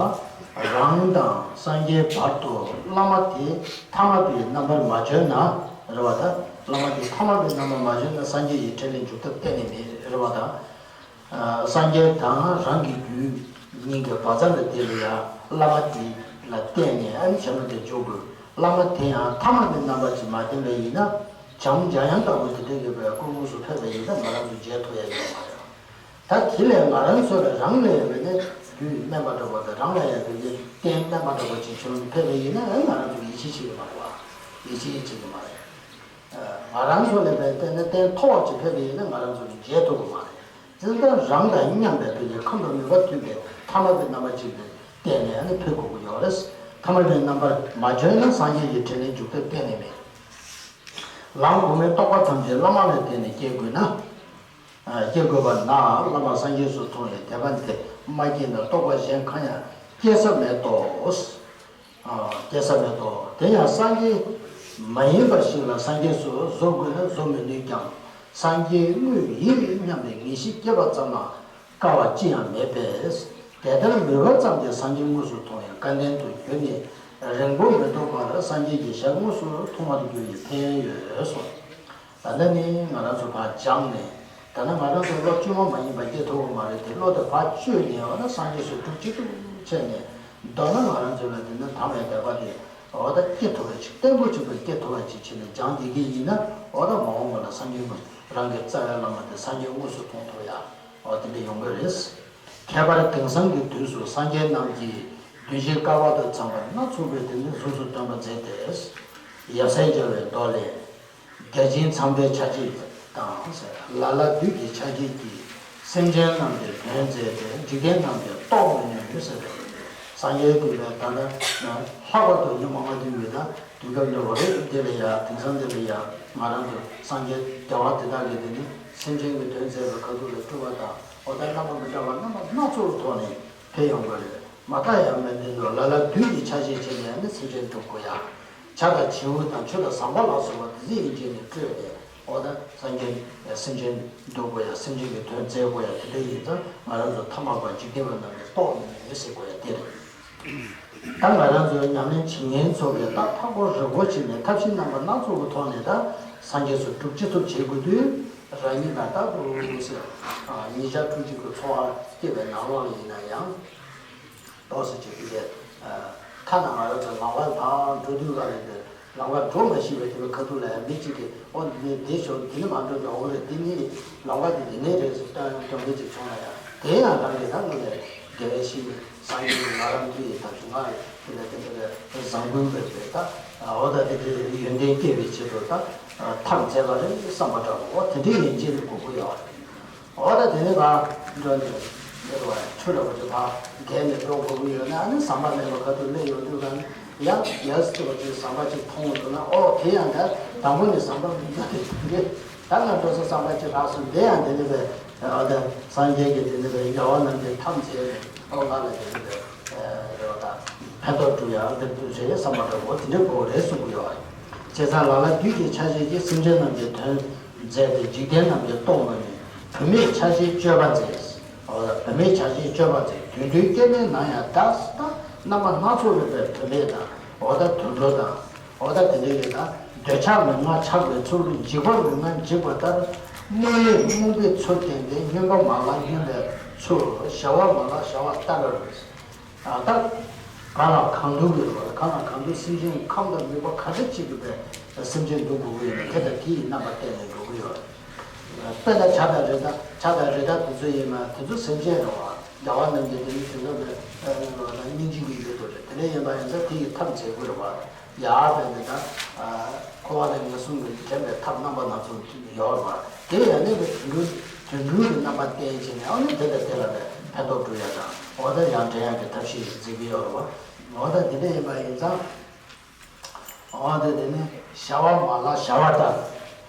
རང་དང་སངས་རྒྱས་བར་དུ་བླ་མ་དེ་ཐ་མལ་པའི་རྣམ་པར་མ་བྱོན་ན་རེད་བ་དང་། བླ་མ་དེ་ཐ་མལ་པའི་རྣམ་པར་མ་བྱོན་ན་སངས་རྒྱས་ཀྱི་ཕྲིན་ལས་འཇུག་ཐབས་གཏན་ནས་མེད་རེད་བ་དང་། སངས་རྒྱས་དང་རང་གི་རྒྱུད་གཉིས་ཀྱི་བ་ཚྭ་ལ་དེ་ལ་ཡང་བླ་མ་དེ་ལ་བརྟེན་ནས་ཨ་ནི་བྱིན་རླབས་དེ་འཇུག་དགོས། བླ་མ་དེ་ཡང་ཐ་མལ་པའི་རྣམ་པ་ཅིག་མ་བསྟེན་པ་ཡིན་ན་བྱམས་འཇམ་དབྱངས་ལྟ་བུ་དེ་འདྲ་ཡོད་པའི་སྐུ་དངོས་སུ་ཕེབས་པ་ཡིན་ན་ང་རང་ཚོ་མཇལ་ཐུབ་ཡ་ཡོད་མ་རེད། ད་དེ་ལས་ང་རང་ཚོ་ལ་རང་ལ་ཡང་བས་ནས་རྒྱུད་སྨན་པ་འདྲ་པོ་དང་རང་ལ་ཡང་བས་ནས་རྟེན་སྨན་པ་འདྲ་པོ་ཅིག་བྱུང་ནས་ཕེབས་པ་ཡིན་ན་ང་རང་ཚོ་ཡིད་ཆེས་བྱེད་ཀྱི་མ་རེད་བ། ཡིད་ཆེས་བྱེད་ཀྱི་མ་རེད། ང་རང་ཚོ་ལ་བས་བལྟས་ན་རྟེན་མཐོ་བ་ཅིག་ཕེབས་པ་ཡིན་ན་ང་རང་ཚོ་ལ་མཇལ་ཐུབ་ཀྱི་མ་རེད། དེ་ལྟར་རང་དང་མཉམ་པའི་བས་ནས་ཁམས་དང་ནུས་པ་མཐུན་པའི་ཐ་མལ་པའི་རྣམ་པ་ཅིག་ལས་ བརྟེན་ནས་ནི་འཕེལ་དགོས་ཀྱི་ཡོད་རེད། ཐ་མལ་པའི་རྣམ་པར་མ་བྱོན་ན་སངས་རྒྱས་ཀྱི་ཕྲིན་ལས་འཇུག་ཐབས་གཏན་ནས་མེད། ལམ་གོང་མའི་རྟོགས་པ་ཐམས་ཅད་བླ་མ་ལ་བརྟེན་ནས་སྐྱེ་དགོས་ན། སྐྱེ་དགོས་པ་ན་བླ་མ་སངས་རྒྱས་སུ་མཐོང་བའི་དད་པ་འདི་མ་སྐྱེས་ན་རྟོགས་པ་གཞན་གང་ཡང་སྐྱེ་ས་མེད་དོ། སྐྱེ་ས་མེད་དོ། དེ་ཡང་སངས་རྒྱས་མ་ཡིན་པ་ཞིག་ལ་སངས་རྒྱས་སུ་བཟོ་དགོས་ན་བཟོ་མི་ནུས་ཀྱང་། སངས་རྒྱས་དངོས་ཡིན་སྙམ་པའི་ངེས་ཤེས་སྐྱེས་པ་ཙམ་ལ་དཀའ་བ་ཅི་ཡང་མེད་པས། དེ་ལྟར་མོས་པ་ཙམ་གྱིས་སངས་རྒྱས་དངོས་སུ་མཐོང་བའི་སྐལ་ལྡན་དུ་གྱུར་ནས། རིང་པོ་མི་ཐོགས་པར་སངས་རྒྱས་ཀྱི་ཞལ་དངོས་སུ་མཐོང་བར་འགྱུར་བའི་ཕན་ཡོན་ཡོད་གསུངས། ད་ལྟ་ནི་ང་རང་ཚོ་ཕར་སྦྱངས་ནས། ད་ནི་ང་རང་ཚོ་བློ་བཅོས་མ་མ་ཡིན་པ་སྐྱེ་ཐུབ་ཀྱི་མ་རེད་དེ། བློ་དེ་ཕར་བཅོས་ནས་འོ་ན་སངས་རྒྱས་སུ་སྒྲུབ་ཅི་ཐུབ་བྱས་ནས། མདོར་ན་ང་རང་ཚོ་ལ་དེ་ནི་དམ་པའི་དད་པ་དེ་འོ་ད་སྐྱེ་ཐུབ་པ་ཅིག་བརྟན་པོ་ཅིག་ཏུ་སྐྱེ་ཐུབ་པ་ཅིག་བྱས་ནས་སྦྱངས་བསྡད་ཀྱི་ཡིན་ན། འོ་ད་མ་འོངས་པ་ལ་སངས་རྒྱས་དངོས་རང་གི་རྩ་བའི་བླ་མ་དེ་སངས་རྒྱས་དངོས་སུ་མཐོང་ཐུབ་ཡ་འོ་དེ་འདྲ་ཡོང་གི་རེད། ཁྱད་པར་དེང་སང་གི་དུས་སུ་སངས་རྒྱས་རྣམས་ཀྱིས་གདུལ་བྱའི་བསྐལ་པ་དུ་བརྩམས་པ་སྣ་ཚོགས་པའི་དེ་ནི་གཟུགས་སུ་སྟོན་པ་མཛད་དེ། ཡབ་སྲས་མཇལ་བའི་མདོ་ལས། བརྒྱ་བྱིན་ཚངས་པའི་ཆ་བྱད་དང་། ལ་ལ་བདུད་ཀྱི་ཆ་བྱད་ཀྱིས། སེམས་ཅན་རྣམས་ཀྱི་དོན་མཛད་དེ། འཇིག་རྟེན་རྣམས་ཀྱིས་རྟོགས་མི་ནུས་ཟེར་ཏེ། སངས་རྒྱས་ཀྱིས་ད་ལྟ་ལྷག་པར་དུ་ཉི་མ་ལྔ་བདུན་གྱི་ད་དུས་སྐབས་འདྲ་བོ་རེད། འདི་ལ་ཡང་དེང་སང་འདི་ལ་ཡང་ང་རང་ཚོ་སངས་རྒྱས་རྒྱལ་བ་དེ་དག་གིས་དེ་ནི་སེམས་ཅན་གྱི་དོན་མཛད་པའི་ཁ་ཐུག་ལ་སྤྲུལ་པ་དང་འོ་ད་རྣམ་པ་མི་འདྲ་བ་རྣམ་པ་སྣ་ཚོགས་ཐོག་ནས་ཕེབས་ཡོང་གི་རེད། མ་མཐའ་ཡང་མི་འདི་ཚོ་ལ་ལ་བདུད་ཀྱི་ཆ་བྱད་བྱས་ནས་ནི་སེམས་ཅན་སྒྲུབ་དགོས་ཡ། བྱ་དང་བྱིའུ་དང་ཆུ་དང་ཟམ་པ་ལ་སོགས་པ་དེ་ཚོ་ཡིན་གཅིག་ནས་སྤྲོས་ཏེ་འོ་ད་སངས་རྒྱས་སེམས་ཅན་སྒྲུབ་དགོས་ཡ། སེམས་ཅན་གྱི་དོན་མཛད་དགོས་ཡ། དེ་འདྲ་ཡིན་ཙང་ང་རང་ཚོ་ཐ་མལ་པ་འཇིག་རྟེན་པ་རྣམས་ཀྱིས་རྟོགས་མི་ནུས་ཟེར་དགོས་ཡ་དེ་རེད། ད་ང་རང་ཚོའི་ཉམས་ལེན་བྱེད་མཁན་ཚོ་གིས་ད་ཐག་པོ་རི་བོ་བྱས་ནས་ཐབས་ཤེས་རྣམ་པ་སྣ་ཚོགས་ཀྱི་ཐོག་ནས་ད་སངས་རྒྱས་སུ་སྒྲུབ་ཅི་ཐུབ་བྱེད་དགོས་དུས། རང་ཉིད་ལ་ད་འུ་ཟེར་ཉིན་ཞག་ཕྲུགས་གཅིག་གི་འཚོ་བ་སྐྱེལ་བའི་ནང་ལོགས་ལ་ཡིན་ན་ཡང་། ཏོག་ཙམ་ཅིག་གིས་ཐ་ན་ང་རང་ཚོ་ལམ་ཁར་ཕར་འགྲོ་དུས་ག་ལ་དེ་ལམ་ཁར་འགྲོ་མ་ཤེས་པའི་དེ་བའི་ཁ་ཐུག་ལ་ཡང་མི་གཅིག་གིས་ཨོ་འདི་ནས་བསྡད་ཤོག་འདི་ནས་མ་འགྲོ་འགྲོ་འོ་རེད། འདི་ནས་ལམ་ཁ་འདི་འདི་ནས་རེད་ཟེར་ཏང་ཏང་མི་གཅིག་བྱུང་ན་ཡང་དེ་ཡང་རང་གིས་ད་དངོས་གནས་དགེ་བའི་བཤེས་གཉེན་སངས་རྒྱས་ཀྱི་ང་རང་ཚོ་ཡི་ཐབས་ཤེས་ང་དེ་ལ་དེ་འདྲ་བའི་བཟང་པོའི་བའི་བའི་ད་འོ་ད་དེ་དེ་ཡོན་ཏན་སྐྱེ་བའི་ཆེད་དུ་ད་ཐབས་མཛད་པ་རེད་བསམ་པ་འདྲ་བོ་འོ་དེ་འདྲའི་ཡན་ཆད་དུ་གོ་གི་ཡོད་རེད། འོ་ད་དེ་ནས་ཕར་འགྲོ་ནས་འདིར་བ་ཆུ་འདྲ་བོ་ཅིག་ཕར་བརྒལ་ནས་འགྲོ་དགོས་ཀྱི་ཡོད་ན་ཨ་ནི་ཟམ་པ་མེད་པ་ཁ་ཐུག་སླེབས་ཡོང་དུས་ག་ནས་ཡ་ཡ་སི་ཅིག་བ་ཅིག་ཟམ་པ་ཅིག་མཐོང་འདུག་ན་ཨོ་དེ་ཡང་ད་དང་པོ་ནས་ཟམ་པ་མི་འདུག་དེ་དེ་ད་ང་འགྲོ་ས་ཟམ་པ་ཅིག་རག་སོང་། དེ་ཡང་དེ་ནས་བས་ཨ་ད་སངས་རྒྱས་ཀྱིས་དེ་ནས་བས་རྒྱལ་བ་རྣམས་ཀྱིས་ཐབས་མཛད་ནས་ཨོ་ང་ལ་དེ་ནས་བས་རེ་བ་ད་ཕན་ཐོགས་འགྲུབ་ཡག་འདི་རེད་བསམ་པ་འདྲ་བོ་དེ་འདྲ་དགོས་རེད་གསུང་གི་ཡོད་རེད། བྱས་ཙང་ལ་ལ་བདུད་ཀྱི་ཆ་བྱད་ཀྱིས་སེམས་ཅན་རྣམས་ཀྱི་དོན་མཛད་དེ། འཇིག་རྟེན་རྣམས་ཀྱིས་རྟོགས་མ་ནུས། བུད་མེད་ཆ་བྱད་སྤྱོད་པ་མཛད། འོ་ད་བུད་མེད་ཆ་བྱད་སྤྱོད་པ་མཛད། དུད་འགྲོའི་སྐྱེ་གནས་ན་ཡང་ད་ད་རྣམ་པ་སྣ་ཚོགས་ཡོད་པའི་བུད་མེད་དང་འོ་ད་དུད་འགྲོ་དང་འོ་ད་དེ་འདྲ་ཡོད་ད། འདོད་ཆགས་མི་མངའ་ཆགས་པའི་ཚུལ། འཇིགས་པ་མི་མངའ་འཇིགས་པ་ལྟར། རྨོངས་ལས་རྨོངས་པའི་ཚུལ་བསྟན་ཏེ། སྨྱོན་པ་མ་ལགས་སྨྱོན་པའི་ཚུལ། བྱ་བ་མ་ལགས་བྱ་བ་ལྟར། ད་གང་ལ་གང་འདུལ་གྱི་རེད་བ། གང་ལ་གང་འདུལ་སེམས་ཅན་ཁམས་དང་མོས་པ་ག་འདྲ་ཅིག་གིས་པའི་སེམས་ཅན་འདུལ་དགོས་ཀྱི་ཡོད་ན་དེ་དང་དེ་ཡི་རྣམ་པ་བསྟན་ནས་འགྲོ་གི་ཡོད་རེད། དཔེར་ན་བྱ་དང་རི་དྭགས་བྱ་དང་རི་དྭགས་དེ་ཚོ་ཡིན་ན་དེ་ཚོ་སེམས་ཅན་རེད་བ། རྒྱལ་བ་རྣམས་ཀྱིས་དེ་ནི་དེ་ཚོ་གི་སྙིང་རྗེ་གི་ཡུལ་དུ་རེད། དེ་འདྲ་ཡིན་པ་ཡིན་ཙང་དེ་ཡི་ཐབས་མཛད་དགོས་རེད་བ། ཡ་དཔེར་ན་ད་འཁོར་བ་ལས་ངན་སོང་གི་འདྲེན་པའི་ཐབས་རྣམ་པ་སྣ་ཚོགས་ཡོད་རེད་བ། དེ་ཡང་ནི་དུད་འགྲོ་དུད་འགྲོའི་རྣམ་པ་བསྟན་བྱས་ནས་ཨ་ནི་དེ་དང་དེ་ལ་ནི་ཕན་ཐོགས་སྒྲུབ་ཡ་དང་འོ་ད་ཡང་འདྲེན་ཡ་གི་ཐབས་ཤེས་ཤིག་མཛད་ཀྱི་ཡོད་རེད་བ། འོ་ད་དེ་འདྲ་ཡིན་པ་ཡིན་ཙང་། འོ་ད་དེ་ནི་བྱ་བ་མ་ལགས་བྱ་བ་ལྟར།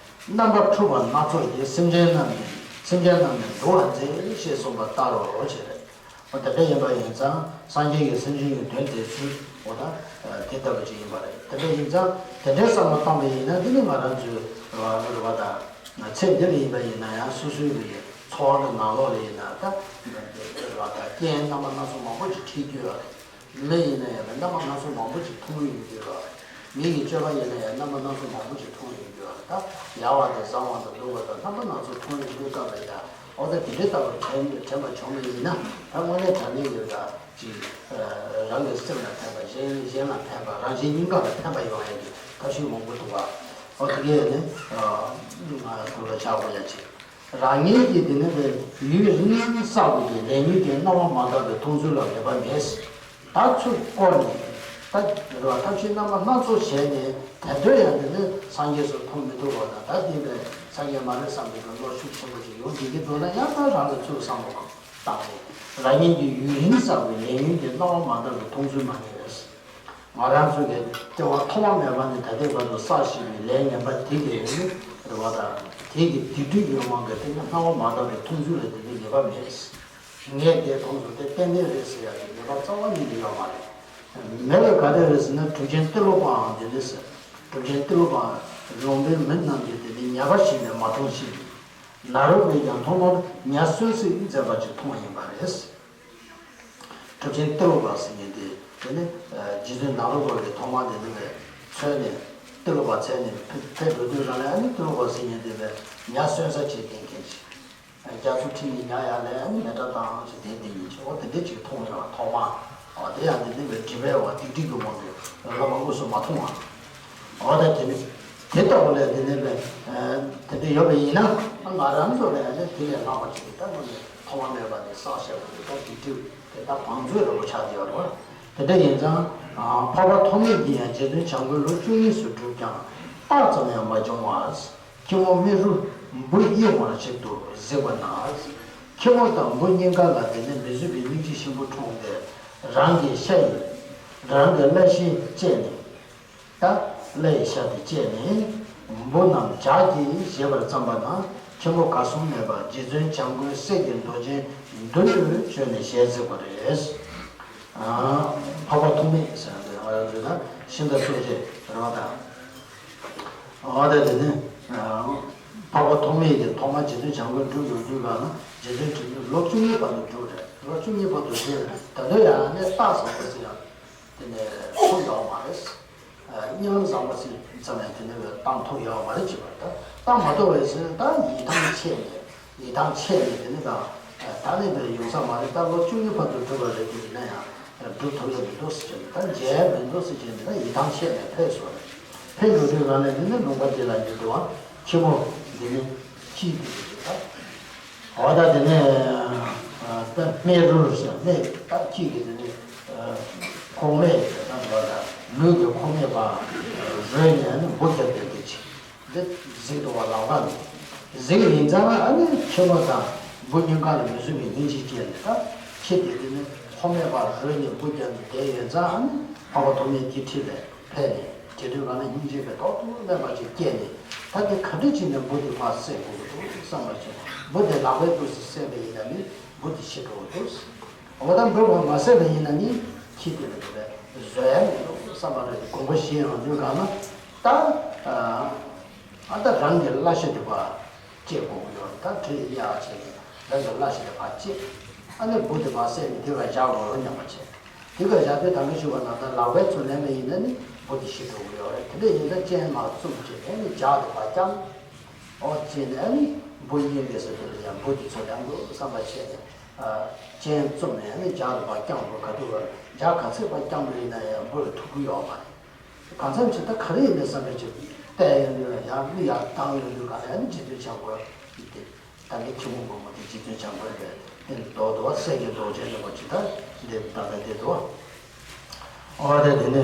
རྣམ་པར་འཁྲུལ་པ་སྣ་ཚོགས་ཀྱིས། སེམས་ཅན་རྣམས་ནི་སེམས་ཅན་རྣམས་ནི་འདུལ་བར་མཛད། ཞེས་གསུངས་པ་ལྟར་རོ་ཞེས་རེད། འོ་དེ་འདྲ་ཡིན་པ་ཡིན་ཙང་སངས་རྒྱས་ཀྱིས་སེམས་ཅན་གྱི་དོན་མཛད་ཚུལ་འོ་ད་དེ་ལྟ་བུ་ཅིག་ཡིན་པ་རེད། དེ་འདྲ་ཡིན་ཙང་དེ་འདྲའི་བསམ་བློ་བཏང་བ་ཡིན་ན་འདི་ནི་ང་རང་ཚོའི་རེ་བ་དང་ཚེ་འདི་ལ་ཡིན་པ་ཡིན་ན་ཡང་སོ་སོའི་གི་འཚོ་བ་གི་ནང་ལོགས་ལ་ཡིན་ན་ད་རེ་བ་དང་རྐྱེན་རྣམ་པ་སྣ་ཚོགས་མང་པོ་ཅིག་འཕྲད་ཀྱི་ཡོད་རེད། མི་ཡིན་ན་ཡང་རྣམ་པ་སྣ་ཚོགས་མང་པོ་ཅིག་མཐོང་ཡོང་གི་ཡོད་རེད། མི་ཡི་སྤྱོད་པ་ཡིན་ན་ཡང་རྣམ་པ་སྣ་ཚོགས་མང་པོ་ཅིག་མཐོང་ཡོང་གི་ཡོད་རེད། ད་ཡག་པ་དང་བཟང་བ་དང་སྡུག་པ་དང་རྣམ་པ་སྣ་ཚོགས་མཐོང་ཡོང་དུས་སྐབས་ལ་ཡང་འོ་ད་དེ་འདྲའི་ལྟ་བུ་དྲན་དྲན་པ་བྱུང་བ་ཡིན་ན་ད་དངོས་གནས་དྲང་གནས་ཡོད་ད་ཅིག་རང་གི་སེམས་ལ་ཕན་པ་གཞན་གཞན་ལ་ཕན་པ་རང་གཞན་གཉིས་ཀ་ལ་ཕན་པ་ཡོང་ཡ་གི་ཐབས་ཤེས་མང་པོ་འདུག་བ། འོ་དེ་གས་ནི་ང་ཚོ་ལ་བྱ་དགོས་ཡ་ཅིག་རང་ཉིད་ཀྱིས་དེ་ནི་བའི་ཡུལ་དངོས་བསགས་པའི་ལས་ཉོན་གྱི་སྣང་བ་མ་དག་པའི་མཐོང་ཚུལ་ལ་འབད་པ་མེད། ད་ཚུར་བསྐོར་ནས་ད་རེ་བ་ཐབས་ཤེས་རྣམ་པ་སྣ་ཚོགས་བྱས་ནས་དེ་འདྲ་ཡང་དེ་ནི་སངས་རྒྱས་སུ་མཐོང་མི་ཐུབ་པ་དང་ད་དེ་བས་སངས་རྒྱས་མ་རེད་བསམ་པའི་བློ་ཤུགས་ཆེན་པོ་ཞིག་ཡོང་བསྡད་ཀྱི་འདུག་ན་ཡང་ད་རང་ལ་ཚུར་བསམ་བློ་ཁོ། བཏང་ནས་རང་ཉིད་ཀྱི་ཡུན་རིང་བསགས་པའི་ལས་ཉོན་གྱི་སྣང་བ་མ་འདྲ་བའི་མཐོང་ཚུལ་མ་ངེས་པས། ང་རང་ཚོ་གི་ལྟེ་བ་ཐོག་མ་མེད་པ་ནས་ད་ལྟའི་བར་དུ་བསགས་བཞིན་པའི་ལས་ངན་པ་དེ་གི་རེ་བ་དང་དེ་གི་སྡིག་སྒྲིབ་ཀྱི་དབང་གིས་དེ་ནི་སྣང་བ་མ་འདྲ་བའི་མཐོང་ཚུལ་ལ་དེ་ནི་ངེས་པ་མེད། ངས་དེ་མཐོང་སོང་དེ་ཏན་ཏན་རེད་ཟེར་ཡ་དེ་ངེས་པ་རྩ་བ་ཉིད་ནས་ཡོད་མ་རེད། མེད་པ་ག་དེ་རེད་ཟེར་ན་གྲུབ་ཆེན་ཏི་ལོ་པའང་དེ་འདྲ་ཟེར། གྲུབ་ཆེན་ཏི་ལོ་པའང་ལུང་པའི་མི་རྣམས་ཀྱིས་དེ་ནི་ཉ་པ་ཞིག་ནས་མ་མཐོང་ཞིང་། ནཱ་རོ་པས་ཀྱང་ཐོག་མར་ཉ་གསོན་སྲེག་མཛད་པ་ཅིག་མཐོང་བ་ཡིན་པ་རེད། གྲུབ་ཆེན་ཏི་ལོ་པ་ཟེར་མཁན་དེ་དེ་ནི་རྗེ་བཙུན་ནཱ་རོ་པ་གིས་ཐོག་མར་དེ་འདྲ་བའི་འཚོལ་ནས་ཏི་ལོ་པ་འཚོལ་ནས་ཕེབས་འགྲོ་དུས་རང་ལ་ཨ་ནི་ཏི་ལོ་པ་ཟེར་མཁན་དེ་བས་ཉ་གསོན་ས་བྱེད་མཁན་མཁན་ཞིག་རྒྱ་མཚོ་ཁྲི་ནས་ཉ་ཡར་ལས་ཨ་ནི་མེ་སྲེག་བཏང་ཞེས་དེ་འདི་ཡིན་ཆེ་བ་དེ་འདྲ་ཅིག་མཐོང་ཡོང་ཐོག་མ། འོ་དེ་ཡང་འདི་འདི་བའི་སྒྲིབ་པའི་བ་སྡིག་སྒྲིབ་ཀྱི་དབང་གིས་བླ་མ་དངོས་སུ་མ་མཐོང་བ། འོ་ད་དེ་ནི་དེ་ལྟ་བུ་ལས་དེ་ནི་བས་དེ་འདྲ་ཡོད་པ་ཡིན་ན་ང་རང་ཚོ་ལས་ཨ་ནི་དེ་ལས་ལྷག་པ་ཅིག་གི་ད་ནི་ཐོག་མ་མེད་པ་ནས་བསགས་བཞག་པ་དེ་ད་སྡིག་སྒྲིབ་དེ་ད་བང་མཛོད་རིན་པོ་ཆགས་དེ་ཡོད་རེད་བ། དེ་འདྲ་ཡིན་ཙང་འཕགས་པ་ཐོགས་མེད་ཀྱིས་ཡང་རྗེ་བཙུན་བྱམས་མགོན་ལོ་བཅུ་གཉིས་སུ་བསྒྲུབས་ཀྱང་རྟགས་ཙམ་ཡང་མ་བྱུང་བར། ཁྱི་མོ་རྨེ་རུས་འབུ་གཡེང་བ་ཞིག་ཏུ་གཟིགས་པ་ན། ཁྱི་མོ་དང་འབུ་གཉིས་ཀ་ལ་དེ་ནས་མི་བཟོད་པའི་སྙིང་རྗེ་ཆེན་པོ་འཁྲུངས་ཏེ། རང་གི་ཤ་ཡིས། རང་གི་བརླ་ཤ་བཅད་ནས། ད་བརླ་ཡི་ཤ་དེ་བཅད་ནས། འབུ་རྣམས་ཇག་གིས་བཞེས་པར་བརྩམས་པ་ན། ཁྱི་མོ་གར་སོང་མེད་པར་རྗེ་བཙུན་བྱམས་མགོན་གསེར་གྱི་མདོག་ཅན་མདུན་དུ་བྱོན་ནས་ཞལ་གཟིགས་པ་རེད། འཕགས་པ་ཐོགས་མེད་ཟེར་ན་ང་རང་ཚོས་ན་ཤིང་རྟ་གསོད་བྱེད་རེད་བ་དང་། འོ་ད་དེ་ནི། འཕགས་པ་ཐོགས་མེད་ཀྱིས་ཐོག་མར་རྗེ་བཙུན་བྱམས་མགོན་སྒྲུབ་ཡོང་དུས་ག་ན་རྗེ་བཙུན་ཁྲི་ལོ་བཅུ་གཉིས་བར་དུ་སྒྲུབ་རེད། ལོ་བཅུ་གཉིས་བར་དུ་སྒྲུབ་རེད། ད་དུང་ཡང་ནས་རྟགས་བཟང་པོ་ཞིག་ཡང་དེ་ནས་ཐུག་ཡོང་བ་རེད། གཉིད་ལམ་བཟང་པོ་ཞིག་ཙམ་ཡང་དེ་ནས་བཏང་ཐུབ་ཡོང་བ་རེད་ཅེས་པ་ད་བཏང་མ་ཐུབ་པའི་ཚེ་ད་ཡིད་ཐང་ཆད་ནས་ཡིད་ཐང་ཆད་ནས་དེ་ནས་ད་ད་ནས་ཡོང་ས་མ་རེད། ད་ལོ་བཅུ་གཉིས་བར་དུ་སྒྲུབ་པ་རེད་དེ་ཡིན་ན་ཡང་། སྒྲུབ་ཐུབ་ཡ་མི་འདུག་ཟེར་གྱི་འདུག་ད་མཇལ་ཡ་མི་འདུག་ཟེར་གྱི་འདུག་ད་ཡིད་ཐང་ཆད་ནས་ཕེབས་སོང་། ཕེབས་འགྲོ་དུས་རང་ལས་འདི་ནི་ལུང་པ་འདི་ལ་ཉེ་དུ་བ་ཁྱི་མོ་འདི་ནི་ཁྱི་འདི་ནི་ད། འོ་ད་དེ་ནས་ད་རྨེ་རུས་ཟེར་རྨེ་ད་ཁྱི་གི་འདི་ནི་ཁོག་སྨད་ཟེར་ན་འགྲོ་ད་ལུས་ཀྱི་ཁོག་སྨད་པ་རོལ་ནས་ནི་འབུ་རྒྱབ་སྟེ་འདི་ཅི། འདི་གཟིགས་འདུག་བ་ལག་པ་ནས། གཟིགས་ཡིན་ཙང་ཨ་ནི་ཁྱི་མོ་དང་འབུ་གཉིས་ཀ་ལ་མི་བཟོད་པའི་སྙིང་རྗེ་སྐྱེས་ནས་ད་ཁྱི་དེ་དེ་ནི་ཁོག་སྨད་པ་རོལ་ནས་འབུ་རྒྱབ་ནས་བསྡད་ཡོད་ཙང་ཨ་ནི་འཕགས་པ་ཐོགས་མེད་ཀྱི་ཁྲི་ལ་ཕེབས་ནས་དེ་དུས་ག་ལ་སྙིང་རྗེ་གི་ཏོག་ཏོག་སྨད་པ་ཅིག་སྐྱེས་ནས་ད་དེ་ག་འདྲ་བྱས་ནས་འབུ་དེ་ཕར་བསད་དགོས་ཀྱི་འདུག་བསམ་པ་བྱུང་། འབུ་དེ་ལག་པའི་སྟོབས་ཀྱིས་བསད་པ་ཡིན་ན་ནི་འབུ་དེ་ཤི་འགྲོ་གི་འདུག་འོ་ད་འབུ་ཕར་མ་བསད་པ་ཡིན་ན་ནི་ཁྱི་དེ་ལ་དེ་བས་བཟོད་ཡ་མི་འདུག་བསམ་པ་རེད། དགོངས་པ་བཞེས་ཡོང་དུས་ག་ལ། ད། ཨ་ད་རང་གི་བརླ་ཤ་དེ་ཕར་བཅད་དགོས་ཀྱི་ཡོད་རེད། ད་གྲི་གཡག་བྱས་ནས་རང་གི་བརླ་ཤ་དེ་ཕར་བཅད། ཨ་ནི་འབུ་དེ་ཕར་བསད་ནས་དེ་ག་བཞག་དགོས་རེད་སྙམ་པ་བྱས། དེ་ག་བཞག་དུས་ད་གིན་ཞུས་པ་ནང་ལྟར་ལག་པས་ཚུར་ལེན་པ་ཡིན་ན་ནི་འབུ་དེ་ཤི་འགྲོ་གི་ཡོད་རེད། དེ་འདྲ་ཡིན་ཙང་སྤྱན་མར་བཙུམ་བྱས་ནས་ནི་ལྗགས་དེ་ཕར་བརྐྱངས། འོ་བྱས་ནས་ཨ་ནི་འབུ་གཡེང་བསྡད་ས་དེ་ལ་ཡང་འབུ་དེ་ཚུར་ལེན་དགོས་བསམ་པ་བྱས་ནས། སྤྱན་བཙུམ་ནས་ནི་ལྗགས་དེ་ཕར་བརྐྱངས་པ་ག་དུས་བར་ལྗགས་ག་ཚོད་ཕར་བརྐྱངས་པ་ཡིན་ན་ཡང་འབུ་ལ་ཐུག་གི་ཡོད་མ་རེད། གང་འཚམ་ཞིག་ད་ག་རེ་ཡིན་ནའི་བསམ་པའི་ཕྱིར་བལྟས་ཡོང་དུས་ཡང་མིག་ཡར་བཏང་ཡོང་དུས་ག་ལ་ནི་རྗེ་བཙུན་བྱམས་མགོན་དེ་ད་ནི་ཁྱི་མོ་འབུ་མོ་དེ་རྗེ་བཙུན་བྱམས་མགོན་དེ་དེ་རྡོག་རྡོག་གསེར་གྱི་མདོག་ཅན་དེ་མོ་ཅིག་ད་འདི་ད་ལྟ་དེ་འདུག་འོ་དེ་དེ་ནས་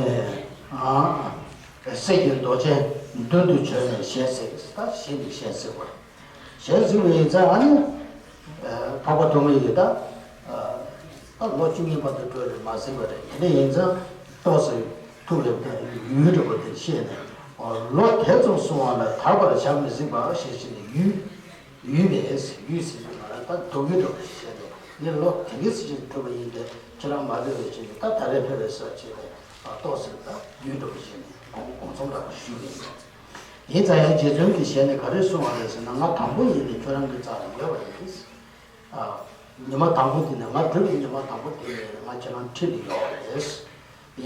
གསེར་གྱི་མདོག་ཅན་མདུན་དུ་བྱོན་ནས་ཞལ་གཟིགས། ད་ཞལ་ནི་ཞལ་གཟིགས་པ། ཞལ་གཟིགས་པ་ཡིན་ཙང་ཨ་ནི། འཕགས་པ་ཐོགས་མེད་ཀྱིས་ད། ད་ལོ་བཅུ་གཉིས་བར་དུ་འགྲོ་རེད་མ་ཟིན་པ་རེད། དེ་འདྲ་ཡིན་ཙང་ཏོག་ཙམ་ཐུགས་ལ་ཡུས་འདྲ་པོ་དེ་བཤད་ནས། ལོ་དེ་ཙམ་སོང་བ་ལ་ཐར་པར་བྱ་མི་གཟིགས་པ་ཞེས་བྱས་ནས་ཡུས། ཡུས་མེད་ཡུས་ཟེར་དུས་ང་རང་ད་སྡུག་ཡུས་འདྲ་པོ་བཤད་ནས་ངས་ལོ་དེ་ག་ཙམ་ཞིག་འགྲོ་བ་ཡིན་ཏེ་ཁྱེད་རང་མ་ཕེབས་པའི་ཆེད་དུ་ད་ད་རེས་ཕེབས་པའི་ས་བྱས་ནས་ཏོག་ཙམ་ད་ཡུས་འདྲ་པོ་བྱས་ནས་དགོངས་དགོངས་ཚོམ་འདྲ་པོ་ཞུས་ནས། ཡིན་ཙང་ཡང་རྗེ་བཙུན་གྱི་ཞལ་ནས་ག་རེ་གསུངས་པ་རེད་ཟེར་ན། ང་དང་པོ་ཡིན་ནས་ཁྱོད་རང་གི་རྩ་ལ་ཉེ་བ་ཡིན། ཉི་མ་དང་པོ་དེ་ནས་ང་སྒྲུབ་པའི་ཉི་མ་དང་པོ་དེ་ནས་ང་ཁྱེད་རང་འཁྲིས་ལ་ཡོད་པ་རེད།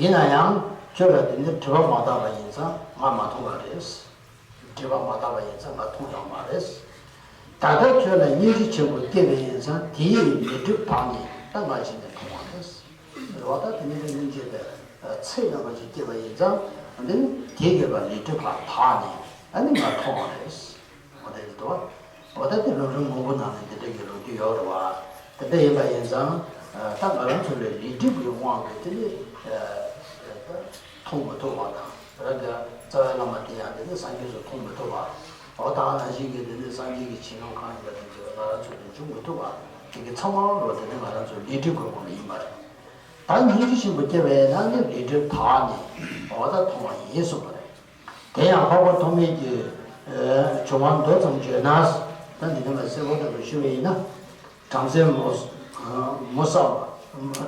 ཡིན་ན་ཡང་ཁྱོད་ལ་དེ་ནས་སྒྲིབ་པ་མ་དག་པ་ཡིན་ཙང་ང་མ་མཐོང་བ་རེད། སྒྲིབ་པ་མ་དག་པ་ཡིན་ཙང་ང་མཐོང་ཡོད་མ་རེད། ད་ལྟ་ཁྱོད་ལ་སྙིང་རྗེ་ཆེན་པོ་སྐྱེས་པ་ཡིན་ཙང་དེ་ཡི་ལས་སྒྲིབ་དག་ནས་ད་ང་གཞི་ནས་མཐོང་བ་རེད། རེད་བ། ད་དེ་ནས་སྙིང་རྗེ་པའི་ཚེ་ཡོད་པ་ཞིག་སྐྱེས་པ་ཡིན་ཙང་འདི་ནི་དེ་གས་པ་ལས་སྒྲིབ་པ་དག་ནས་ཨ་ནི་ང་མཐོང་བ་རེད། འོ་དེ་རེད་དོ། འོ་ད་དེ་ལམ་རིམ་མང་པོ་ནང་ནས་འདི་འདྲ་གི་ལོ་རྒྱུས་ཡོད་རེད་བ། དེ་འདྲ་ཡིན་པ་ཡིན་ཙང་ད་ང་རང་ཚོ་ལ་ལས་སྒྲིབ་ཀྱི་དབང་གིས་དེ་ནི་མཐོང་མི་ཐུབ་པ་དང་། རང་གི་རྩ་བའི་བླ་མ་དེ་ཡང་དེ་ནི་སངས་རྒྱས་སུ་མཐོང་མི་ཐུབ་པ། འོ་ད་ནང་བཞིན་གྱི་དེ་ནི་སངས་རྒྱས་ཀྱི་བྱིན་རླབས་གང་ཡིན་པ་དེ་ཚོ་ང་རང་ཚོ་ལ་འཇུག་མི་ཐུབ་པ། དེ་གི་ཚང་མ་ལོ་དེ་ནི་ང་རང་ཚོ་ལས་འབྲས་དགོས་པ་ལ་ཡིན་པ་རེད། ད་སྙིང་རྗེ་ཆེན་པོ་སྐྱེ་བས་ན་ནི་ལས་འབྲས་དག་ནས་འོ་ད་མཐོང་བ་ཡིན་གསུངས་པ་རེད། དེ་ཡང་འཕགས་པ་ཐོགས་མེད་ཀྱི་འབྱུང་བ་མདོ་ཙམ་བརྗོད་ན། ད་འདི་ནི་ལ་གསལ་པོ་ལྟ་བུ་ཞུ་བ་ཡིན་ན། བྲམ་ཟེ་མོ། མོ་ས།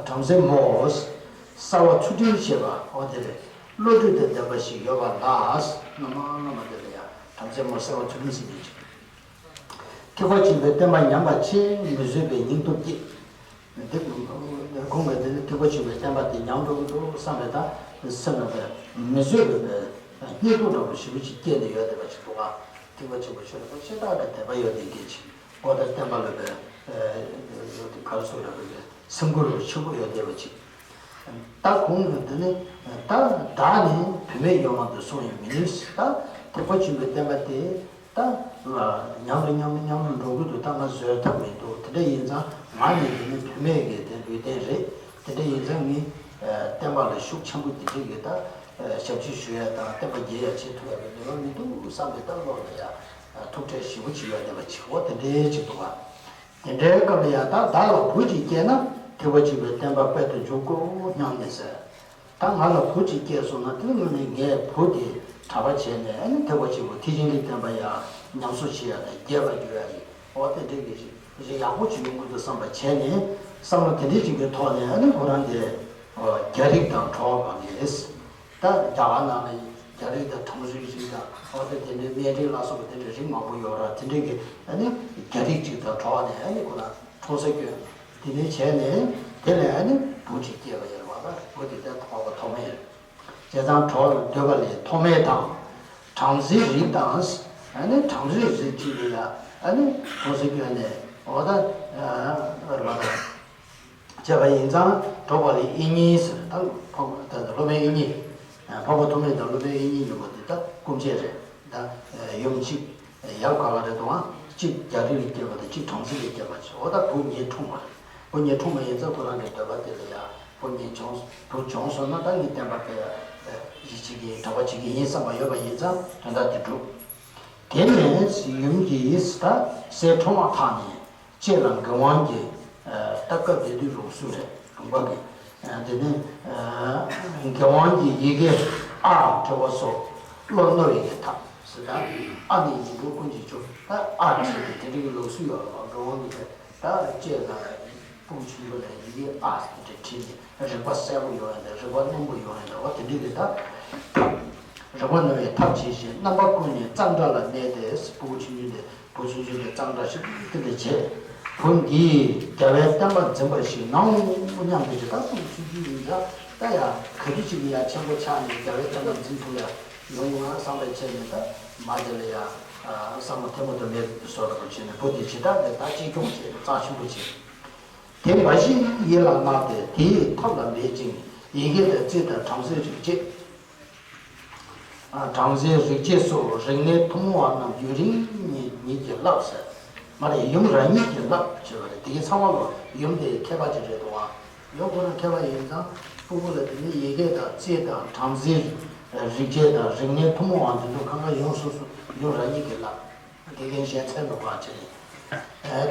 བྲམ་ཟེ་མོ། གསར་བ་ཚུལ་ཁྲིམས་བྱེད་པ་འོ་དེ་རེད། བློ་གྲོས་དང་ལྡན་པ་ཞིག་ཡོད་པ་ལ། སྔ་མ་སྔ་མ་དེ་ལ་ཡང་བྲམ་ཟེ་མོ་གསར་བ་ཚུལ་ཁྲིམས་ཟེར་གྱི་ཅིག་ཐེག་པ་ཆེན་པོའི་བསྟན་པ་ཉམས་པ་ཆེས་མི་བཟོད་པའི་སྙིང་སྟོབས་སྐྱེས། འདི་ཁོང་གིས་འདི་ནི་ཐེག་པ་ཆེན་པོའི་བསྟན་པ་དེ་ཉམས་འགྲོ་གི་འདུག་བསམ་པའི་ད་སེམས་ལ་དེ་མི་བཟོད་པའི་སྙིང་སྟོབས་འདྲ་པོ་ཞེ་པོ་ཅིག་སྐྱེས་ནས་ཡོད་བསྡད་པ་ཅིག་འདུག་ག་ཐེག་པ་ཆེན་པོ་ཆོས་ལ་ཤ་སྟག་གི་དད་པ་ཡོད་བསྡད་མཁན་ཅིག་འོ་ད་བསྟན་པ་ལ་བའི་ག་རེ་ཟེར་དགོས་རེད། སེམས་ཁུར་ཆེན་པོ་ཡོད་བསྡད་པ་ཅིག་ད་ཁོང་གིས་འདི་ནི་ད་བདག་ནི་བུད་མེད་ཡོད་མ་དུ་སོང་ཡང་མི་ནུས། ད་ཐེག་པ་ཆེན་པོའི་བསྟན་པ་དེ་ད་ཉམས་རེ་ཉམས་རེ་ཉམས་རེ་འགྲོ་གི་འདུག་ད་ང་བཟོད་ཐབས་མི་འདུག་དེ་འདྲ་ཡིན་ཙང་ང་ནི་འདི་ནི་བུད་མེད་ཀྱི་དེ་ལུས་རྟེན་རེད། དེ་འདྲ་ཡིན་ཙང་ངས་བསྟན་པ་ལ་ཤུགས་ཆེན་པོ་དེ་འདྲ་གི་ད་ཞབས་ཕྱི་ཞུ་ཡ་དང་བསྟན་པ་རྒྱས་ཡ་བྱེད་ཐུབ་ཡ་གི་ནུས་པ་མི་འདུག་བསམ་པའི་ད་བློ་ལ་ཡ་ཐུགས་ཁྲལ་ཞེ་པོ་བྱེད་ཡ་བསྡད་པ་བྱེད་འོ་དེ་འདྲའི་ཅིག་འདུག་ག་དེ་འདྲའི་སྐབས་ལ་ཡང་ད་བདག་ལ་བུ་གཅིག་སྐྱེས་ན་ཐེག་པ་ཆེན་པོའི་བསྟན་པ་དཔལ་དུ་འབྱོར་གོ་སྙམ་ནས་ཟེར། ད་ང་ལ་བུ་གཅིག་སྐྱེས་སོང་ན་དེ་སྔོན་ནས་ངས་བུ་དེ་གྲྭ་པ་བྱས་ནས་ཨ་ནི་ཐེག་པ་ཆེན་པོ་ཐེག་ཆེན་གྱི་བསྟན་པ་ཡང་ཉམས་གསོ་བྱེད་ཡ་དང་རྒྱས་པར་འགྱུར་ཡ་ཡིན་འོ་དེ་འདྲའི་གི་ཞིག་ཞིག་ཡག་པོ་ཅིག་ཡོང་གི་འདུག་བསམ་པ་བྱས་ནས་བསམ་བློ་དེ་འདྲའི་ཅིག་གི་ཐོག་ནས་ཨ་ནི་ཁོ་རང་དེ་རྒྱ་རིགས་དང་གྲོགས་པ་ནས། ད་རྒྱ་གར་ནང་ལ་རྒྱ་རིགས་དང་གྲངས་རིག་རིགས་དང་འོ་ད་དེ་འདྲའི་སྨན་རིགས་ལ་སོགས་པ་དེ་འདྲའི་རིགས་མང་པོ་ཡོད་ར་དེ་འདྲའི་གི་ཨ་ནི་རྒྱ་རིགས་གཅིག་དང་གྲོགས་ནས་ཨ་ནི་ཁོ་ན་འཁྲུངས་ས་སྐྱོན་དེ་ནས་བྱས་ནས་དེ་ལས་ཨ་ནི་བུ་གཅིག་སྐྱེས་པ་ཡིན་པ་ལ་བུ་དེ་ལྟར་ཐོག་པ་ཐོགས་མེད་རེད། བྱས་ཙང་གྲོགས་ལ་འདོད་པ་ལས་ཐོགས་མེད་དང་གྲངས་རིག་རིགས་དང་ཨ་ནི་གྲངས་རིག་རིགས་གཅིག་ལ་ཡ་ཨ་ནི་འཁྲུངས་ས་སྐྱོན་ནས་འོ་ད་རེད་པ་དང་། བྱས་པ་ཡིན་ཙང་འགྲོ་བ་ལས་ཨེ་གཉིས་ཟེར་ད་འཕགས་པ་ད་སློབ་དཔོན་ཨེ་གཉིས། འཕགས་པ་ཐོགས་མེད་དང་སློབ་དཔོན་ཨེ་གཉིས་ཡོད་པ་འདི་ད་སྐུ་མཆེད་རེད། ད་ཡུམ་གཅིག་ཡབ་ག་ག་རེད་དང་གཅིག་རྒྱ་རིགས་ལས་སྐྱེས་པ་དང་གཅིག་གྲངས་རིག་ལས་སྐྱེས་པ་ཅིག་འོ་ད་བུ་གཉིས་འཁྲུངས་པ་རེད། བུ་གཉིས་འཁྲུངས་པ་ཡིན་ཙང་ཁོ་རང་གི་འདོད་པ་དེ་ལ་ཡ་བུ་གཉིས་བྱུང་བུ་བྱུང་སོང་ན་ད་ངས་བསྟན་པ་སྤེལ་ཡ་ཡིད་ཆེས་ཀྱི་གྲྭ་པ་བྱེད་ཀྱི་ཡིན་བསམ་པ་ཡོད་པ་ཡིན་ཙང་དོན་དག་དེ་འགྲུབ། དེ་ནས་ཡུམ་གྱིས་ད་སྲས་ཁྲོ་བོ་འཕྲོག་ནས། ལྕེ་ལ་མགུལ་དབང་གི་ད་སྐབས་དེ་དུས་ལུགས་སྲོལ་རེད་ལུང་པ་གི་དེ་ནི་མགུལ་དབང་གི་ཡི་གེ་ཨ་འབྲི་བ་སོགས་བློ་རྣོ་བའི་གི་ཐབས་ཟེར་ད་ཨ་ནི་ཡིག་འབྲུ་ཀུན་གྱི་མཆོག་ད་ཨ་བྲིས་ཏེ་དེ་འདྲ་གི་ལུགས་སྲོལ་ཡོད་རེད་མགུལ་དབང་གི་ད་ལྕེ་ལ་སྤུ་གུ་ཆུང་ཆུང་ལ་ཡི་གེ་ཨ་ཟེར་ཏེ་བྲིས་ནས་རིག་པ་གསལ་པོ་ཡོང་ཡ་དང་རིག་པ་རྣོན་པོ་ཡོང་ཡ་དང་འོ་དེ་འདྲ་གི་ད་རིག་པ་རྣོ་བའི་ཐབས་བྱས་ཤིང་རྣམ་པ་ཀུན་ནས་གཙང་སྦྲ་ལ་གནས་ཏེ་སྤུ་གུ་ཆུང་ཆུང་དེ། བུ་ཆུང་ཆུང་དེ་གཙང་སྦྲ་ཞིག་དེ་འདྲ་བྱས། བུ་འདིས་རྒྱལ་བའི་བསྟན་པ་འཛིན་པ་ཞིག་ནའོ་སྙམ་དུ་བྱས་ད་སྤུ་གུ་ཆུང་ཆུང་ཡིན་ཙང་ད་ཡ་ག་དུས་ཅིག་ཡ་ཆེན་པོ་ཆགས་ནས་རྒྱལ་བའི་བསྟན་པ་འཛིན་ཐུབ་ཡ་ཡོང་ངོ་བསམ་པའི་ཆེད་ནས་ད་མ་དེ་ལ་ཡ་བསམ་བློ་ཐེངས་མ་དུ་མེད་པའི་བཟོ་འདྲ་པོ་བྱས་ནས་བུ་དེ་ཇི་ལྟར་དེ་ད་གཅེས་སྐྱོང་བྱས་ནས་གཙང་ཆེན་པོ་བྱས། དེ་འབའ་ཞིག་ཡིད་ལ་བརྣགས་ཏེ་དེའི་ཐབས་ལ་འབད་ཅིང་ཡི་གེ་དང་རྩིས་དང་བྲམ་ཟེའི་རིག་བྱེད། བྲམ་ཟེའི་རིག་བྱེད་སོགས་རིག་གནས་ཐུན་མོང་བ་རྣམས་ཡུན་རིང་ཉིད་ཉིད་ཀྱིས་བསླབས་ཟེར། མ་རེད་ཡུམ་རང་ཉིད་ཀྱིས་བསླབས་བྱས་པ་རེད་དེ་གའི་ཚང་མ་ལོ་ཡུམ་དེ་མཁས་པ་ཅིག་རེད་དོ། ཡུམ་ཁོ་རང་མཁས་པ་ཡིན་ཙང་སྤུ་གུ་ལ་དེ་ནི་ཡི་གེ་དང་རྩིས་དང་བྲམ་ཟེའི་རིག་བྱེད་དང་རིག་གནས་ཐུན་མོང་བ་འདི་ཚོ་གང་ག་ཡོང་སོ་སོ་ཡུམ་རང་ཉིད་ཀྱིས་བསླབས། དགེ་རྒན་གཞན་འཚོལ་མི་དགོས་པ་བྱས་ནས།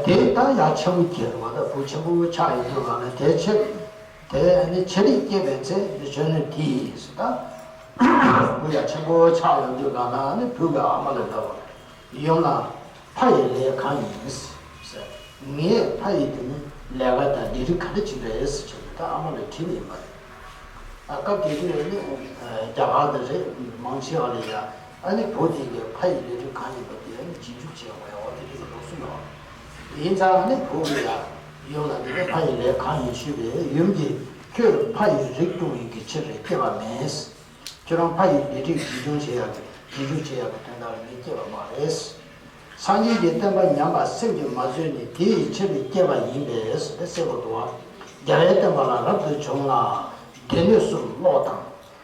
དེ་ལྟར་ཡང་ཆེན་པོ་ཁྱེར་བ་དང་བུ་ཆེན་པོ་ཆགས་ཡོང་དུས་གང་ལ་དེ་ཆེ་དེ་ནི་ཆེ་རིགས་སྐྱེས་པའི་ཚེ་འདི་གཞོན་ནུ་དེས་ད་བུ་ཡང་ཆེན་པོ་ཆགས་ཡོང་དུས་གང་ལ་ནི་བུ་གི་ཨ་མ་ལ་འདྲ་བར་ཡུམ་ལ་ཕ་ཡི་ལས་གང་ཡིན་ཟེར། ངའི་ཕ་ཡི་དེ་ནི་ལས་ཀ་དང་ལས་རིགས་ག་འདྲ་ཅིག་རེད་ཟེར་བྱས་ནས་ད་ཨ་མ་ལ་དྲིས་པ་ཡིན་པ་རེད། ཨ་སྐབས་དེ་དུས་ནི་རྒྱ་གར་དུ་རེད་མང་ཆེ་བ་ལ་ཡ་ཨ་ནི་བུ་དེ་གའི་ཕ་ཡི་ལས་རིགས་གང་ཡིན་པ་དེ་ཨ་ནི་རྗེས་འཇུག་བྱེད་དགོས་ཡ་འོ་དེ་རིགས་ཀྱི་ལུགས་སྲོལ་ཡོད། ཡིན་ཙང་ཨ་ནི་བུ་གི་ཡ་ཡུམ་ལ་དེ་ནི་ཕ་ཡི་ལས་གང་ཡིན་ཞུས་པས་ཡུམ་གྱིས་ཁྱོད་ཕ་ཡི་རིགས་སྐྱོང་བའི་གི་ཕྱིར་སྐྱེས་པ་མེད། ཁྱོད་རང་ཕ་ཡི་ལས་རིགས་རྗེས་འཇུག་བྱེད་ཡ་གི་རྗེས་འཇུག་བྱེད་ཡ་གི་དོན་དག་ལ་ངས་སྐྱེས་པ་མ་རེད། སངས་རྒྱས་ཀྱི་བསྟན་པ་ཉམས་པ་སེམས་ཀྱིས་མ་བཟོད་ནས་དེ་ཡི་ཕྱིར་སྐྱེས་པ་ཡིན་པས་དེ་གསལ་པོ་འདུག་བ། རྒྱལ་བའི་བསྟན་པ་ལ་རབ་ཏུ་བྱུང་ལ་སྡེ་སྣོད་སུ་ཀློག་དང་།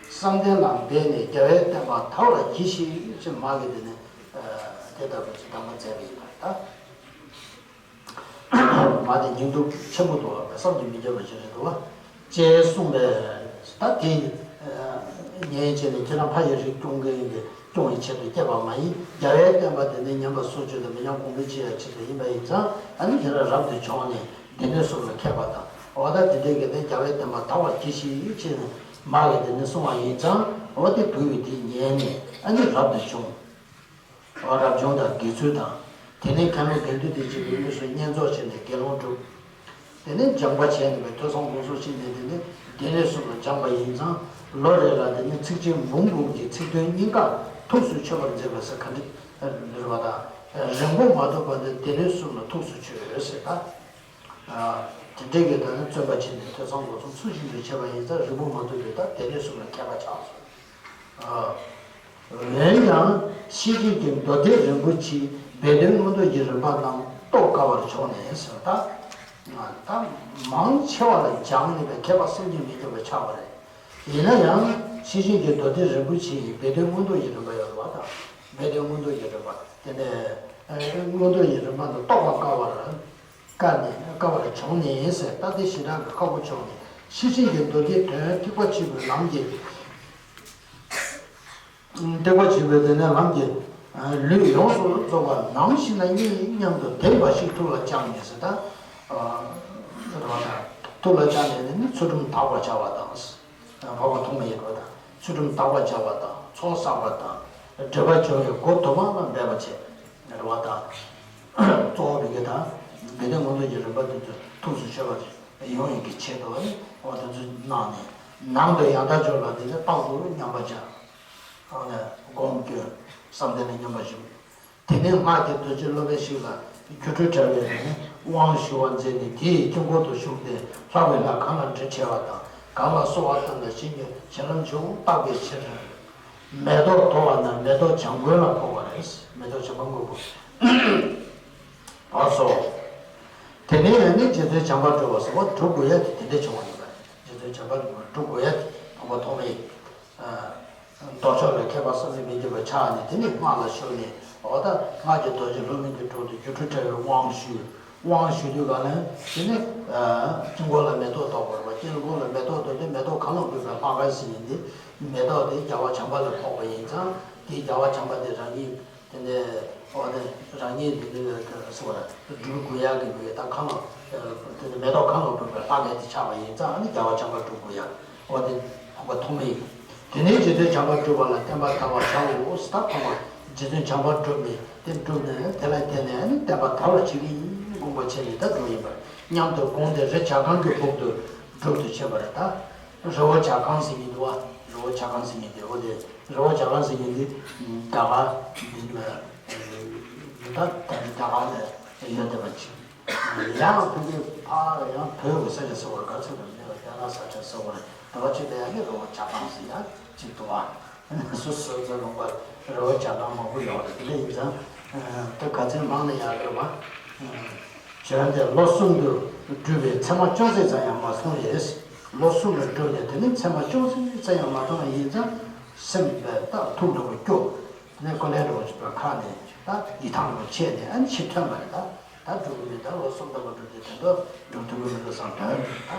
བསམ་གཏན་ལ་འབད་ནས་རྒྱལ་བའི་བསྟན་པ་དར་བར་གྱིས་ཤིག་ཅེས་མ་གི་དེ་ནས་དེ་ལྟ་བུ་ཅིག་གདམས་པ་མཛད་པ་ཡིན་པ་རེད་ད། མ་དེ་སྙིང་སྟོབས་ཆེན་པོ་འདུག་བ་བསམ་གྱིས་མི་ཁྱབ་པ་ཞིག་རེད་འདུག་བ། ཅེས་གསུངས་པས་ད་དེ་ཉན་བྱས་ནས་ཁྱེད་རང་ཕ་ཡི་རིགས་སྐྱོང་མཁན་གྱི་ སྐྱོང་བའི་ཆེད་དུ་བསྐྱེད་པ་མ་ཡིན། རྒྱལ་བའི་བསྟན་པ་དེ་ནི་ཉམས་པ་སོར་ཆུད་དང་མི་ཉམས་གོང་འཕེལ་ཆེ་ཡང་ཆེད་དུ་ཡིན་པ་ཡིན་ཙང་། ཨ་ནི་དེ་ལ་རབ་ཏུ་བྱུང་ནས་སྡེ་སྣོད་གསུམ་ལ་མཁས་པ་དང་། འོ་ད་དེ་འདྲའི་གི་ནི་རྒྱལ་བའི་བསྟན་པ་དར་བར་གྱིས་ཤིག་ཅེས་ནས་མ་གི་དེ་ནི་གསུང་བ་ཡིན་ཙང་། འོ་དེ་བུ་ཡིས་དེ་ཉན་ནས་ཨ་ནི་རབ་ཏུ་བྱུང་། རབ་བྱུང་དང་དགེ་ཚུལ་དང་། དེ་ནས་མཁན་སློབ་དགེ་འདུན་དེ་བཞིན་དུ་དངོས་སུ་བསྙེན་རྫོགས་བྱས་ནས་དགེ་སློང་བསྒྲུབས། དེ་ནས་སྦྱངས་པ་བྱས་ནས་པའི་ཐོས་བསམ་སྒོམ་གསུམ་བྱས་ནས། དེ་ནས་སྡེ་སྣོད་གསུམ་ལ་སྦྱངས་པ་ཡིན་ཙང་། ལོ་རེ་ལ་དེ་ནས་ཚིགས་བཅད་འབུམ་འབུམ་གྱི་ཚིག་དོན་སྙིང་ག་ཐུགས་སུ་ཆུད་པར་མཛད་པ་ཟེར་ག་འདྲ་རེད་པ་དང་། རིང་པོ་མ་ཐོགས་པ་ནི་སྡེ་སྣོད་གསུམ་ལ་ཐུགས་སུ་ཆུད་ཟེར་ད། དེ་འདྲའི་གི་ད་ནི་བརྩོན་པ་བྱས་ནས་ཐོས་བསམ་སྒོམ་གསུམ་ཚུལ་བཞིན་དུ་བྱས་པ་ཡིན་ཙང་། རིང་པོ་མ་ཐོགས་པའི་ད་སྡེ་སྣོད་གསུམ་ལ་མཁས་པ་ཆགས་སོང་། འོན་ཀྱང་ཤེར་ཕྱིན་གྱི་མདོ་སྡེ་རིན་པོ་ཆེའི་སྦས་དོན་མངོན་རྟོགས་ཀྱི་རིམ་པ་རྣམས་རྟོགས་དཀའ་བར་བྱུང་ནས་ཟེར་ད། ད་མང་ཆེ་བ་ལ་སྦྱངས་ནས་པའི་མཁས་པ་སེམས་ཀྱིས་མི་ཁྱབ་པ་ཆགས་པ་རེད། ཡིན་ན་ཡང་ཤེར་ཕྱིན་གྱི་མདོ་སྡེ་རིན་པོ་ཆེ་ཡི་སྦས་དོན་མངོན་རྟོགས་ཀྱི་རིམ་པ་ཡོད་པ་དང་། སྦས་དོན་མངོན་རྟོགས་ཀྱི་རིམ་པ་དེ་ནས་མངོན་རྟོགས་ཀྱི་རིམ་པ་འདི་རྟོགས་པ་དཀའ་བར། དཀའ་ནས་དཀའ་བར་བྱུང་ནས་ཟེར་ད། དེ་ཞེ་དྲག་གི་ཁག་པོ་བྱུང་ནས། ཤེར་ཕྱིན་གྱི་མདོ་སྡེའི་དོན་ཐེག་པ་ཆེན་པོའི་ལམ་གྱི། ཐེག་པ་ཆེན་པོའི་དེ་ནས་ལམ་གྱི་ལུས་ཡོངས་སུ་རྫོགས་པ་ནམ་ཞིག་ན་རྙེད་སྙམ་དུ་དད་པ་ཞིག་ཐུགས་ལ་བཅངས་ནས་ཟེར་ད། ཐུགས་ལ་བཅངས་ནས་ནི་ཚུལ་ཁྲིམས་དག་པར་བྱ་བ་དང་། འཕགས་པ་ཐོགས་མེད་ཡོད་པ་དང་། ཚུལ་ཁྲིམས་དག་པར་བྱ་བ་དང་། ཚོགས་བསགས་པ་དང་། སྒྲིབ་པ་སྦྱོང་བའི་སྒོ་དུ་མ་ལ་འབད་པ་བྱེད། རེད་བ་དང་། གཙོ་བོ་བི་གེ་དང་། སྦས་དོན་མངོན་རྟོགས་ཀྱི་རིམ་པ་དེ་ཚོ་ཐུགས་སུ་ཆུད་པ་ཡོང་ཡག་གི་ཆེད་དུ་ནི། འོ་དེ་ཚོ་གནང་ནས། ནང་དུ་ཡང་དག་འབྱོར་ལ་དེ་ནི་རྟག་ཏུ་མཉམ་པར་བྱ། འོ་ནས་སྒོམ་སྐྱོན་བསམ་གཏན་ལ་མཉམ་པར་བཞུགས། དེ་ནས་སྔགས་ཀྱི་རྡོ་རྗེ་སློབ་དཔོན་ཞིག་ལ་སྒྱུ་འཕྲུལ་དྲ་བའི་ནི་དབང་ཞུ་བར་མཛད་ནས། དེའི་དཀྱིལ་འཁོར་དུ་ཞུགས་ཏེ། ལྷག་པའི་ལྷ་གང་ལ་དྲི་བྲལ་བ་དང་། གང་ལ་གསོལ་བ་བཏབ་ན་གཞན་གྱི་བྱིན་རླབས་འཇུག་བརྟག་པའི་ཕྱིར། མེ་ཏོག་དོར་བ་ན་མེ་ཏོག་བྱམས་མགོན་ལ་ཕོག་པ་རེད། མེ་ཏོག་བྱམས་པ་མགོན་པོ། བར་སོ། དེ་ནས་ཡང་ནི་རྗེ་བཙུན་བྱམས་པ་སྒྲུབ་པ་ཟེར་བ་སྒྲུབ་དགོས་ཡ་དེ་དེ་འདྲ་བྱུང་བ་ཡིན་པ་རེད། རྗེ་བཙུན་བྱམས་པ་སྒྲུབ་པ་སྒྲུབ་དགོས་ཡ་དེ་འཕགས་པ་ཐོགས་མེད་ཡིན། མདོ་ཕྱོགས་ལ་མཁས་པ་བསམ་གྱིས་མི་ཁྱབ་པ་ཆགས་ནས། དེ་ནས་སྔགས་ལ་ཞུགས་ནས། འོ་ད་སྔགས་ཀྱི་རྡོ་རྗེ་སློབ་དཔོན་གྱི་དྲུང་དུ་སྒྱུ་འཕྲུལ་དྲ་བའི་དབང་ཞུས། དབང་ཞུ་དུས་ག་ལ་དེ་ནས་དཀྱིལ་འཁོར་ལ་མེ་ཏོག་དོར་བར་བ། དཀྱིལ་འཁོར་ལ་མེ་ཏོག་དོར་ཏེ། མེ་ཏོག་གང་ལ་འབུལ་བའི་ལྷག་པར་ཟེར་ཡིན་ཏེ། མེ་ཏོག་དེ་རྒྱལ་བ་བྱམས་པ་ལ་ཕོག་པ་ཡིན་ཙང་། དེ་རྒྱལ་བ་བྱམས་པ་དེ་རང་ཉིད། དེ་ནས་འོ་དེ་རང་ཉིད་དེ་ནས་ག་སོ་བར་སྒྲུབ་དགོས་ཡག་གི་བའི་ད་གང་ལ། དེ་ནས་མེ་ཏོག་གང་ལ་འབུལ་བའི་ལྷག་ཡས་དེ་ཆགས་པ་ཡིན་ཙང་། ཨ་ནི་རྒྱལ་བ་བྱམས་པ་སྒྲུབ་དགོས་ཡག་འོ་དེ་འཕགས་པ་ཐོགས་མེད་ཡིན། དེ་ནས་རྗེ་བཙུན་བྱམས་པ་སྒྲུབ་པ་ལ་བསྟན་པ་དར་བར་བྱའོ་ཟེར། ད་འཕགས་པ་རྗེ་བཙུན་བྱམས་པ་སྒྲུབ་ནས་དེ་སྒྲུབ་ནས་དེ་ལ་བརྟེན་ནས་ཨ་ནི་བསྟན་པ་དར་བར་བྱེད་ཀྱི་ཡིན་དགོངས་པ་བྱས་ནས་ད་སྒྲུབ་ཡིན་པར་སྙམ་དུ་དགོངས་ཏེ་རི་བྱ་རྐང་གི་སྦུག་ཏུ་སྒྲུབ་ཏུ་བྱེད་པ་རེད། ད་རི་བོ་བྱ་རྐང་ཟེར་གྱི་འདུག་བ། རི་བོ་བྱ་རྐང་ཟེར་གྱི་འདུག་འོ་དེ། རི་བོ་བྱ་རྐང་ཟེར་མཁན་འདི་རྒྱ་གར་འདི་ལ་ད་ད་རྒྱ་གར་ལ་ཡོད་བསྡད་པ་ཅིག་ཡང་ཕ་གི་ཕ་ཡང་བོད་ཀྱི་ས་ཆ་ཟེར་བ་རེད། རྒྱ་ནག་ས་ཆ་ཟེར་བ་རེད། ད་བ་ཅིག་ལ་ཡང་ནི་རི་བོ་བྱ་རྐང་ཟེར་ཡག་ཅིག་འདུག་བ། སོ་སོ་ཚོ་ལུང་པ་རི་བོ་བྱ་རྐང་མང་པོ་ཡོད་རེད། དེ་འདྲ་ཡིན་ཙང་ད་ག་ཚོད་མང་ན་ཡག་རེད་བ། བྱོན་ཏེ་ལོ་གསུམ་དུ་བསྒྲུབས་པས་མཚན་མ་ཅུང་ཟད་ཙམ་ཡང་མ་སོང་བས། ལོ་གསུམ་ལ་བསྒྲུབས་ནས་དེ་ནི་མཚན་མ་ཅུང་ཟད་ཙམ་ཡང་མ་སོང་བ་ཡིན་ཙང་། སེམས་པའི་རྟགས་ཐུགས་འདྲ་པོ་སྐྱོ། དེ་ནས་ཀོ་ལེ་འདྲ་པོ་ཞིག་པའི་ཁ་ནས་ད་ཡིད་ཐང་པོ་ཆད་ནས་ཨ་ནི་ཕྱིར་ཐོན་པ་རེད། ད་ད་སྒྲུབ་ཀྱི་མེད། ད་ལོ་གསུམ་ལྟ་བུ་བསྒྲུབས་ཏེ་དེ་འདྲ་སྒྲུབ་ཐུབ་ཀྱི་མི་འདུག་བསམ་དོན་ད་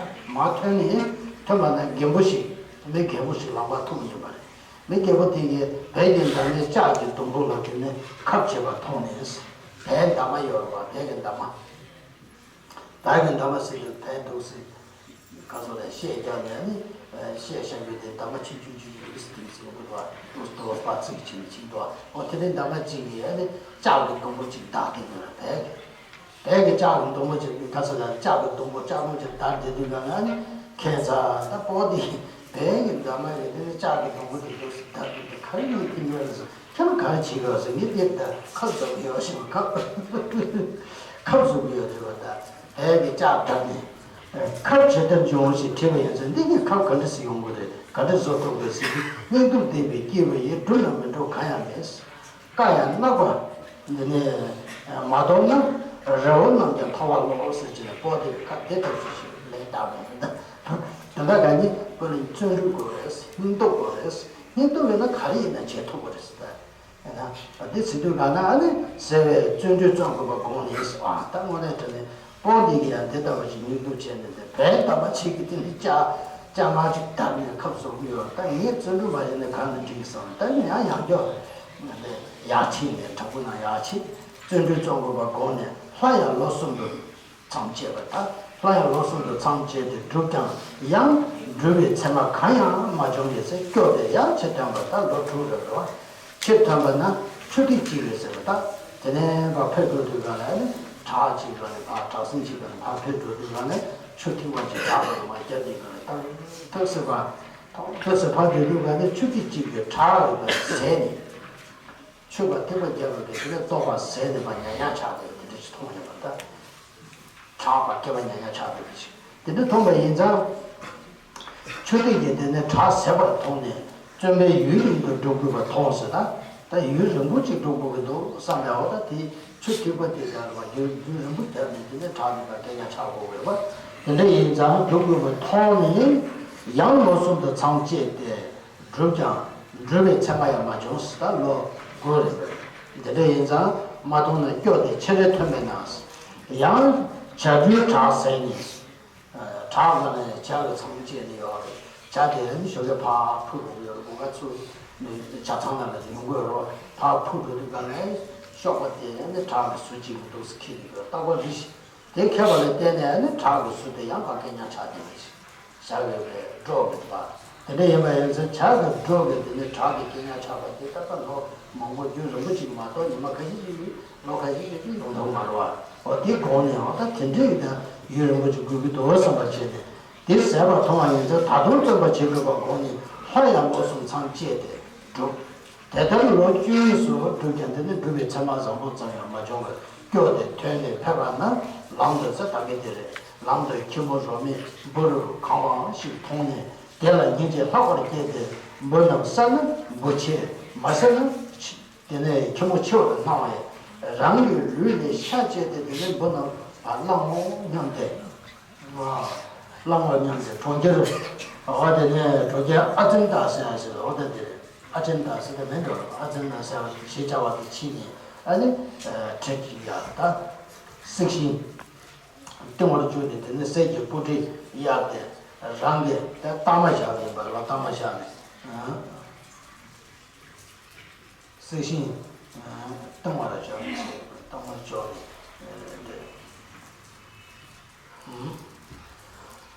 མ་ཐོན་ནས། ཐོན་པ་ན་རྒན་པོ་ཞིག་མི་རྒན་པོ་ཞིག་ལག་པ་ཐུག་གི་ཡོད་པ་རེད། མི་རྒན་པོ་དེ་གིས་བལ་གྱི་འདབ་མའི་ལྕགས་ཀྱི་སྡོང་པོ་ལ་དེ་ནས་ཁབ་བྱེད་པ་མཐོང་ནས། བལ་འདབ་མ་ཡོད་རེད་པ། བལ་གྱི་འདབ་མ། བལ་གྱི་འདབ་མ་ཟེར་དུས་བལ་འདུག་སེ་ག་ཚོད་རེད། ཤད་རྒྱག་ནས་ནི་ཤད་བཤམས་པའི་དེ་འདབ་མ་ཆུང་ཆུང་ཆུང་ཆུང་ཟེར་དེ་ཟེར་གྱི་འདུག་པ། འདུག་འདུག་པ་ཚིག་ཆེན་ཆེན་འདུག་པ། འོ་དེ་ནས་འདབ་མ་གཅིག་གིས་ནི་ལྕགས་ཀྱི་སྡོང་པོ་གཅིག་བདག་གི་ཡོད་རེད། བལ་གྱི། བལ་གྱི་ལྕགས་ཀྱི་སྡོང་པོ་ཅིག་ག་ཚོད་ལ་ལྕགས་ཀྱི་སྡོང་པོ་ལྕགས་སྡོང་ཅིག་བདར་བསྡད་དུས་ག་ལ་ནི་ཁྱད་མཚར་ད་པོ་དེ་བལ་གྱི་འདབ་མ་རེད། དེ་ནི་ལྕགས་ཀྱི་སྡོང་པོ་དེ་འདུག་སེ་བདར་བསྡད་དུས་ག་རེ་ཡིན་གྱི་ཡོད་རེད་ཟེར། ཁྱེད་རང་ག་རེ་བྱེད་ཀྱི་ཡོད་ཟེར། ངས་དེ་ལྟར་ཁབ་བཟོ་གི་ཡོད་ཞེས་པ། ཁབ་ཁབ་བཟོ་གི་ཡོད་ཟེར་བ་ད་བལ་གྱི་ལྕགས་བདར་ནས་ཁབ་ཇི་ལྟར་འབྱུང་ཞེས་དྲིས་པ་ཡིན་ཙང་། འདི་གི་ཁབ་ག་འདྲ་སེ་ཡོང་གི་རེད། ག་འདྲ་བཟོ་ཐུབ་རེད་ཟེར་དུས། སྙིང་སྟོབས་ལྡན་པས་སྐྱེས་པ་ཡིས། བསྒྲུབས་ན་མི་འགྲུབ་གང་ཡང་མེད། བཀའ་ཡང་བཀླག་པ་འདི་ནས་མ་མཐོང་ན། རི་བོ་རྣམས་ཀྱང་ཐལ་བར་རློག་ཟེར་གྱི་ནས་པོ་དེ་གི་ཁ་དེ་ལྟར་སུ་ཞིག་ལན་བཏབ་པ་རེད། དེ་འདྲ་ག་ནི་ཁོ་ནི་བརྩོན་འགྲུས་དགོས་རེད། སྙིང་སྟོབས་དགོས་རེད། སྙིང་སྟོབས་ཡོད་ན་ག་རེ་ཡིན་ན་བྱེད་ཐུབ་པ་རེད་ཟེར། ད་ཡིན་ན་འདི་ཟེར་དུས་ག་ན་ཨ་ནི་ཟེར་བའི་བརྩོན་འགྲུས་བརྩོན་དགོས་པ་དགོངས་ནས་ཟེར་བ། ད་དངོས་གནས་དྲང་གནས་པོ་འདི་གི་ཡང་དེ་ལྟ་བུ་ཞིག་སྙིང་སྟོབས་བྱས་ནས། དེ་བལ་འདབ་མ་ཆེ་གི་དེ་ནི་ལྕགས་ལྕགས་མ་ཅིག་བདར་ནས་ཁབ་བཟོ་གི་ཡོད། ད་ངས་བརྩོན་འགྲུས་མ་བྱས་ན་གང་དུ་འགྲིག་བསམ། ད་ཡང་ཡང་སྐྱོ། ཡར་ཕྱིན་ནས་བྲག་ཕུག་ནང་ཡར་ཕྱིན། བརྩོན་འགྲུས་རྩོམ་དགོས་པ་དགོངས་ནས་སླར་ཡང་ལོ་གསུམ་དུ་མཚམས་བཅད་པ་དང་། སླར་ཡང་ལོ་གསུམ་དུ་མཚམས་བཅད་དེ་བསྒྲུབས་ཀྱང་ཡང་འགྲུབ་པའི་མཚན་མ་གང་ཡང་མ་བྱུང་བས་ཟེར། སྐྱོ་སྟེ་ཡང་ཕྱིར་ཐོན་པ་དང་ལོ་དྲུག་རེ་རེ་བ། ཕྱིར་ཐོན་པ་ན་ཆུ་ཐིགས་གཅིག་རེད་ཟེར་བ་དང་། དེ་ནས་ཕར་ཕེབས་འགྲོ་དུས་ག་ལ་ནི་བྲག་ཅིག་ག་ནས་ཕར་བྲག་སྲིན་ཅིག་ག་ནས་ཕར་ཕེབས་འགྲོ་དུས་ག་ལ་ཆུ་ཐིགས་པ་ཅིག་བྲག་ག་ལ་མར་བརྒྱབ་དུས་ག་ལ་ཏག་ཏག་ཟེར་བ། ཐོག་ཐོག་སེ་ཕར་སྡོད་དུས་ག་ནས་ཆུ་ཐིགས་གཅིག་གིས་བྲག་ཡོད་པ་ཟད་ནས། ཆུ་ཁ་ཐིགས་པ་བརྒྱབ་པ་དེ་དེ་ནས་རྟོགས་པ་ཟད་ནས་ཕར་ཉག་ཉག་ཆགས་པའི་དེ་འདྲ་ཞིག་མཐོང་ཡོད་པ་ད། བྲག་པ་སྐེད་པ་ཉག་ཉག་ཆགས་པའི་དེ་ཞིག་དེ་འདྲ་མཐོང་པ་ཡིན་ཙང་། ཆུ་ཐིགས་ཀྱིས་དེ་ནས་བྲག་ཟད་པར་མཐོང་ནས་བརྩོན་པས་ཡུན་རིང་དུ་སྒྲུབ་དགོས་པར་མཐོང་ཟེར་ད། ད་ཡུན་རིང་པོ་ཅིག་སྒྲུབ་དགོས་ཀྱི་འདུག་བསམ་པའི་འོ་ད་དེ་ཆུ་ཐིགས་པ་དེ་ལ་ཡུན་ཡུན་རིང་པོ་བརྒྱབ་ནས་དེ་ནས་བྲག་དེ་ལ་སྐེད་ཉག་ཆགས་དགོས་པ་རེད་པ། དེ་འདྲ་ཡིན་ཙང་སྒྲུབ་དགོས་པར་མཐོང་ནས་ཡང་ལོ་གསུམ་དུ་མཚམས་བཅད་དེ། བསྒྲུབས་ཀྱང་འགྲུབ་པའི་མཚན་མ་ཡང་མ་བྱུང་ཟེར་ད་ལོ་དགུ་རེད། དེ་འདྲ་ཡིན་ཙང་མ་མཐོང་ན་སྐྱོ་སྟེ་ཕྱིར་ཐོན་པས་ན། ཡང་བྱ་སྦྲུལ་བྲག་ཟད་ནས། བྲག་ལ་ནས་བྱ་གི་ཚང་བཅད་ནས་ཡོད་རེད། བྱ་དེ་ནི་ཞོགས་ཀས་ཕར་འཕུར་འགྲོ་གི་ཡོད་རེད། དགུན་ཁ་ཚུར་ནས་བྱ་ཚང་ནང་ལ་ཡོང་གི་ཡོད་རེད། ཕར་འཕུར་འགྲོ་དུས་ག་ནས་གཤོག་པ་དེ་ནི་བྲག་གི་ཟུར་གཅིག་ནས་འདུག་སེ་འཁྱེར་གྱི་ཡོད། རྟག་པར་རེ་ཞིག་དེ་འཁྱེར་བ་ལ་བརྟེན་ནས་ནི་བྲག་གི་ཟུར་དེ་ཡང་ཕར་སྐེད་ཉག་ཆགས་བསྡད་པ་ཞིག་བྱ་གི་སྒྲོ་གི་འདུག་པ། དེ་འདྲ་ཡིན་པ་ཡིན་ཚེ་བྱ་གི་སྒྲོ་གི་དེ་ནི་བྲག་གི་སྐེད་ཉག་ཆགས་པ་དེ་ད་ལྟ་ལོ་མང་པོ་རྒྱུན་རིང་པོ་ཅིག་མ་གཏོགས་ཉི་མ་ཁ་ཤས་ཤིག་གིས་ལོ་ཁ་ཤས་ཤིག་གིས་ཡོང་ཐུབ་མ་རེད་པ། འོ་དེ་དགོངས་ནས་འོ་ད་དེ་འདྲའི་ཡིན་ན་ཡུན་རིང་པོ་ཅིག་དགོས་ཀྱི་འདུག་བསམ་པ་བྱས་ནས་དེ་ཟད་པར་མཐོང་བ་ཡིན་ཚེ་ད་དུང་བརྩོན་པ་བྱེད་དགོས་པ་དགོངས་ནས་སླར་ཡང་ལོ་གསུམ་མཚམས་བཅད་དེ་བསྒྲུབས། དེ་ལྟར་ལོ་བཅུ་གཉིས་སུ་བསྒྲུབས་ཀྱང་དེ་ནི་འགྲུབ་པའི་མཚན་མ་བཟང་པོ་ཙམ་ཡང་མ་བྱུང་བར་སྐྱོ་སྟེ་ཐོན་ནས་ཕེབས་པ་ན་ལམ་དུ་ཟེར་ད་གིན་དེ་རེད། ལམ་དུ་ཁྱི་མོ་རོ་མས་འབུ་རུ་གང་བ་ཞིག་མཐོང་ནས་དེ་ལ་སྙིང་རྗེ་ལྷག་པར་སྐྱེས་ཏེ་འབུ་རྣམས་བསད་ན་འབུ་ཆེ། མ་བསད་ན་ཆེ། དེ་ནས་ཁྱི་མོ་ཆེ་བར་སྣང་བས་རང་གི་ལུས་ལས་ཤ་བཅད་དེ་དེ་ནས་འབུ་རྣམས་ལ་བླང་ངོ་སྙམ་སྟེ། བླང་བར་སྙམ་སྟེ་གྲོང་ཁྱེར། འོ་དེ་ནས་གྲོང་ཁྱེར་ཨ་ཙན་ཏ་ཟེར་ཡ་ཞིག་རེད། འོ་ད་དེ་རེད། ཨ་ཙན་ཏ་ཟེར་ད་མིན་འགྲོ། ཨ་ཙན་ཏ་ཟེར་བ་ཞིག་བྱ་བ་དེ་ཕྱིན་ནས་ཨ་ནི་བྲེ་གཅིག་ཡ་ད་གསིགས་ཤིང་བཏིང་བར་གྱུར་ནས་དེ་ནས་གསེར་གྱི་སྤུ་གྲི་གཡར་ཏེ་རང་གི་ད་གཏའ་མ་བཞག་ཡིན་པ་རེད་པ། གཏའ་མ་བཞག་ནས། གསེར་ཤིང་བཏང་བ་ལ་སྦྱར་ནས་བཏང་བ་ལ་སྦྱོར་ནས་འདྲེ།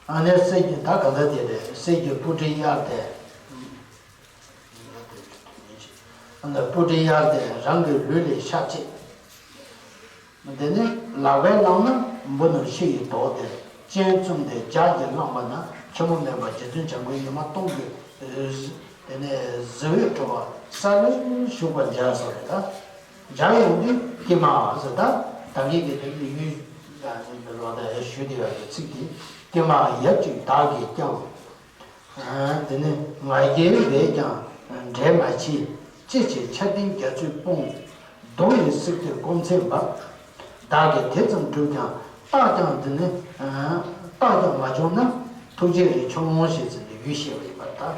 ཨ་ནི་གསེར་གྱི་ད་ག་འདྲ་དེ་རེད། གསེར་གྱི་སྤུ་གྲི་གཡར་ཏེ། ཨ་ནི་སྤུ་གྲི་གཡར་ཏེ་རང་གི་ལུས་ལས་ཤ་བཅད། དེ་ནས་ལག་པས་བླངས་ན་འབུ་རྣམས་ཤི་ཡི་དོགས་ཏེ་སྤྱན་བཙུམས་ཏེ་ལྗགས་ཀྱིས་བླངས་པ་ན་ཁྱི་མོ་མེད་པར་རྗེ་བཙུན་བྱམས་མགོན་ཉི་མ་སྟོང་གི་དེ་ནས་གཟི་འོད་འཕྲོ་བ་ས་ལ་བཞུགས་པར་མཇལ་སོང་རེད་ད། མཇལ་ཡོང་དུས་ཀྱེ་མ་ཟེར་ད་ད་གིན་གྱི་དེ་ནི་ཡུལ་ལ་ཞུ་བདེ་བའི་ཚིག་དེ་ཀྱེ་མ་ཡབ་ཅིག་བདག་གིས་བསྐྱངས། དེ་ནི་ང་རྒྱལ་བས་ཀྱང་འབྲལ་མ་བྱེད། ཅི་བྱེད་ཆར་ལྡན་རྒྱ་མཚོས་སྤོང་། རྡོ་ཡིས་བསྲེགས་ཏེ་སྐོམ་ཚད་འབབ། བདག་གིས་དེ་ཙམ་བསྒྲུབས་ཀྱང་རྟགས་ཀྱང་འདི་ནི་རྟགས་ཀྱང་མ་བྱུང་ན་ཐུགས་རྗེ་རེ་ཆུང་ངུ་ཞེས་ཟེར་ནས་ཡུལ་བཤད་པ་ཡིན་པར་ཐལ།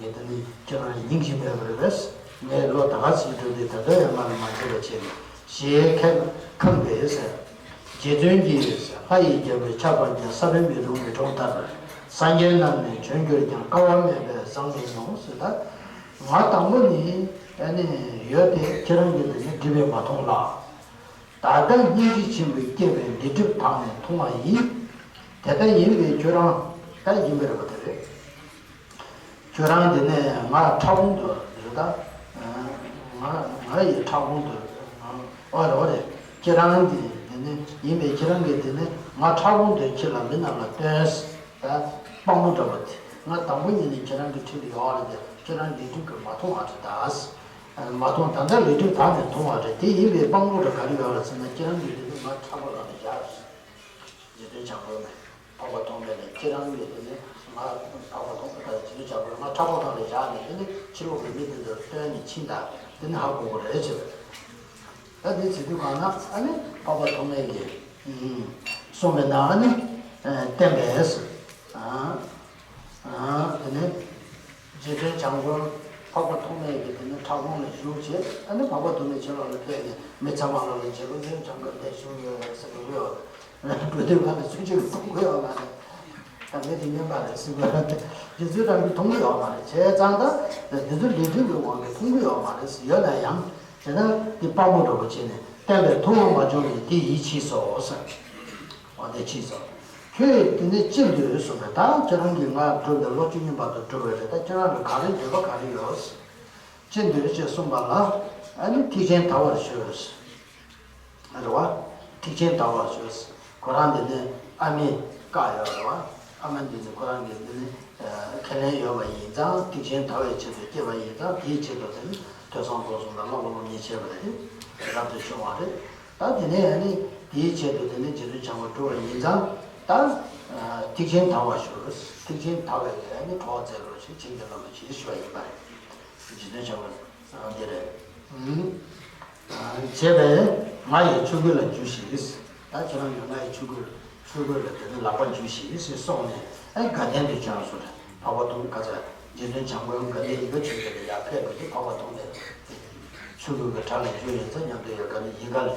ངས་འདི་ནི་ཁྱེད་རང་ལ་སྙིང་རྗེ་མེད་པ་རེད་པས། ངས་ལོ་ད་ག་ཚོད་བསྒྲུབས་ཏེ་ད་དུང་ཡང་ང་ལ་མ་བྱིན་པ་བྱས་ནས། ཞེས་ཁ་འཁང་བས་ཟེར། རྗེ་བཙུན་གྱིས་ལྷ་ཡི་རྒྱལ་པོས་ཆར་པ་བརྒྱབ་ས་བོན་མི་རུང་བའི་སྒྲོག་ལྟར། སངས་རྒྱས་རྣམས་ནི་བྱོན་གྱུར་ཀྱང་། དཀའ་བ་མེད་པས་བཟང་མི་མྱོང་ཟེར་ད། ང་དང་པོ་ནི་ཨ་ནི་ཡོད་དེ་ཁྱེད་རང་གིས་འདི་ནི་འགྲིབ་པས་མ་མཐོང་ལ། ད་ལྟ་སྙིང་རྗེ་ཆེན་པོས་བསྐྱེད་པའི་ལས་སྒྲིབ་དག་ནི་མཐོང་བ་ཡིས། དེ་ལྟ་ཡིན་པས་ཁྱོད་རང་ད་ཡིན་པའི་རེ་བ་དེ་རེད། ཁྱོད་རང་དེ་ནས་ང་ཕྲག་གོང་དུ་རེད་ད། ང་ང་ཡི་ཕྲག་གོང་དུ། ཨོ་རེད་ཨོ་རེད། ཁྱེད་རང་གི་དེ་ནས་ཡིན་པས་ཁྱེད་རང་གིས་དེ་ནས་ང་ཕྲག་གོང་དུ་ཁྱེད་ལ་མི་རྣམས་ལ་སྟོན་ད། དཔང་པོ་འདྲ་པོ་དེ་ང་དང་པོ་ཉིད་ནས་ཁྱེད་རང་གི་འཁྲིས་ལ་ཡོད་རེད་དེ་ཁྱེད་རང་ལས་སྒྲིབ་ཀྱིས་མ་མཐོང་བ་རེད་ད། མ་མཐོང་ད་ལྟ་ལས་སྒྲིབ་དག་ནས་མཐོང་བ་རེད། དེ་ཡིན་པས་དཔང་པོ་འདྲ་ག་རེ་ཡོད་ལ་ཟེར་ན་ཁྱེད་རང་གིས་དེ་ནས་ང་ཕྲག་པ་ལ་ནས་བཞག་རེད། རྗེ་བཙུན་བྱམས་པ་ནས་འཕགས་པ་ཐོགས་མེད་ལ་ཁྱེད་རང་གིས་དེ་ནི་ང་འཕགས་པ་ཐོགས་མེད་དང་རྗེ་བཙུན་བྱམས་པ་ང་ཕྲག་པ་ཐོག་ལ་བཞག་ནས་དེ་ནི་ཕྱི་ལོགས་ཀྱི་མི་དེ་ཚོར་སྟོན་ནས་ཕྱིན་ད་དེ་ནི་ཧ་གོ་དགོས་རེད་ཟེར། ད་དེ་ཟེར་དུས་གང་ན་ཨ་ནི་འཕགས་པ་ཐོགས་མེད་ཀྱིས་གསུངས་པའི་ནང་ཨ་ནི་བསྟན་པས། དེ་ནི། རྗེ་བཙུན་བྱམས་མགོན་འཕགས་པ་ཐོགས་མེད་ཀྱིས་དེ་ནས་ཕྲག་གོང་ལ་བཞུགས་བྱས་ཨ་ནི་འཕགས་པ་ཐོགས་མེད་ཕྱི་ལོགས་ལ་ཕེབས་ནས་མི་ཚང་མ་ལ་ལ་རྗེ་བཙུན་བྱམས་མགོན་འདིར་བཞུགས་ཡོད་ཟེར་གྱི་ཡོད། འགྲོ་དུས་ང་ལ་ཚུན་ཆད་ཀྱི་གཏོང་དགོས་ཡོད་མ་རེད། ད་ངས་དེ་ཉན་པ་རེད་ཟེར་བ་རེད། རྗེ་བཙུན་རྣམ་པས་མཐོང་གི་ཡོད་མ་རེད། བྱས་ཙང་ད་དེ་ཚོ་ལས་སྒྲིབ་ཀྱི་དབང་གིས་མཐོང་གི་ཡོད་མ་རེད་ཟེར། ཡོད་ན་ཡང་བྱས་ན་དེ་དཔང་པོ་འདྲ་པོ་བྱས་ནས་བསྟན་པའི་མཐུ་དབང་མ་བྱུང་བས་དེ་ཡིད་ཆེས་སོ་ཟེར། འོ་དེ་ཕྱིས་སོ། ཁྱོད་དེ་ནས་ཅི་འདོད་གསུངས་པས། ད་ཁྱེད་རང་གིས་ང་སྒྲུབ་འདི་ལོ་བཅུ་གཉིས་བར་དུ་སྒྲུབ་པ་རེད། ད་ཁྱེད་རང་ལ་ག་རེ་འདོད་པ་ག་རེ་ཡོད། ཅི་འདོད་ཅེས་གསུངས་པ་ལ། ཨ་ནི་ཐེག་ཆེན་དར་བར་ཤོག་རེད་བ། ཐེག་ཆེན་དར་བར་ཤོག་ཁོ་རང་འདི་ནས་ཨ་མའི་བཀའ་ཡོད་རེད་བ། ཨ་མ་འདི་ནི་ཁོ་རང་གི་འདི་ནི་ཁས་ལེན་ཡོད་པ་ཡིན་ཙང་། ཐེག་ཆེན་དར་བའི་ཆེད་དུ་སྐྱེས་པ་ཡིན་ཙང་། དེའི་ཆེད་དུ་དེ་ནི་ཐོས་བསམ་སྒོམ་གསུམ་དང་བསླབ་པ་སློབ་གཉེར་བྱས་པ་རེད། རབ་ཏུ་བྱུང་བ་རེད། ད་དེ་ནས་ཨ་ནི་དེའི་ཆེད་དུ་དེ་ནི་རྗེ་བཙུན་བྱམས་པ་སྒྲུབ་པ་ཡིན་ཙང་། ད་ཐེག་ཆེན་དར་བར་ཤོག་ཐེག་ཆེན་དར་བའི་ཨ་ནི་གྲོགས་མཛད་རོགས་ཞེས་བྱིན་གྱིས་རློབས་པ་ཞེས་ཞུ་བ་ཡིན་པ་རེད། རྗེ་བཙུན་བྱམས་པ་འདི་རེད། བྱས་པས་ང་ཡི་ཆོས་གོས་ལ་འཇུ་ཞིག་ད་ཁྱེད་རང་ཡང་ང་ཡི་ཆོས་གོས། ཆོས་གོས་ལ་དེ་ནི་ལག་པ་འཇུ་ཞིག་ཞེས་གསུངས་ནས། ཨེ་དགའ་ལྡན་དུ་བྱོན་སོ། འཕགས་པ་ཐོགས་མེད་ག་ཚ། རྗེ་བཙུན་བྱམས་མགོན་དགའ་ལྡན་ཡིད་དགའ་ཆོས་རྒྱལ་ལ་ཡར་ཕེབས་པ་དེ་འཕགས་པ་ཐོགས་མེད་ཆོས་གོས་ཀྱི་གྲལ་ལ་འཇུ་ཡིན་ཙང་། མཉམ་དུ་ཡང་དགའ་ལྡན་ཡིད་དགའ་ལ།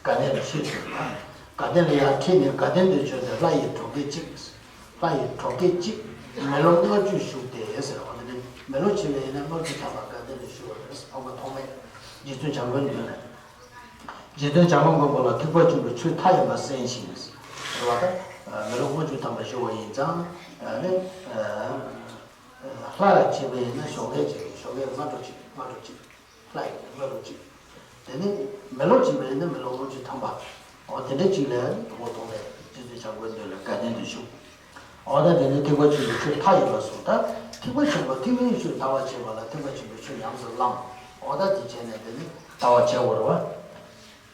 དགའ་ལྡན་ལ་ཕྱིར་བྱོན་པ། དགའ་ལྡན་ལ་ཡར་ཁྲིད་ནས་དགའ་ལྡན་དུ་བྱོན་ཏེ། ལྷ་ཡི་གྲོགས་ཁྱད་གཅིག་ལྷ་ཡི་གྲོགས་ཁྱད་གཅིག་མེ་ལོང་ལྔ་བཅུ་བཞུགས་ཏེ་ཟེར་བ་དེ་ནི། མེ་ལོང་བྱས་པ་ཡིན་ན་ལྔ་བཅུ་ཐམ་པ་དགའ་ལྡན་ལ་བཞུགས་པ་རེད། འཕགས་པ་ཐོགས་མེད་རྗེ་བཙུན་བྱམས་མགོན་མདུན་ལ། རྗེ་བཙུན་བྱམས་པ་མགོན་པོ་ལ་ཐེག་པ་ཆེན་པོའི་ཆོས་མཐའ་ཡས་པ་གསན་ཞིང་། རེད་བ། ད་མེ་ལོང་ལྔ་བཅུ་ཐམ་པ་བཞུགས་པ་ཡིན་ཙང་། ཨ་ནི་ལྷ་ལ་བྱས་པ་ཡིན་ན་ཞོགས་ཀས་བྱས། ཞོགས་ཀས་སྔ་དྲོ་གཅིག་སྔ་དྲོ་གཅིག་ལྷ་ཡི་སྔ་དྲོ་གཅིག་དེ་ནས་མེ་ལོང་བྱས་པ་ཡིན་ན་མེ་ལོང་ལྔ་བཅུ་ཐམ་པ། འོ་དེ་འདྲ་གཅིག་ལ་འཕགས་པ་ཐོགས་མེད་རྗེ་བཙུན་བྱམས་མགོན་མདུན་ལ་དགའ་ལྡན་དུ་བཞུགས། འོ་ད་དེ་ནས་ཐེག་པ་ཆེན་པོའི་ཆོས་མཐའ་ཡས་པ་གསུངས། ད་ཐེག་པ་ཆེན་པོ་ཐེག་དམན་ཆོས་དར་བར་བྱེད་པ་ལ་ཐེག་པ་ཆེན་པོའི་ཆོས་ཉམས་སུ་བླངས། འོ་ད་དེ་བྱས་ནས་དེ་ནི་དར་བར་བྱེད་དགོས་རེད་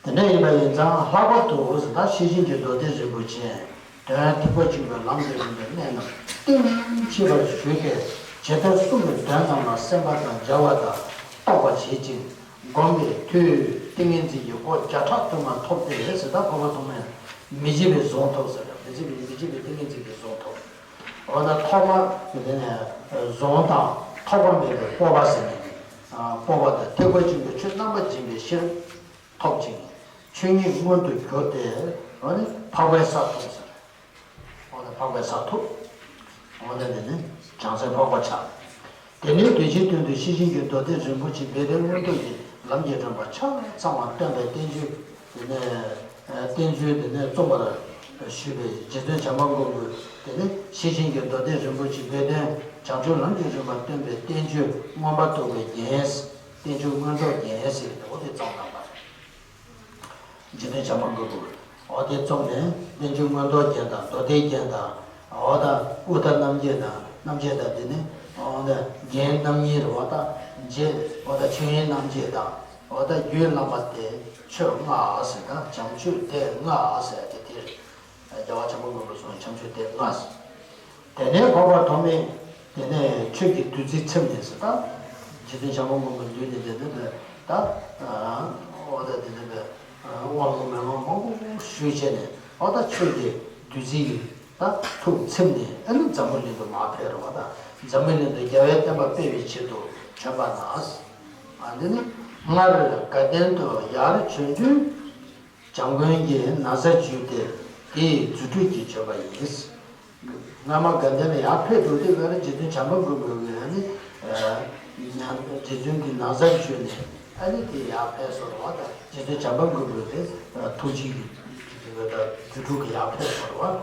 བ། དེ་འདྲ་ཡིན་པ་ཡིན་ཙང་། ལྷག་པར་དུ་ད་ཤེར་ཕྱིན་གྱི་མདོ་སྡེ་རིན་པོ་ཆེ། དོན་ཐེག་པ་ཆེན་པོའི་ལམ་གྱི་རིམ་པའི་གནད་རྣམས་གཏིང་ཟབ་པར་ཞུས་ཏེ། རྗེ་དོན་གསུམ་གྱི་དོན་རྣམས་ལ་སེམས་པ་དང་སྦྱར་བ་དང་རྟོགས་པར་བྱེད་ཅིང་། སྒོམ་པའི་མཐུས་ཏིང་ངེ་འཛིན་གྱི་སྒོ་བརྒྱ་ཕྲག་དུ་མ་ཐོབ་སྟེ་ཟེར། ད་འཕགས་པ་ཐོགས་མེད་མི་བརྗེད་པའི་གཟུངས་ཐོབ་ཟེར། མི་བརྗེད་པའི་མི་བརྗེད་པའི་ཏིང་ངེ་འཛིན་གྱི་གཟུངས་ཐོབ། འོ་ན་ཐོག་མ་དེ་ནས་གཟུངས་དང་ཐོགས་པ་མེད་པའི་སྤོབས་པ་ཟེར་ནས། སྤོབས་པ་དང་ཐེག་པ་ཆེན་པོའི་ཆོས་རྣམ་པར་འབྱིན་པའི་ཤེས་རབ་ཐོབ་ཅིང་། ཆོས་ཉིད་མངོན་དུ་གྱུར་ཏེ། འོ་ནི་འཕགས་པའི་ས་ཐོབ་ཟེར། འོ་ན་འཕགས་པའི་ས་ཐོབ། འོ་ན་དེ་ནི་བྱང་སེམས་འཕགས་པ་ཆགས། དེ་ནས་དོན་གྱི་དོན་དུ་ཤེར་ཕྱིན་གྱི་མདོ་སྡེ་རིན་པོ་ཆེ་སྦས་དོན་མངོན་རྟོགས་ཀྱི་ལམ་གྱི་རིམ་པ་ཆ་ཚང་བ་སྟོན་པའི་བསྟན་བཅོས། དེ་ནས་བསྟན་བཅོས་དེ་ནས་རྩོམ་པར་ཞུས་པའི་རྗེ་བཙུན་བྱམས་པ་མགོན་པོས། དེ་ནས་ཤེར་ཕྱིན་གྱི་མདོ་སྡེ་རིན་པོ་ཆེ་སྦས་དོན་བྱང་ཆུབ་ལམ་གྱི་རིམ་པ་སྟོན་པའི་བསྟན་བཅོས་མངོན་པར་རྟོགས་པའི་རྒྱན། བསྟན་བཅོས་མངོན་རྟོགས་རྒྱན་ཟེར་ཏེ། འོ་དེ་རྩོམ་གནང་བ་རེད། རྗེ་བཙུན་བྱམས་པ་མགོན་པོས། འོ་དེ་རྩོམ་ནས་བསྟན་བཅོས་མངོན་རྟོགས་རྒྱན་དང་མདོ་སྡེ་རྒྱན་དང་། འོ་ད་དབུ་མཐའ་རྣམ་འབྱེད་དང་། རྣམ་འབྱེད་དང་། དེ་ནས་འོ་ད་རྒྱན་རྣམ་གཉིས་རེད་བ། ད་རྗེ་འོ་ད་ཆོས་དབྱིངས་རྣམ་འབྱེད་དང་། འོ་ད་རྒྱུད་བླ་མ་སྟེ་ཆོས་ལྔ་ཟེར། ད་བྱམས་ཆོས་སྡེ་ལྔ་ཟེར་ཏེ་དེ་རེད། རྒྱལ་བ་བྱམས་པ་མགོན་པོས་གསུངས་བྱམས་ཆོས་སྡེ་ལྔ་ཟེར། དེ་ནས་འཕགས་པ་ཐོགས་མེད་དེ་ནས་ཆོས་ཀྱི་བདུད་རྩིས་ཚིམ་ནས་ཟེར། ད་རྗེ་བཙུན་བྱམས་པ་མགོན་པོའི་མདུན་ནས་དེ་ནས་ད་འོ་ད་དེ་ནས་དབང་ལུང་མན་ངག་མང་པོ་ཞུས་བྱས་ནས། འོ་ད་ཆོས་ཀྱི་བདུད་རྩིས་ད་ཐུགས་ཚིམ་ནས། ཨ་ནི་འཛམ་བུ་གླིང་དུ་མར་ཕེབས་རེད་བ། ད་འཛམ་བུ་གླིང་དུ་རྒྱལ་བའི་བསྟན་པ་སྤེལ་བའི་ཆེད་དུ་བྱོན་པ་ན། ཨ་འདི་ནི་སྔར་དགའ་ལྡན་དུ་ཡར་བྱོན་དུས། བྱམས་མགོན་གྱིས་ན་བཟའ་བརྒྱུས་ཏེ་དེའི་རྫུ་འཕྲུལ་གྱིས་བྱོན་པ་ཡིན། སྔ་མ་དགའ་ལྡན་ལ་ཡར་ཕེབས་འགྲོ་དུས་ཀ་རེ་རྗེ་བཙུན་བྱམས་པ་མགོན་པོ་གིས་ནི། རྗེ་བཙུན་གྱིས་ན་བཟའ་བརྒྱུས་ནས། ཨ་ནི་དེ་ཡར་ཕེབས་སོང་བ། ད་རྗེ་བཙུན་བྱམས་པ་མགོན་པོ་དེ་ཐུགས་རྗེ་གི་རྫུ་འཕྲུལ་གྱིས་ཡར་ཕེབས་སོང་བ།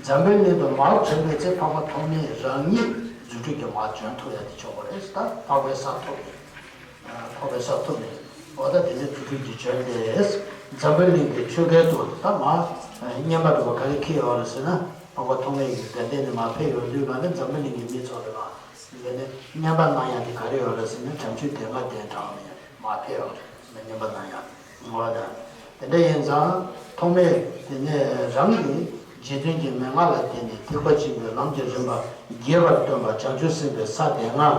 འཛམ་བུའི་གླིང་དུ་མར་བྱོན་པའི་ཚེ་འཕགས་པ་ཐོགས་མེད་རང་ཉིད་རྫུ་འཕྲུལ་གྱིས་མར་བྱོན་ཐུབ་ཡ་དེ་ཆོག་པ་རེད། ད་འཕགས་པའི་ས་ཐོབ་ནས། འཕགས་པའི་ས་ཐོབ་ནས། འོ་ད་དེ་ནས་རྫུ་འཕྲུལ་གྱིས་བྱོན་ཏེ། འཛམ་བུའི་གླིང་གི་ཆོས་སྐལ་དུ་ད་མར་བསྙེན་པ་འདྲ་པོ་ག་རེ་འཁྱེར་ཡོད་རེད་ཟེར་ན། འཕགས་པ་ཐོགས་མེད་ཀྱིས་དགའ་ལྡན་ནས་མར་ཕེབས་ཡོང་དུས་ཀ་ནས་འཛམ་བུའི་གླིང་གི་མི་ཚོ་ལ་ཡང་དེ་ནས་བསྙེན་པ་གནང་ཡ་དེ་ག་རེ་ཡོད་རེད་ཟེར་ན། བྱམས་ཆོས་སྡེ་ལྔ་གདན་དྲངས་ནས་མར་ཕེབས་ཡོང་རེད། བསྙེན་པ་གནང་ཡ། འོ་ད་དེ་འདྲ་ཡིན་ཙང་། ཐོགས་མེད་དེ་ནས་རང་གིས་རྗེ་བཙུན་གྱི་མན་ངག་ལ་བརྟེན་ནས་ཐེག་པ་ཆེན་པོའི་ལམ་གྱི་རིམ་པ་རྒྱས་པར་སྟོན་པ་བྱང་ཆུབ་སེམས་དཔའི་ས་སྡེ་ལྔ་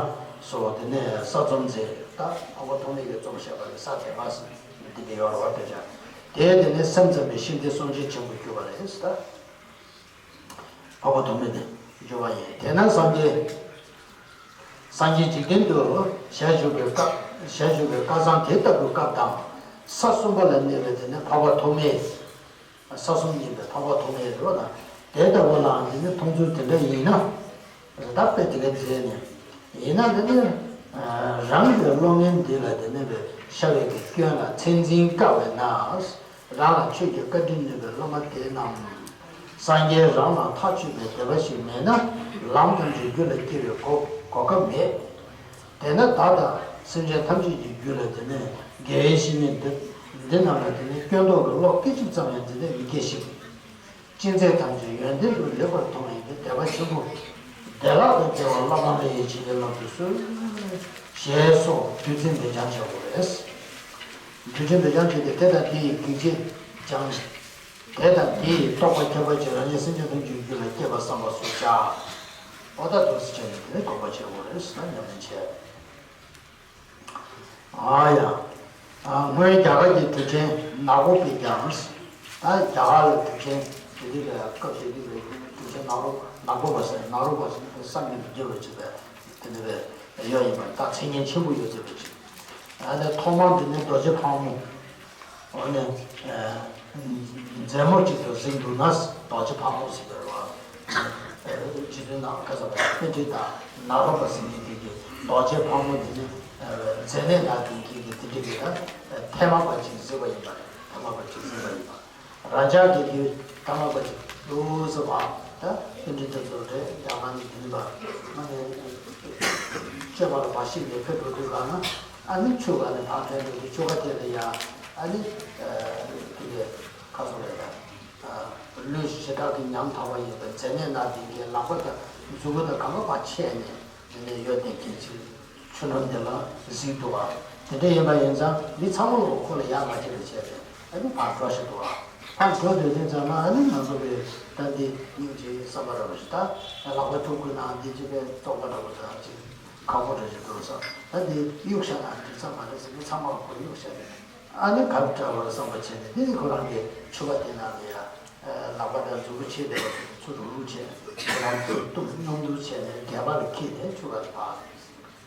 སོགས་དེ་ནས་གསར་རྩོམ་མཛད། ད་འཕགས་པ་ཐོགས་མེད་ཀྱིས་རྩོམ་བཞག་པ་ལ་ས་སྡེ་ལྔ་ཟེར་འདི་འདྲ་ཡོད་རེད་བ། དེ་ཅག་དེ་དེ་ནས་སེམས་ཙམ་པའི་ཤིང་རྟའི་སྲོག་ཆགས་ཆེན་པོར་གྱུར་པ་རེད། ད་འཕགས་པ་ཐོགས་མེད་དེ་གྱུར་པ་ཡིན། དེས་ན་སངས་རྒྱས། སངས་རྒྱས་འཇིག་རྟེན་དུ་ཞལ་བཞུགས་པའི་སྐབས། ཞལ་བཞུགས་པའི་སྐལ་བཟང་དེ་ལྟ་བུའི་སྐབས་དང་། ས་གསུམ་པ་ལ་གནས་པའི་དེ་ནས་འཕགས་པ་ཐོགས་མེད། ས་གསུམ་ཡིན་པའི་འཕགས་པ་ཐོགས་མེད་རེད་བ། ད་ དེ་ལྟ་བུ་ལའང་དེ་ནི་མཐོང་ཚུལ་དེ་འདྲ་ཡིན་ན། རེ་ད་དཔེ་དེ་ག་མཛད་ནས། ཡིན་ན་དེ་ནི་རང་གི་བློ་ངན་འདི་ལ་དེ་ནི་བའི་ཤ་བའི་གི་སྐྱོན་ལ་མཚན་འཛིན་དཀའ་བས་ན། རང་ལ་ཆོས་ཀྱི་བཀའ་དྲིན་ནུས་པའི་སློབ་མ་དེ་རྣམས། སངས་རྒྱས་རང་ལ་ཐག་ཆོད་པའི་དད་པ་ཞིག་མེད་ན། ལམ་ཐམས་ཅད་རྒྱུད་ལ་སྐྱེ་བའི་གོ་གོ་སྐབས་མེད། དེས་ན་བདག་དང་སེམས་ཅན་ཐམས་ཅད་ཀྱི་རྒྱུད་ལ་དེ་ནི་དགེ་བའི་བཤེས་གཉེན་འདི་འདི་རྣམས་ལ་དེ་ནི་སྐྱོན་འདོགས་ཀྱི་བློ་སྐད་ཅིག་ཙམ་ཡང་དེ་ནི་མི་སྐྱེ་ཞིང་། ཅི་མཛད་ཐམས་ཅད་ཡོན་ཏན་དུ་ལེགས་པར་མཐོང་བའི་དད་པ་ཆེན་པོ། བདེ་བླག་ཏུ་སྐྱེ་བ་བླ་མ་ལ་ཡི་བྱིན་གྱིས་བརླབ་ཏུ་གསོལ། ཞེས་སོགས་རྒྱུ་མཚན་འདོད་ཀྱང་བྱ་དགོས་རེད། རྒྱུ་མཚན་འདོད་ཀྱང་བྱ་སྟེ་དེ་དང་དེ་ཡི་གེགས་བྱེད་ཀྱང་། དེ་དང་དེ་ཡི་རྟོག་པ་ཁྱད་པར་ཅན་རང་ཉིད་སེམས་ཅན་ཐམས་ཅད་རྒྱུད་ལ་སྐྱེས་པ་བསམ་པ་སོགས་བྱ། འོ་ད་འདུག་སེ་བྱས་ནས་དེ་ནས་དགོངས་པ་བྱེད་དགོས་རེད་ཟེར་ན་ཉམས་ལེན་བྱས། ཨ་ཡ། ཨ་སྔོན་རྒྱ་གར་གྱི་གྲུབ་ཆེན་ནག་པོ་པས་ཀྱང་། ད་རྒྱ་གར་ལ་གྲུབ་ཆེན་དེ་དུས་ལ་སྐབས་དེ་དུས་ལ་གྲུབ་ཆེན་ནག་པོ་ནག་པོ་པ་ཟེར་ནག་རོ་པ་ཟེར་བསམ་གྱིས་མི་ཁྱབ་པ་ཅིག་པས་དེ་འདྲ་བས་ཡོད་ཡིན་པ་ད་མཚན་སྙན་ཆེན་པོ་ཡོད་ཟེར་བ་ཅིག་ཨ་ནི་ཐོག་མར་འདི་ནི་རྡོ་རྗེ་ཕག་མོ། འོ་ནི། མཛེས་མོ་གཅིག་ཏུ་གཟིགས་འདུག་ན་རྡོ་རྗེ་ཕག་མོ་ཟེར་བ། རྗེ་བཙུན་ནག་ཁ་ས་པཎྜི་ཏ་ནཱ་རོ་པ་ཟེར་མཁན་དེ་གིས་རྡོ་རྗེ་ཕག་མོ་དེ་ནི། མཛེ་ནད་ན་དེ་གིས་དེ་འདྲ་གི་ད་ཐལ་མ་པ་ཅིག་གཟིགས་པ་ཡིན་པ་རེད། ཐལ་མ་པ་ཅིག་གཟིགས་པ་ཡིན་པ། རང་ཅག་གི་དེ་ཐལ་མ་པ་ཅིག་ལུས་སུ་བ་ད་དེ་འདྲ་དེ་ཚོ་རེད། རྒྱ་གར་ནས་དེ་འདྲ་མ་ནས་སྤྱོད་པ་ལ་བ་ཤིན་ཏུ་ཕེབས་འགྲོ་དུས་ག་ན། ཨ་ནི་ཆུ་ག་ནས་ཕར་འཐེན་འགྲོ་དུས་ཆུ་ག་དེ་ལ་ཡ་ཨ་ནི་དེ་གས་ཁ་སོ་རེད་ད། ལུས་ཞེ་དྲག་གི་ཉམ་ཐག་པ་ཡིན་པའི་མཛེ་ནད་ན་དེ་གའི་ལག་པ་དང་མཛུ་གུ་དང་གང་ག་པར་ཆད་ནས་དེ་ནས་ཡོད་དེ་གིན་ཅིག་ཆུ་ནང་དེ་ལ་གཟིགས་འདུག་བ། དེ་འདྲ་ཡིན་པ་ཡིན་ཙང་མི་ཚང་མ་ལོག་ཁོ་ལ་ཡག་མ་བྱེད་པ་བྱས་ཏེ་ཨ་ནི་ཕར་འགྲོ་བཞིན་འདུག་བ། ཕར་འགྲོ་སྡོད་དུས་ཙམ་ལ་ཨ་ནི་ང་ཚོ་གི་ད་འདི་སྙིང་རྗེའི་བསམ་པ་འདྲ་པོ་ཞིག་ད་ལག་པ་ཐུག་དགོས་ན་འདི་ཅི་པའི་བཙོག་པ་འདྲ་པོ་དང་ཅིག་ཁག་པོ་འདྲ་ཞིག་འདུག་ས། ད་འདི་གཡུག་བཞག་ན་འགྲིག་ས་མ་རེད་ཟེར་ནས་ཚང་མ་ལ་ཁོ་གཡུག་བཞག་ནས། ཨ་ནི་གར་བཀྲ་བར་བསམ་པ་བྱས་ནས་དེ་ནི་ཁོ་རང་གི་ཕྱུ་པ་དེ་ནང་ལ་ཡ། ལག་པ་དང་མཛུ་གུ་ཕྱེ་བསྡད་པ་ཚུར་རུག་རུག་བྱས་ནས་ཁོ་རང་ཚུར་གཏུབ་སྙོམས་འདུག་བྱས་ནས་སྒལ་པ་ལ་འཁྱེར་ནས་ཕྱུ་པ་དེ་ཕར་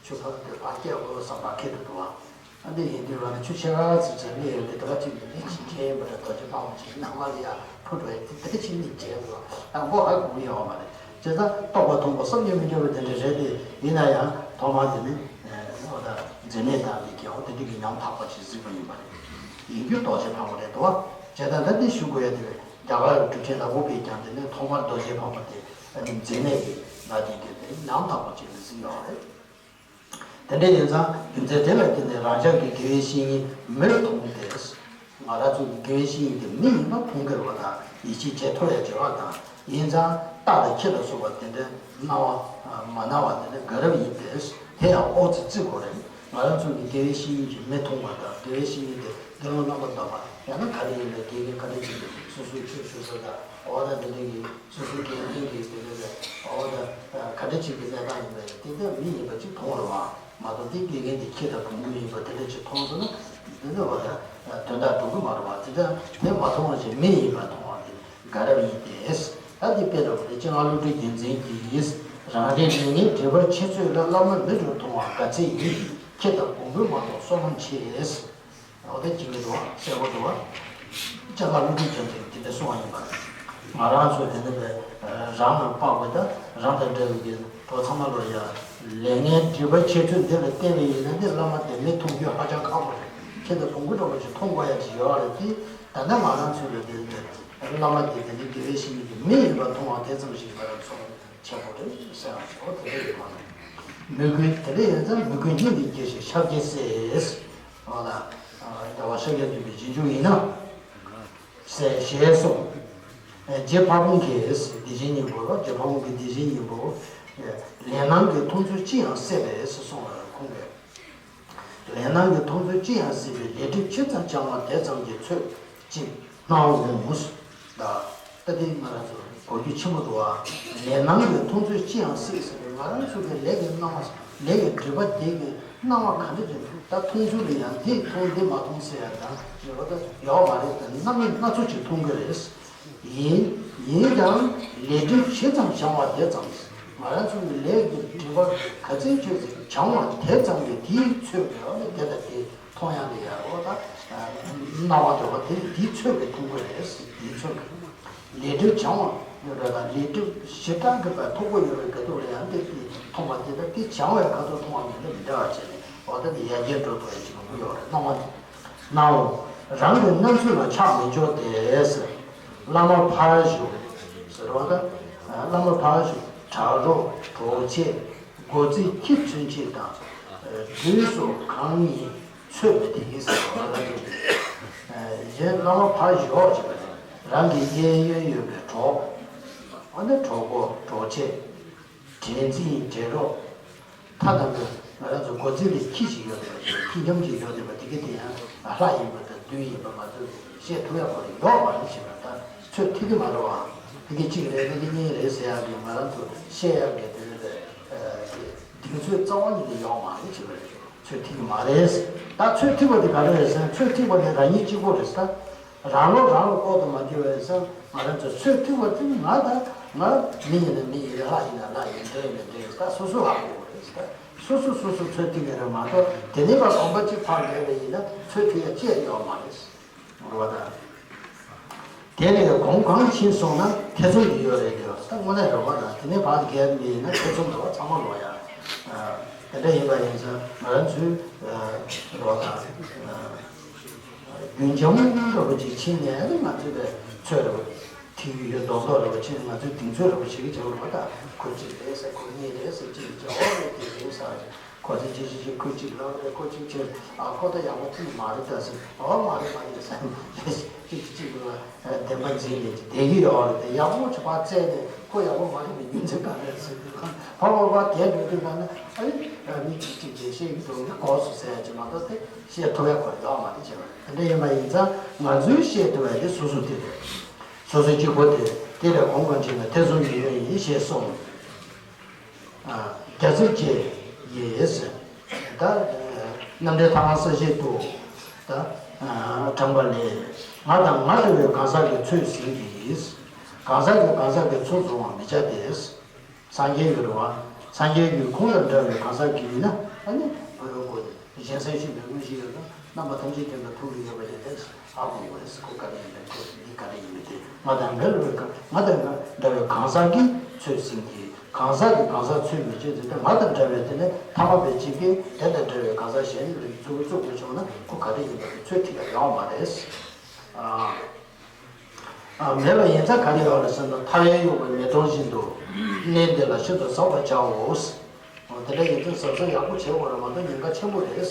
ཕྱུ་པ་དེ་ཕར་བསྐྱལ་དགོས་བསམ་པ་འཁྱེར་དུ་འདུག་བ། ཨ་འདི་ཡིན་དུས་རང་ནི་ཆུ་ཆེ་ཁ་ཚིག་ཚིག་སླེབས་ཡོད་དེ་དེ་ག་ཅིག་ནི་ནི་ཅིག་བྱས་ཡིན་པ་རེད། རྡོ་རྗེ་ཕག་མོ་ཅིག་ནང་ལ་ཡ་ཕུ་འགྲོ་ཡ་དེ་དེ་ཅིག་ནི་བྱས་དགོས་ཨ་མགོ་ཧ་གོ་གི་ཡོད་མ་རེད། བྱས་ཙང་རྟོགས་པ་མཐོང་པ་བསམ་གྱིས་མི་འགྱུར་བ་དེ་འདྲ་རེད་དེ་ཡིན་ན་ཡང་ཐོག་མར་དེ་ནི། ཨོ་ད་མཛེ་ནད་དང་དེ་གའི་འོ་དེ་འདྲ་གི་ཉམ་ཐག་པ་ཞིག་གཟིགས་པ་ཡིན་པ་རེད། ཡིན་རྒྱུ་རྡོ་རྗེ་ཕག་མོ་རེད་དོ། བྱས་ཙང་ད་འདི་ཞུ་དགོས་ཡ་དེ་རེད། རྒྱ་གར་གྲུབ་ཆེན་ནག་པོ་པས་ཀྱང་དེ་ནས་ཐོག་མར་རྡོ་རྗེ་ཕག་མོ་དེ་ཨ་ནི་མཛེ་ནད་ཀྱི་ན་དེ་གའི་དེ་ཉམ་ཐག་པ་ཅིག་ལ་གཟིགས་ཡོད་རེད། དེ་འདྲ་ཡིན་ཙང་རྒྱུ་མཚན་དེ་ལ་བརྟེན་ནས་རང་ཅག་གི་དགེ་བའི་བཤེས་གཉེན་མིར་མཐོང་སྟེ། ང་རང་ཚོ་གི་དགེ་བའི་བཤེས་གཉེན་དེ་མི་ཡིན་པ་མཐོང་གི་རེད་བ་དང་ཡིད་ཆེས་བྱེད་ཐུབ་ཡ་བྱེད་པ་དང་ཡིན་ཙང་རྟ་དང་ཁྱི་ལ་སོགས་པ་དེ་འདྲའི་སྣང་བ་མ་སྣང་བ་དེ་འདྲ་དགའ་རབ་ཡིན་པས་དེ་ཡང་ཨོ་ཙི་ཙི་གོ་རེད། ང་རང་ཚོ་གི་དགེ་བའི་བཤེས་གཉེན་གྱི་མི་མཐོང་བ་དང་དགེ་བའི་བཤེས་གཉེན་དེ་དགེ་སློང་རྣམ་པར་དག་པ་ཡང་ན་ག་རེ་ཡིན་པའི་དགེ་རྒན་ག་འདྲ་ཅིག་གིས་སོ་སོའི་ཆོས་ཞུ་ས་དང་ཨོ་ད་དེ་འདྲ་གི་སོ་སོའི་དགེ་རྒན་གྱིས་དེ་འདྲ་ལས་ཨོ་ད་ག་འདྲ་ཅིག་གི་གནས་སྟངས་ཡིན་པའི་དེ་འདྲ་མི་ཡིན་པ་ཅིག་མཐོང་རུང་བ། མ་གཏོགས་དེ་དགེ་རྒན་དེ་ཁྱི་དང་བོང་གུ་ཡིན་པ་དེ་འདྲ་ཅིག་མཐོང་སོང་ན་དེ་འདྲ་བ་དང་དོན་དག་འགྲོ་གི་མ་རེད་བ། དེ་ལྟར་དེ་མ་མཐོང་བ་ཞིག་མི་ཡིན་པ་མཐོང་བ་དེ་དགའ་རབ་ཡིན་ཏེ། ད་དེ་དཔེ་འདྲ་བོ་རེད། སྤྱན་སྔ་བསླུ་བྲིད་རྒྱལ་མཚན་གྱིས་རང་རེའི་ལས་ངན་སྒྲིབ་པར་འཆད་ཚུལ་ལ་བླ་མ་མི་འགྲོར་མཐོང་བ་དགའ་ཚལ་ཡིན། ཁྱི་དང་བོང་གུ་མ་གཏོགས་བསོད་ནམས་ཆེ། འོ་དེ་གཅིག་གི་འདུག་བ་གསལ་པོ་འདུག་བ། སྤྱན་སྔ་བསླུ་བྲིད་རྒྱལ་མཚན་གྱིས་དེ་འདྲ་གསུངས་པ་ཡིན་པ་རེད། ང་རང་ཚོ་དེ་འདྲ་བའི་རང་ལ་དཔག་པའི་ད་རང་དང་འདྲ་བའི་གི་གྲོགས་ཚང་མ་ལོ་ཡ་ལས་ངན་སྒྲིབ་པ་ཆེ་ཚོད་འདི་ལ་བརྟེན་པ་ཡིན་ན་ནི་བླ་མ་དེ་མི་མཐོང་རྒྱུ་ཧ་ཅང་ཁག་པོ་རེད། ཁྱེད་ད་བོང་གུ་འདྲ་པོ་ཞིག་མཐོང་དགོས་ཡ་ཞིག་ཡོད་རེད་དེ། ད་ལྟ་ང་རང་ཚོ་ལ་དེ་འདྲ་བླ་མ་དེ་དེ་ནི་དགེ་བའི་བཤེས་གཉེན་གྱི་མི་ཡིན་པ་མཐོང་བ་དེ་ཙམ་ཞིག་ང་རང་ཚོ་ཆེན་པོ་རེད་ཟེར་བ་ཞིག་འོ་དེ་འདྲ་ཡོད་མ་རེད། མོས་གུས་དེ་འདྲ་ཡིན་ཙང་མོས་གུས་སྙིང་ནས་སྐྱེ་ཞིང་ཤཱཀྱ་སེ། འོ་ན། རྒྱལ་བ་ཤཱཀྱ་ཐུབ་པའི་རྗེས་འཇུག་ཡིན་ན། ཟེར་ཞེས་གསུངས། རྗེ་ཕ་བོང་གི་སྡེ་བཞི་སྙིང་པོ་རྗེ་ཕ་བོང་གི་སྡེ་བཞི་སྙིང་པོ། ལས་སྣང་གི་མཐོང་ཚུལ་ཅི་ཡང་སྲིད་པས་གསུངས་པ་ཁོང་གིས། ལས་སྣང་གི་མཐོང་ཚུལ་ཅི་ཡང་སྲིད་པའི་ལས་སྒྲིབ་ཇི་ཙམ་བྱང་བ་དེ་ཙམ་གྱིས་ཚོད་ཅིག་སྣང་འོང་། ད་ལྟ་དེ་ང་རང་ཚོ་གོ་རྒྱུ་ཆེན་པོ་འདུག་ཨ། ལས་སྣང་གི་མཐོང་ཚུལ་ཅི་ཡང་སྲིད་ཟེར་བའི་ང་རང་ཚོ་གི་ལས་ཀྱི་སྣང་བ་ལས་ཀྱི་སྒྲིབ་པ་དེ་གི་སྣང་བ་ག་འདྲ་ཅིག་འདུག་ད་མཐོང་ཚུལ་ལ་ཡང་འདི་མཐོང་འདི་མ་མཐོང་ཟེར་ཡ་དང་ཡོད་པ་ད་ཡོད་མ་རེད། ད་རྣམ་དབྱེ་སྣ་ཚོགས་ཅིག་མཐོང་གི་རེད། ཡིན། ཡིན་ཀྱང་ལས་སྒྲིབ་ཇི་ཙམ་བྱང་བ་དེ་ཙམ། ང་རང་ཚོ་གི་ལས་ཀྱི་སྒྲིབ་པ་ག་ཚད་ཆེ་ཚད་བྱང་བ་དེ་ཙམ་གྱིས་དེའི་ཚོད་ཀྱི་འོ་ན་དེ་དང་དེ་མཐོང་ཡག་ལ་ཡ་འོ་ད་སྣང་བ་འདྲ་བ་དེ་དེའི་ཚོད་ཀྱིས་མཐོང་གི་རེད། དེའི་ཚོད་ཀྱིས་ལས་སྒྲིབ་བྱང་བ། ཡོད་རེད། ད་ལས་སྒྲིབ་ཞེ་དྲག་གི་བ་མཐུག་པོ་ཡོད་པའི་དགེ་སྡིག་ལ་ཡང་དེ་དེ་མཐོང་བ་དེ་ལྟར་དེ་བྱང་བའི་ཁ་ཐུག་མཐོང་བ་མིན་ན་མི་འདྲ་བ་བྱས་ནས་འོ་ད་དེ་ཡར་རྒྱས་འགྲོ་ཐུབ་ཡ་ཅིག་ཡོད་རེད། སྣང་བ་སྣང་བ་རང་གི་རྣམ་ཚུལ་ལ་ཆགས་མི་འཇོག་སྟེ། བླ་མ་ཕར་བཞུགས་ཟེར་བ་ད། བླ་མ་ཕར་བཞུགས་གྲགས་རོགས་གྲོགས་མཆེད་སྒོ་རྩིས་ཁྱི་ཚུན་ཆད་དང་། སྦྲུལ་སོགས་གང་ཉིད་ཚོད་མི་དེ་ཡིན་ཟེར་བ་ལ་འདུག་གཞན་བླ་མ་ཕར་བཞུགས་ཅེས་པ་ནི་རང་གི་གཡས་གཡོན་ཡོད་པའི་གྲོགས། འོ་ན་གྲོགས་པོ་གྲོགས་མཆེད། འགྲན་འཛིན་འགྲན་རོགས། ཐ་དང་པོ་ང་རང་ཚོ་སྒོ་རྩིས་ལ་ཁྱི་ཞིག་ཡོད་པའི་ཁྱི་འཁྱམ་ཞིག་ཡོད་བསྡད་པ་དེ་ག་དེ་ཡང་ལྷ་ཡིན་པ་དང་བདུད་ཡིན་པ་ང་ཚོས་བཤད་ཐུབ་ཡ་ཁོ་རང་ཡོད་མ་རེད་ཅེས་པ་ད་ཚོད་ཐིག་གི་མ་རེད་བ། དེ་ག་གཅིག་རེད་དེ་ག་གཉིས་རེད་ཟེར་ཡ་གི་ང་རང་ཚོ་བཤད་ཡ་གི་དེ་ནི་གདེང་ཚོད་རྩ་བ་ཉིད་ནས་ཡོད་མ་རེད་ཅེས་པ་རེད། ཚོད་ཐིག་གི་མ་རེད། ད་ཚོད་ཐིག་པ་དེ་ག་རེ་རེད་ཟེར་ན་ཚོད་ཐིག་པ་དེ་རང་ཉིད་གཅིག་པོ་རེད་ད། རང་བློ་རང་ལ་ལྐོག་ཏུ་མ་གྱུར་བའི་སེམས་ང་རང་ཚོ་ཚོད་ཐིག་པ་དེ་ང་དང་ང་མི་ཡིན་ན་མི་ཡིན་ལྷ་ཡིན་ན་ལྷ་ཡིན་འདྲེ་ཡིན་ན་འདྲེ་ཡིན་ད་སོ་སོ་ཧ་གོ་དགོས་རེད་ད། སོ་སོ་སོ་སོ་ཚོད་ཐིག་གི་རེད་མ་གཏོགས་དེ་ནས་ཕར་གོམ་པ་གཅིག་ཕར་བརྒལ་བ་ཡིན་ན་ཚོད་ཐིག་ཡ་ཅི་ཡང་ཡོད་མ་རེད། རེད་བ་ད། དེ་ནས་གོམ་གང་ཕྱིན་སོང་ན་ཐེ་ཚོམ་གྱི་ཡོད་རེད་དེ་ད་དངོས་གནས་རེད་བ་ད། དེ་ནས་ཕར་བརྒལ་མི་ཡིན་ན་ཐེ་ཚོམ་རེད་བ་ཚང་མ་ལོག་ཡ། དེ་འདྲ་ཡིན་པ་ཡིན་ཙང་ང་རང་ཚོའི་རེད་བ་ད། རྒྱུན་འབྱམས་རིན་པོ་ཆེ་ཕྱིན་ནས་ནི་ང་ཚོས་པའི་ཚོད་རེད་བ། ཐིག་ཡོད་མདོག་མདོག་རེད་བ་ཕྱིན་ནས་ང་ཚོས་གདེང་ཚོད་རེད་བ་ཞིག་བྱེད་དགོས་པ་དང་ཁོ་གཅིག་རེད་ཟེར་ཁོ་གཉིས་རེད་ཟེར་གཅིག་བྱ་བ་རེད་དེ་རེད་ཟེར་ཁོ་ཚོས་ཅི་ཞིག་ཅིག་ཁོ་གཅིག་ལབ་རེད་ཁོ་གཅིག་བྱས་ཨ་ཁོ་ད་ཡག་པོ་ཐིག་མ་རེད་ད་ཟེར་ཨོ་མ་རེད་མ་རེད་ཟེར་གཅིག་གཅིག་ལ་བདེན་པ་འཛིན་ནས་ཅི་བསྡད་ཀྱི་ཡོད་རེད་དེ་ཡག་པོ་ཆུ་བ་བཙལ་ནས་ཁོ་ཡག་པོ་མ་རེད་པའི་རྒྱུ་མཚན་ག་རེ་རེད་ཟེར་དུས་ཁོ་ཕར་ཕར་ཕར་དེ་འགྲོ་དུས་ག་ན་ཨ་ནི་མི་གཅིག་གཅིག་བྱས་ཤེས་ཀྱི་འདུག་ནི་གོ་སོང་ཟེར་ཡ་ཅིག་མ་གཏོགས་དེ། བཤད་ཐུབ་ཡ་ཁོ་ཡོད་མ་རེད་ཅེས་པ་དེ་འདྲ་ཡིན་པ་ཡིན་ཙང་ང་ཚོས་བཤད་ཐུབ་ཡ་དེ་སོ་སོ་དེ་རེད། སོ་སོ་གཅིག་པོ་དེ་དེ་ལས་གོང་གང་ཕྱིན་ན་ཐེ་ཚོམ་མི་ཡོང་ཡིན་ཞེས་གསུངས། རྒྱ་ཚིག་ཅེས་ཡིས། ད་རྣམ་འགྲེལ་ཐ་མ་ས་བཞིན་དུ་ད་དྲངས་པ་ལས་ང་དང་ང་འདྲ་བའི་གང་ཟག་གི་ཚོད་ཟིན་གྱི་ཡིས། གང་ཟག་གིས་གང་ཟག་གི་ཚོད་བཟུང་བར་མི་བྱ་སྟེ། སངས་རྒྱས་ཀྱི་རེད་བ། སངས་རྒྱས་ཀྱི་ཁོང་དང་འདྲ་བའི་གང་ཟག་གི་ཡིན་ན་ཨ་ནི་བོད་ཡོང་དགོས་ཏེ་གཞན་སེམས་ཤེས་པའི་དངོས་གཞི་ཡོད་ན་རྣམ་པ་ཐམས་ཅད་མཁྱེན་པའི་ཐུགས་ཀྱི་ཡོད་པ་ཡིན་ཏེ་ཧ་གོ་དགོས་རེད། ཁོ་ག་རེ་ཡིན་པའི་ཁོ་འདི་ག་རེ་ཡིན་མིན་དེ་ང་དང་འདྲ་བའི་ང་དང་འདྲ་བའི་གང་ཟག་གིས་ཚོད་ཟིན་གྱི་གང་ཟག་གིས་གང་ཟག་ཚོད་མི་བྱེད་ཟེར་ཏེ་ང་དང་འདྲ་བའི་དེ་ནས་ཐ་མ་པའི་གཅིག་གིས་དེ་དང་འདྲ་བའི་གང་ཟག་གཞན་ལ་ཚོད་བཙུགས་དགོས་བྱུང་ན་ཁོ་ག་རེ་ཡིན་པ་དེ་ཚོད་ཐིག་ཡ་ཡོང་མ་རེད། ཨ། མེད་པ་ཡིན་ཙང་ག་རེ་ཡོད་རེད་ཟེར་ན་ཐལ་བས་གཡོགས་པའི་མེ་དོང་བཞིན་དུ་གནས་འདི་ལ་ཤིན་ཏུ་གཟབ་པར་བྱའོ། འོ་དེ་འདྲ་ཡིན་ཙང་གཟབ་གཟབ་ཡག་པོ་བྱེད་དགོས་རེད་མ་གཏོགས་ཉེན་ཁ་ཆེན་པོ་རེད།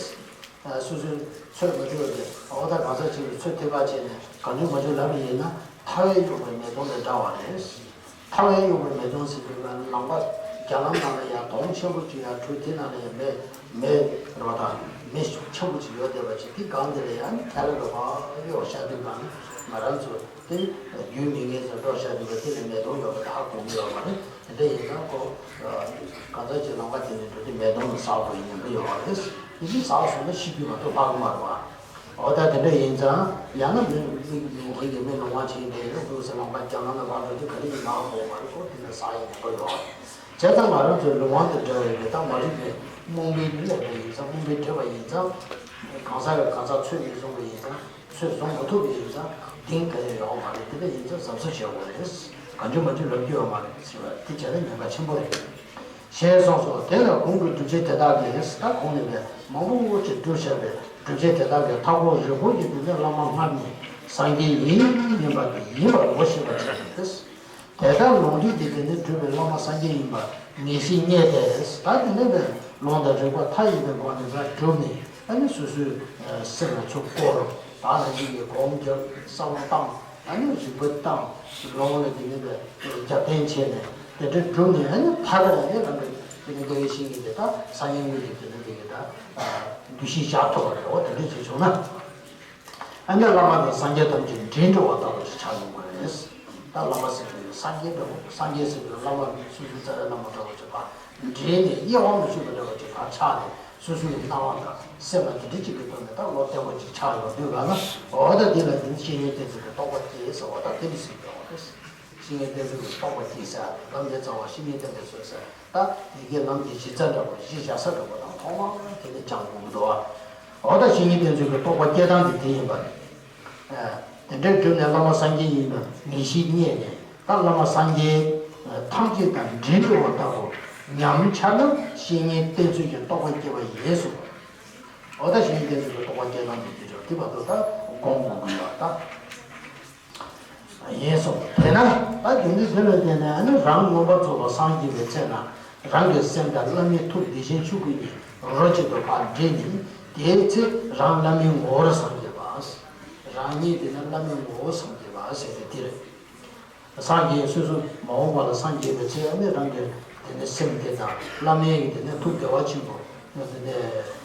སོ་སོའི་ཚོད་མ་ཐིག་པ་དེ་འོ་ད་གང་ཟག་ཅིག་གིས་ཚོད་ཐིག་པ་བྱས་ནས་གང་བྱུང་མང་བྱུང་ལབ་པ་ཡིན་ན་ཐལ་བས་གཡོགས་པའི་མེ་དོང་དང་འདྲ་བ་རེད། ཐལ་བས་གཡོགས་པའི་མེ་དོང་ཟེར་དུས་ལ་ནི་ལམ་པ་རྒྱ་ལམ་ནང་ལ་ཡང་དོང་ཆེན་པོ་ཅིག་ཡང་གྲུ་དེ་ནང་ལ་ཡང་མེ་མེ་རོ་དང་མེ་ཤུགས་ཆེན་པོ་ཅིག་ཡོད་བསྡད་པ་ཅིག་དེ་སྒང་དེ་ལ་ཡང་ནི་ཐལ་བ་ཕར་གཡོགས་བཞག་དུས་སྒང་ནི་ང་རང་ཚོ་དེ་རྒྱུས་མེད་མཁན་ཚོ་འགྲོ་བཞག་དུས་སྒང་དེ་ལ་མེ་དོང་ཡོད་པ་དེ་ཧ་གོ་གི་ཡོད་མ་རེད། དེ་འདྲ་ཡིན་ཙང་ཁོ་གང་ཟག་ཅིག་ལམ་ཁ་དེ་ནས་འགྲོ་དུས་མེ་དོང་ལ་ཟགས་དགོས་ཉེན་ཁ་ཡོད་མ་རེད། དེ་བཞིན་ཟགས་སོང་ན་ཤི་རྒྱུ་མ་གཏོགས་ལྷག་གི་མ་རེད་བ། འོ་ད་དེ་འདྲ་ཡིན་ཙང་ཡང་ན་མི་མི་མི་ཡིན་མི་ལོང་བ་བྱེད་འདྲ་ཡིན་ན་འདུག་ཟེར་ལོང་པ་རྒྱབ་ལོང་ན་བར་འགྲོ་དུས་ག་རེ་ཡིན་མ་གོ་བར་གོ་དེ་ནས་ཟགས་ཡིན་ནས་གོ་ཡོད། བྱས་ཙང་ང་རང་ཚོའི་ལུས་དབང་དང་འབྲེལ་བའི་མི་དང་མ་རིག་པའི་རྨོངས་པའི་མི་ལས་པ་ཡིན་ཙང་རྨོངས་པའི་འབྲེལ་བ་ཡིན་ཙང་གང་ཟག་གི་གང་ཟག་ཚོད་མི་བཟུང་བ་ཡིན་ཙང་ཚོད་བཟུང་མ་ཐུབ་པ་ཡིན་ཙང་གདེང་ག་ཡང་ཡོད་མ་རེད། དེ་འདྲ་ཡིན་ཙང་གཟབ་གཟབ་བྱེད་དགོས་རེད། གང་བྱུང་མང་བྱུང་ལབ་རྒྱུ་ཡོད་མ་རེད་ཟེར་བ་དེ་བྱས་ན་ཉེན་ཁ་ཆེན་པོ་རེད། ཞེས་གསུངས་སོ། དེ་ལ་གོང་གི་སྒྲུབ་བྱེད་དེ་དག་གིས་ད་གོང་ནས་པའི་མང་པོ་ཅིག་བསྒྲུབས་བཞག་པའི་སྒྲུབ་བྱེད་དེ་དག་གིས་མཐའ་འཁོར་རིལ་པོ་ཡི་དེ་ནས་བླ་མ་སྔར་ནི་སངས་རྒྱས་ཡིན་མིན་པ་དེ་ཡིན་པར་ངོ་ཤེས་པར་བྱེད་པ་སྟེ། དེ་ལྟར་ལོངས་སྤྱོད་ཀྱི་དེ་ནས་གྲུབ་པའི་བླ་མ་སངས་རྒྱས་ཡིན་པ་ངེས་ཤེས་རྙེད་དེ། ད་དེ་ནས་པའི་ལུང་དང་རིགས་པ་མཐའ་ཡས་པའི་སྒོ་ནས་ད་བསྒྲུབས་ནས་ཨ་ནི་སོ་སོའི་སེམས་ལ་ཚུར་བསྐོར་རོ། ད་ནང་བཞིན་གྱི་སྒོམ་རྒྱབ་བསམ་བློ་བཏང་། ཨ་ནི་རིག་པ་བཏང་། ལོང་ལ་དེ་ནི་རྒྱབ་རྟེན་བྱས་ནས་དེ་འདྲ་བསྒྲུབས་ནས་ཨ་ནི་མཐའ་ར་ཡང་ནི་རང་གི་དེ་ནི་དགེ་བའི་བཤེས་གཉེན་དེ་དག་སང་ཉིན་དངོས་ཀྱི་དེ་ནི་དེ་གི་ད་འདུ་ཤེས་བཞག་ཐུབ་པ་རེད། འོ་དེ་འདྲ་བྱས་བྱུང་ན་ཨ་ནི་བླ་མ་དང་སངས་རྒྱས་ཐམས་ཅད་འབྲལ་འགྲོ་བ་ལྟ་བུ་ཞིག་ཆགས་ཡོང་གི་རེད། ད་བླ་མ་ཟེར་དུས་སངས་རྒྱས་འདྲ་བོ་སངས་རྒྱས་ཟེར་དུས་བླ་མ་སོ་སོའི་རྩ་བའི་བླ་མ་འདྲ་བོ་ཅིག་ཕར་འབྲེལ་ནས་དབྱེ་བ་མི་ཕྱེད་པ་འདྲ་བོ་ཅིག་ཕར་ཆགས་ནས་སོ་སོའི་སྣང་བ་དང་སེམས་ལ་དེ་འདྲ་ཅིག་གི་ཐོག་ནས་ད་བློ་བརྟན་པོ་ཅིག་ཆགས་ཡོང་དུས་ག་ལ་འོ་ད་འདི་ལ་འདི་བཤེས་གཉེན་བསྟེན་ཚུལ་གྱི་རྟོགས་པ་སྐྱེས་ཟེར་བ་ད་དེ་འདྲ་ཟེར་གྱི་ཡོད་རེད། བཤེས་གཉེན་བསྟེན་ཚུལ་གྱི་རྟོགས་པ་སྐྱེས་ཟེར་ལམ་འདི་རྩ་བ་བཤེས་གཉེན་བསྟེན་པའི་ཚུལ་ཟེར་ད་ཡི་གེ་ལམ་གྱི་གཞི་རྩ་འདྲ་བོ་གཞི་བཞག་ས་འདྲ་བོ་དང་ཐོག་མར་དེ་ནས་སྦྱང་དགོས་ཀྱི་འདུག་བ། འོ་ད་བཤེས་གཉེན་བསྟེན་ཚུལ་གྱི་རྟོགས་པ་སྐྱེ་སྟངས་དེ་དེ་ཡིན་པ་རེད། དེ་འདྲའི་བསྒྲུབས་ནས་བླ་མ་སངས་རྒྱས་ཡིན་པ་ངེས་ཤེས་རྙེད་ནས་ ད་བླ་མ་སངས་རྒྱས་ཐམས་ཅད་དང་འབྲེལ་བའི་འོ་ད་གོ་ཉམས་ཆག་ན་བཤེས་གཉེན་བསྟེན་ཚུལ་གྱི་རྟོགས་པ་སྐྱེ་བ་ཡིན་གསུངས། འོ་ད་བཤེས་གཉེན་བསྟེན་ཚུལ་གྱི་རྟོགས་པ་སྐྱེ་སྟངས་དེ་དེ་རེད། དེ་བར་དུ་ད་སྒོམ་དགོས་ཀྱི་ཡོད་ད། ཡིན་གསུངས། དེས་ན་ད་རྒྱུ་མཚན་དེ་ལ་བརྟེན་ནས་ཨ་ནི་རང་མངོན་པར་རྫོགས་པར་སངས་རྒྱས་པའི་ཚེ་ན་རང་གི་སེམས་དང་བླ་མའི་ཐུགས་དེ་བཞིན་ཆོས་སྐུ་གཉིས་རོ་གཅིག་ཏུ་ཕར་འདྲེས་ནས་དེའི་ཚེ་རང་བླ་མའི་ངོ་བོར་སངས་རྒྱས་པ། རང་ཉིད་དེ་ནི་བླ་མའི་ངོ་བོར་སངས་རྒྱས་པ་ཟེར་ཏེ་དེ་རེད། སངས་རྒྱས་སོ་སོ་མ་འོངས་པ་ལ་སངས་རྒྱས་པའི་ཚེ་ཨ་ནི་རང་གི་དེ་ནི་སེམས་དེ་དང་བླ་མའི་གི་དེ་ནི་ཐུགས་བདེ་བ་ཆེན་པོ་དེ་ནི་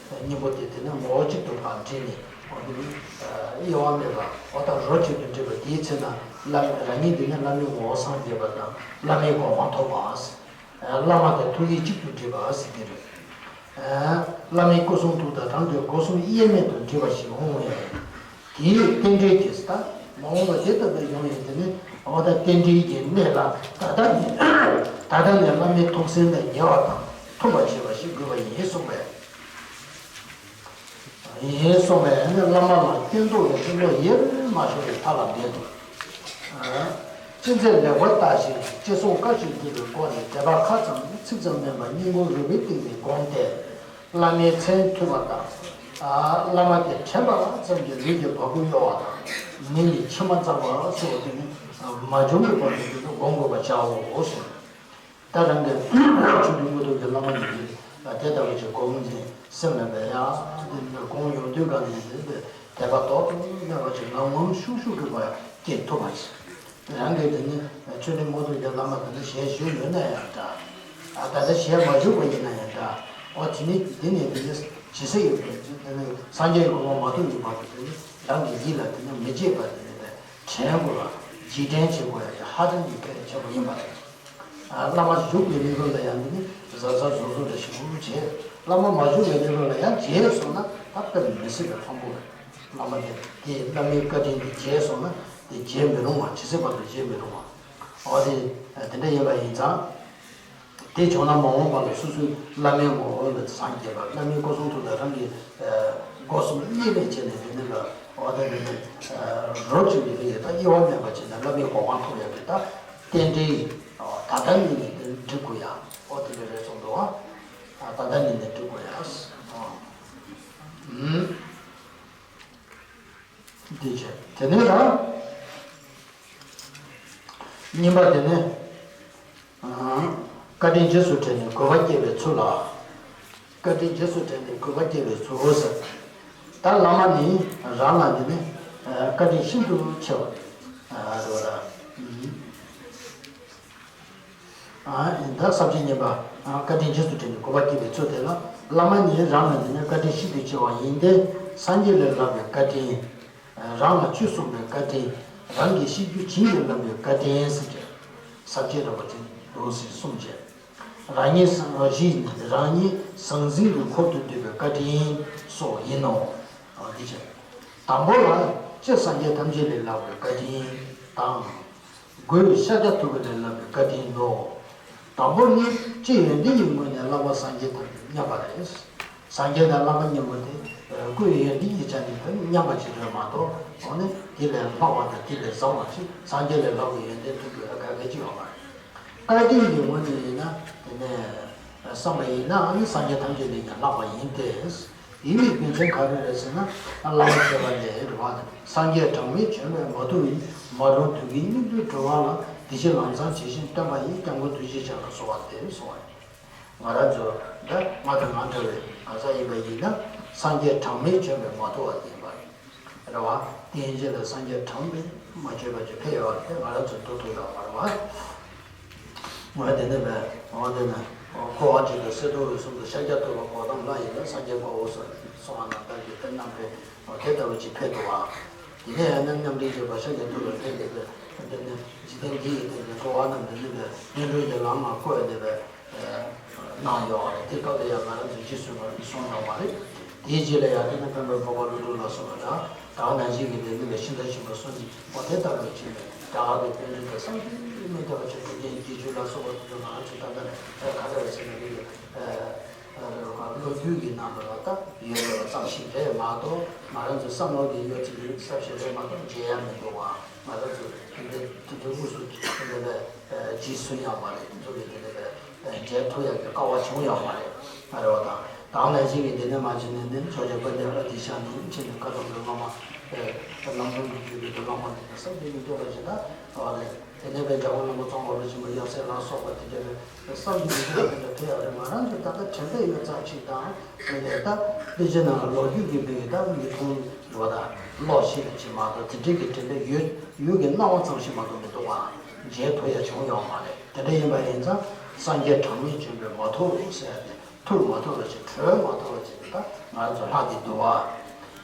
སྙིང་པོ་དེ་དེ་ནི་ངོ་བོ་གཅིག་ཏུ་ཕར་འདྲེས་ནས་འོ་དེ་ནི་དབྱེ་བ་མེད་པ་འོ་ད་རོ་གཅིག་ཏུ་འདྲེས་པ་དེའི་ཚེ་ན་བླ་མ་རང་ཉིད་དེ་ནི་བླ་མའི་ངོ་བོ་སངས་རྒྱས་པ་དང་བླ་མའི་གོ་འཕང་ཐོབ་པ། བླ་མ་དང་ཐུགས་ཉིད་གཅིག་ཏུ་འདྲེས་པ་ཟེར་གྱི་རེད། བླ་མའི་སྐུ་གསུང་ཐུགས་དང་རང་གི་སྒོ་གསུམ་དབྱེར་མེད་དུ་འདྲེས་པ་ཞིག་འོང་བས། དེའི་རྟེན་འབྲེལ་གྱིས་ད་མ་འོངས་པ་དེ་ལྟ་བུ་ཡོང་ཡང་དེ་ནི་འོ་ད་རྟེན་འབྲེལ་གྱི་གནད་ལ་ད་ལྟ་ནས་ད་ལྟ་ནས་བླ་མའི་ཐུགས་སེམས་དང་ཉེ་བ་དང་མཐུན་པར་བྱེད་པ་ཞིག་དགོས་པ་ཡིན་གསུངས་པས། ཡིན་གསུངས་པས་ནི་བླ་མ་ལ་བསྟེན་དོགས་ཀྱི་བློ་ཡེ་མ་ཤོར་བའི་ཐབས་ལ་འབད་དོ། ཅི་མཛད་ལེགས་པར་བརྟགས་ཤིང་ཅི་གསུང་བཀའ་བཞིན་སྒྲུབ་པའི་སྒོ་ནས་དད་པ་ཁ་ཙམ་ཚིག་ཙམ་མིན་པར་སྙིང་ཁོང་རུས་པའི་གཏིང་ནས་བསྒོམས་ཏེ། བླ་མའི་མཚན་ཐོས་པ་དང་། བླ་མ་དེ་དྲན་པ་ཙམ་གྱིས་ལུས་ཀྱི་བ་སྤུ་གཡོ་བ་དང་། མིག་ནས་མཆི་མ་འཛག་པ་སོགས་དེ་ནི་མ་བྱུང་བའི་བར་དུ་དེ་ནི་བསྒོམ་དགོས་པར་བྱའོ་གསུངས། ད་རང་གི་ཆོས་ཀྱི་དངོས་གྲུབ་ཀྱི་བླ་མ་ཉིད་ཀྱིས་དེ་ལྟ་བུ་ཅིག་གོ་འཛིན་སེམས་ལ་འབད་ཡ་དེ་ནི་གོང་ཡོང་དུས་གང་ནས་དེ་དད་པ་ཏོག་ཏོ་མེད་པ་ཅིག་ངམ་ངམ་ཤུགས་ཤུགས་ཀྱི་བ་སྐྱེ་ཐུབ་པ་ཞིག་རང་གི་དེ་ནི་ཆོས་ཀྱི་དངོས་གྲུབ་ཀྱི་བླ་མ་དེ་ནི་ཞལ་བཞུགས་ཡོད་ན་ཡང་འདྲ། ད་ལྟ་ཞལ་མ་བཞུགས་པ་ཡིན་ན་ཡང་འདྲ། འོ་དེ་ནི་དེ་ནས་དེ་ནི་ཇི་སྲིད་ཡོད་པའི་དེ་ནི་སངས་རྒྱས་ཀྱི་གོ་འཕང་མ་ཐོབ་ཀྱི་བར་དུ་དེ་ནི་རང་གི་ཡིད་ལ་དེ་ནི་མི་བརྗེད་པ་དེ་ནི་དྲན་དགོས་ལ་རྗེས་དྲན་བྱེད་དགོས་ཡ་དེ་ཧ་ཅང་གི་གལ་ཆེན་པོ་ཡིན་པ་རེད། བླ་མ་བཞུགས་པའི་གནས་སྐབས་ལ་ཡང་འདི་ནི་གཟབ་གཟབ་གཟབ་གཟབ་རེ་ཞིག་བྱས། བླ་མ་མ་བཞུགས་པའི་གནས་སྐབས་ལ་ཡང་བྱས་སོང་ན་ད་དཔེ་མི་སྲིད་པའི་ཕངས་པོ་རེད། བླ་མ་དེ་དེས་བླ་མའི་བཀའ་དྲིན་དེ་བྱས་སོང་ན་དེ་བརྗེད་མི་རུང་བ་ཇི་སྲིད་བར་དུ་བརྗེད་མི་རུང་བ། འོ་དེ་དེ་འདྲ་ཡིན་པ་ཡིན་ཙང་། དེ་བྱུང་ན་མ་འོངས་པ་ལ་སོ་སོའི་བླ་མའི་ངོ་བོ་ལ་སངས་རྒྱས་པ་བླ་མའི་སྐུ་གསུང་ཐུགས་དང་རང་གི་སྒོ་གསུམ་དབྱེར་མེད་བྱས་ནས་དེ་ནི་ལ་འོ་ད་དེ་ནི་རོ་གཅིག་གི་རིགས་ཡོད་ད་དབྱེ་བ་མེད་པ་བྱས་ནས་བླ་མའི་གོ་འཕང་ཐོབ་ཡག་གི་ད། རྟེན་འབྲེལ། ད་ལྟ་ཉིད་ནས་འགྲིག་དགོས་ཡ། ཨོ་དེ་འདྲ་རེད་སོང་འདུག་ཨ། ད་ལྟ་ཉིད་ནས་འགྲིག་དགོས་ཡ། ཨུམ། འདི་བྱས། དེ་ནས་ད། གཉིས་པ་དེ་ནི། བཀའ་དྲིན་རྗེས་སུ་དྲན་ནས་གུས་པ་སྐྱེ་བའི་ཚུལ་ལ། བཀའ་དྲིན་རྗེས་སུ་དྲན་ནས་གུས་པ་སྐྱེ་བའི་ཚུལ་ཟེར། ད་བླ་མ་ནི་རང་ལ་འདི་ནི་བཀའ་དྲིན་ཤིན་ཏུ་ཆེ་བ་རེད་བ་ད། ད་ས་བཅད་གཉིས་པ། བཀའ་དྲིན་རྗེས་སུ་དྲན་ནས་གུས་པ་སྐྱེ་བའི་ཚུལ་དེ་ལ་བླ་མ་ནི་རང་ལ་འདི་ནི་བཀའ་དྲིན་ཤིན་ཏུ་ཆེ་བ་ཡིན་ཏེ་སངས་རྒྱས་ལས་ལྷག་པའི་བཀའ་དྲིན། རང་ལ་ཆོས་གསུངས་པའི་བཀའ་དྲིན། རང་གི་གཤིས་རྒྱུད་བྱིན་གྱིས་བརླབས་པའི་བཀའ་དྲིན་ཟེར་ཏེ། ས་བཅད་རིམ་པ་དེ་འདུག་ཟེར་གསུངས་བྱས། རང་ཉིད་སངས་རྒྱས་ནི་རང་ཉིད་ཟང་ཟིང་གི་འཁོར་དུ་འདུས་པའི་བཀའ་དྲིན་སོགས་ཡིན་ནོ། འདི་བྱས། དང་པོ་ལ་སྤྱིར་སངས་རྒྱས་ཐམས་ཅད་ལས་ལྷག་པའི་བཀའ་དྲིན་དང་། སྒོས་ཤཱཀྱ་ཐུབ་པ་ལས་ལྷག་པའི་བཀའ་དྲིན་ནོ། དང་པོ་ནི་སྤྱིར་ཡོན་ཏན་གྱི་ངོས་ནས་བསླབ་པ་སངས་རྒྱས་ཐམས་ཅད་མཉམ་པ་རེད། སངས་རྒྱས་དང་བསླབ་པ་མཉམ་པ་དེ་སྐུའི་ཡོན་ཏན་གྱི་ཆ་ནས་མཉམ་པ་ཞིག་རེད་མ་གཏོགས་འོ་ནི་དེ་ལས་ལྷག་པ་དང་དེ་ལས་བཟང་བ་ཞིག་སངས་རྒྱས་ལས་ལྷག་པའི་ཡོན་ཏན་ཐོབ་དགོས་ཡ་ག་གེ་ཅིག་ཡོད་མ་རེད། བཀའ་དྲིན་གྱི་ངོས་ནས་ཡིན་ན་དེ་ནས་བསམ་པ་ཡིན་ན་ཨ་ནི་སངས་རྒྱས་ཐམས་ཅད་ལས་ཀྱང་ལྷག་པ་ཡིན་ཏེ། ཡིན་པའི་རྒྱུ་མཚན་ག་རེ་རེད་ཟེར་ན་བླ་མ་མཆོད་པ་ལས་རེད་བ། སངས་རྒྱས་གྲངས་མེད་བྱོན་པས་མ་ཐུལ་བའི་མ་རུངས་དུས་ཀྱི་སྙིགས་དུས་འགྲོ་བ་ལ་དེ་བཞིན་ལམ་བཟང་ཇི་བཞིན་སྟོན་པ་ཡི། སྐྱབས་མགོན་ཐུགས་རྗེ་ཅན་ལ་གསོལ་བ་འདེབས་གསུངས་པ་ཡིན། ང་རང་ཚོ་འདི་ང་དང་ང་འདྲ་བའི་གང་ཟག་ཡིན་པ་ཡིན་ན་སངས་རྒྱས་གྲངས་མེད་བྱོན་པས་མ་ཐུལ་བ་དེ་ཡིན་པ་རེད། རེད་བ། དེ་ཡིན་ཕྱིར་ལ་སངས་རྒྱས་གྲངས་མེད་མ་བྱོན་པ་ཅིག་ཕེབས་ཡོད་རེད་དེ་ང་རང་ཚོ་འདུག་ཐུབ་ཡོད་མ་རེད་བ། ང་དེ་ནས་བས་འོ་དེ་ནས་འཁོར་བ་འཇིག་དང་གསེར་གདུགས་འོད་གསུམ་དུ་ཤཱཀྱ་ཐུབ་པ་གོ་ཏམ་ལ་ཡིན་ལ་སངས་རྒྱས་པའོ་སོགས་གསུངས་པ་ནང་ལྟར་གྱི་དཔེ་རྣམ་འཕྲུལ་དེ་ལྟ་བུ་ཅིག་ཕེབས་འདུག་བ། དེ་ནས་ཡང་ན་མཉམ་འབྲེལ་བྱེད་པ་ཤཱཀྱ་ཐུབ་པ་ཕེབས་ཏེ་དེ་ནས་འཇིག་རྟེན་འདི་ཡི་སྟེང་དུ་འགྲོ་བ་རྣམས་ལ་ནི་བས་ཉན་རང་གི་ལམ་ལ་བཀོད་དེ་བས། གནང་ཡོད་རེད། དེ་སྐབས་ལ་ཡང་ང་རང་ཚོ་རྗེས་སུ་ཡི་རང་གིས་གསུངས་མྱོང་བ་རེད། དེའི་རྗེས་ལ་ཡང་དེ་ནི་སྟོན་པའི་འཕགས་པ་ཀླུ་སྒྲུབ་ལ་སོགས་པ་དང་ད་ག་ནང་བཞིན་གྱི་ལས་ནི་ལས་ཤིང་རྟ་ཆེན་པོ་གསུམ་གྱི་འོ་དེ་ལྟ་བུ་བྱས་ནས་རྒྱ་གར་གྱི་དཔོན་རིགས་དང་བསམ་གྱིས་མི་ཁྱབ་པ་ཆེ་ཐུབ་བསྟན་བརྒྱད་ཅུ་ལ་སོགས་པ་དེ་ཚོ་ང་རང་ཚོ་ད་ལྟ་ག་འདྲ་བའི་ཚེ་ན་ལུས་ཡོད། ལོ་རྒྱུས་ཀྱི་ནང་ལ་ད་ཡོད་པ་ཙམ་ཞིག་རེད་མ་གཏོགས། ང་རང་ཚོའི་བསམ་བློ་གི་ཡོད་ཚད་ཀྱི་ཚབ་ཞིག་རེད་མ་གཏོགས། མཇལ་ཡ་མི་འདུག་བ། ང་རང་ཚོས་དེ་འདྲའི་དེ་འདྲའི་དངོས་སུ་དེ་འདྲ་ལ་རྗེས་སུ་ཡང་མ་རེད། དེ་ཚོ་གི་དེ་འདྲ་ལ་མཇལ་ཐུབ་ཡ་གི་སྐལ་བ་བྱུང་ཡང་མ་རེད། ཨ་རེད་བ། དང་དང་ནང་བཞིན་གྱི་འདི་ནས་མ་བྱས་ནས་འདི་ནས་ཆོས་རྒྱལ་དཔལ་ལྡན་ཨ་ཏི་ཤ་ནས་ཕྱིན་ནས་ཁ་ཐོག་གི་བླ་མ་ཨེ་ལམ་སྟོན་གྱི་རྒྱུད་ཀྱི་བླ་མ་འདི་ནས་བསམ་གྱིས་མི་ཁྱབ་པ་ཞིག་ད་ཨ་རེད། དེ་ནས་བའི་འཇམ་མགོན་བླ་མ་ཙོང་ཁ་པ་ཆེན་པོ་ཡབ་སྲས་ལ་སོགས་པ་དེ་འདྲ་བའི་བསམ་གྱིས་མི་ཁྱབ་པ་དེ་འདྲ་ཐོས་ཡ་རེད། ང་རང་ཚོ་ད་ལྟ་དྲན་པའི་ཡོད་ཙམ་ཞིག་དང་། དེ་ནས་ད་དཔེ་ཆའི་ནང་ལ་ལོ་རྒྱུས་ཀྱི་མིང་གི་ད་མི་མཐོང་བ་དང་ཀློག་ཤེས་པ་ཅིག་མ་གཏོགས། དེ་འདྲའི་གི་དྲན་པའི་ཡུལ་ཡུལ་གྱི་སྣང་བ་ཙམ་ཞིག་མ་གཏོགས་མི་འདུག་བ། མཇལ་ཐུབ་ཡ་བྱུང་ཡོད་མ་རེད། དེ་འདྲ་ཡིན་པ་ཡིན་ཙང་སངས་རྒྱས་གྲངས་མེད་བྱོན་པས་མ་ཐུལ་ཟེར་ཏེ། ཐུལ་མ་ཐུལ་བ་ཅིག་གྲོལ་མ་ཐུལ་བ་ཅིག་ད་ང་ཚོ་ལྷག་གི་འདུག་བ།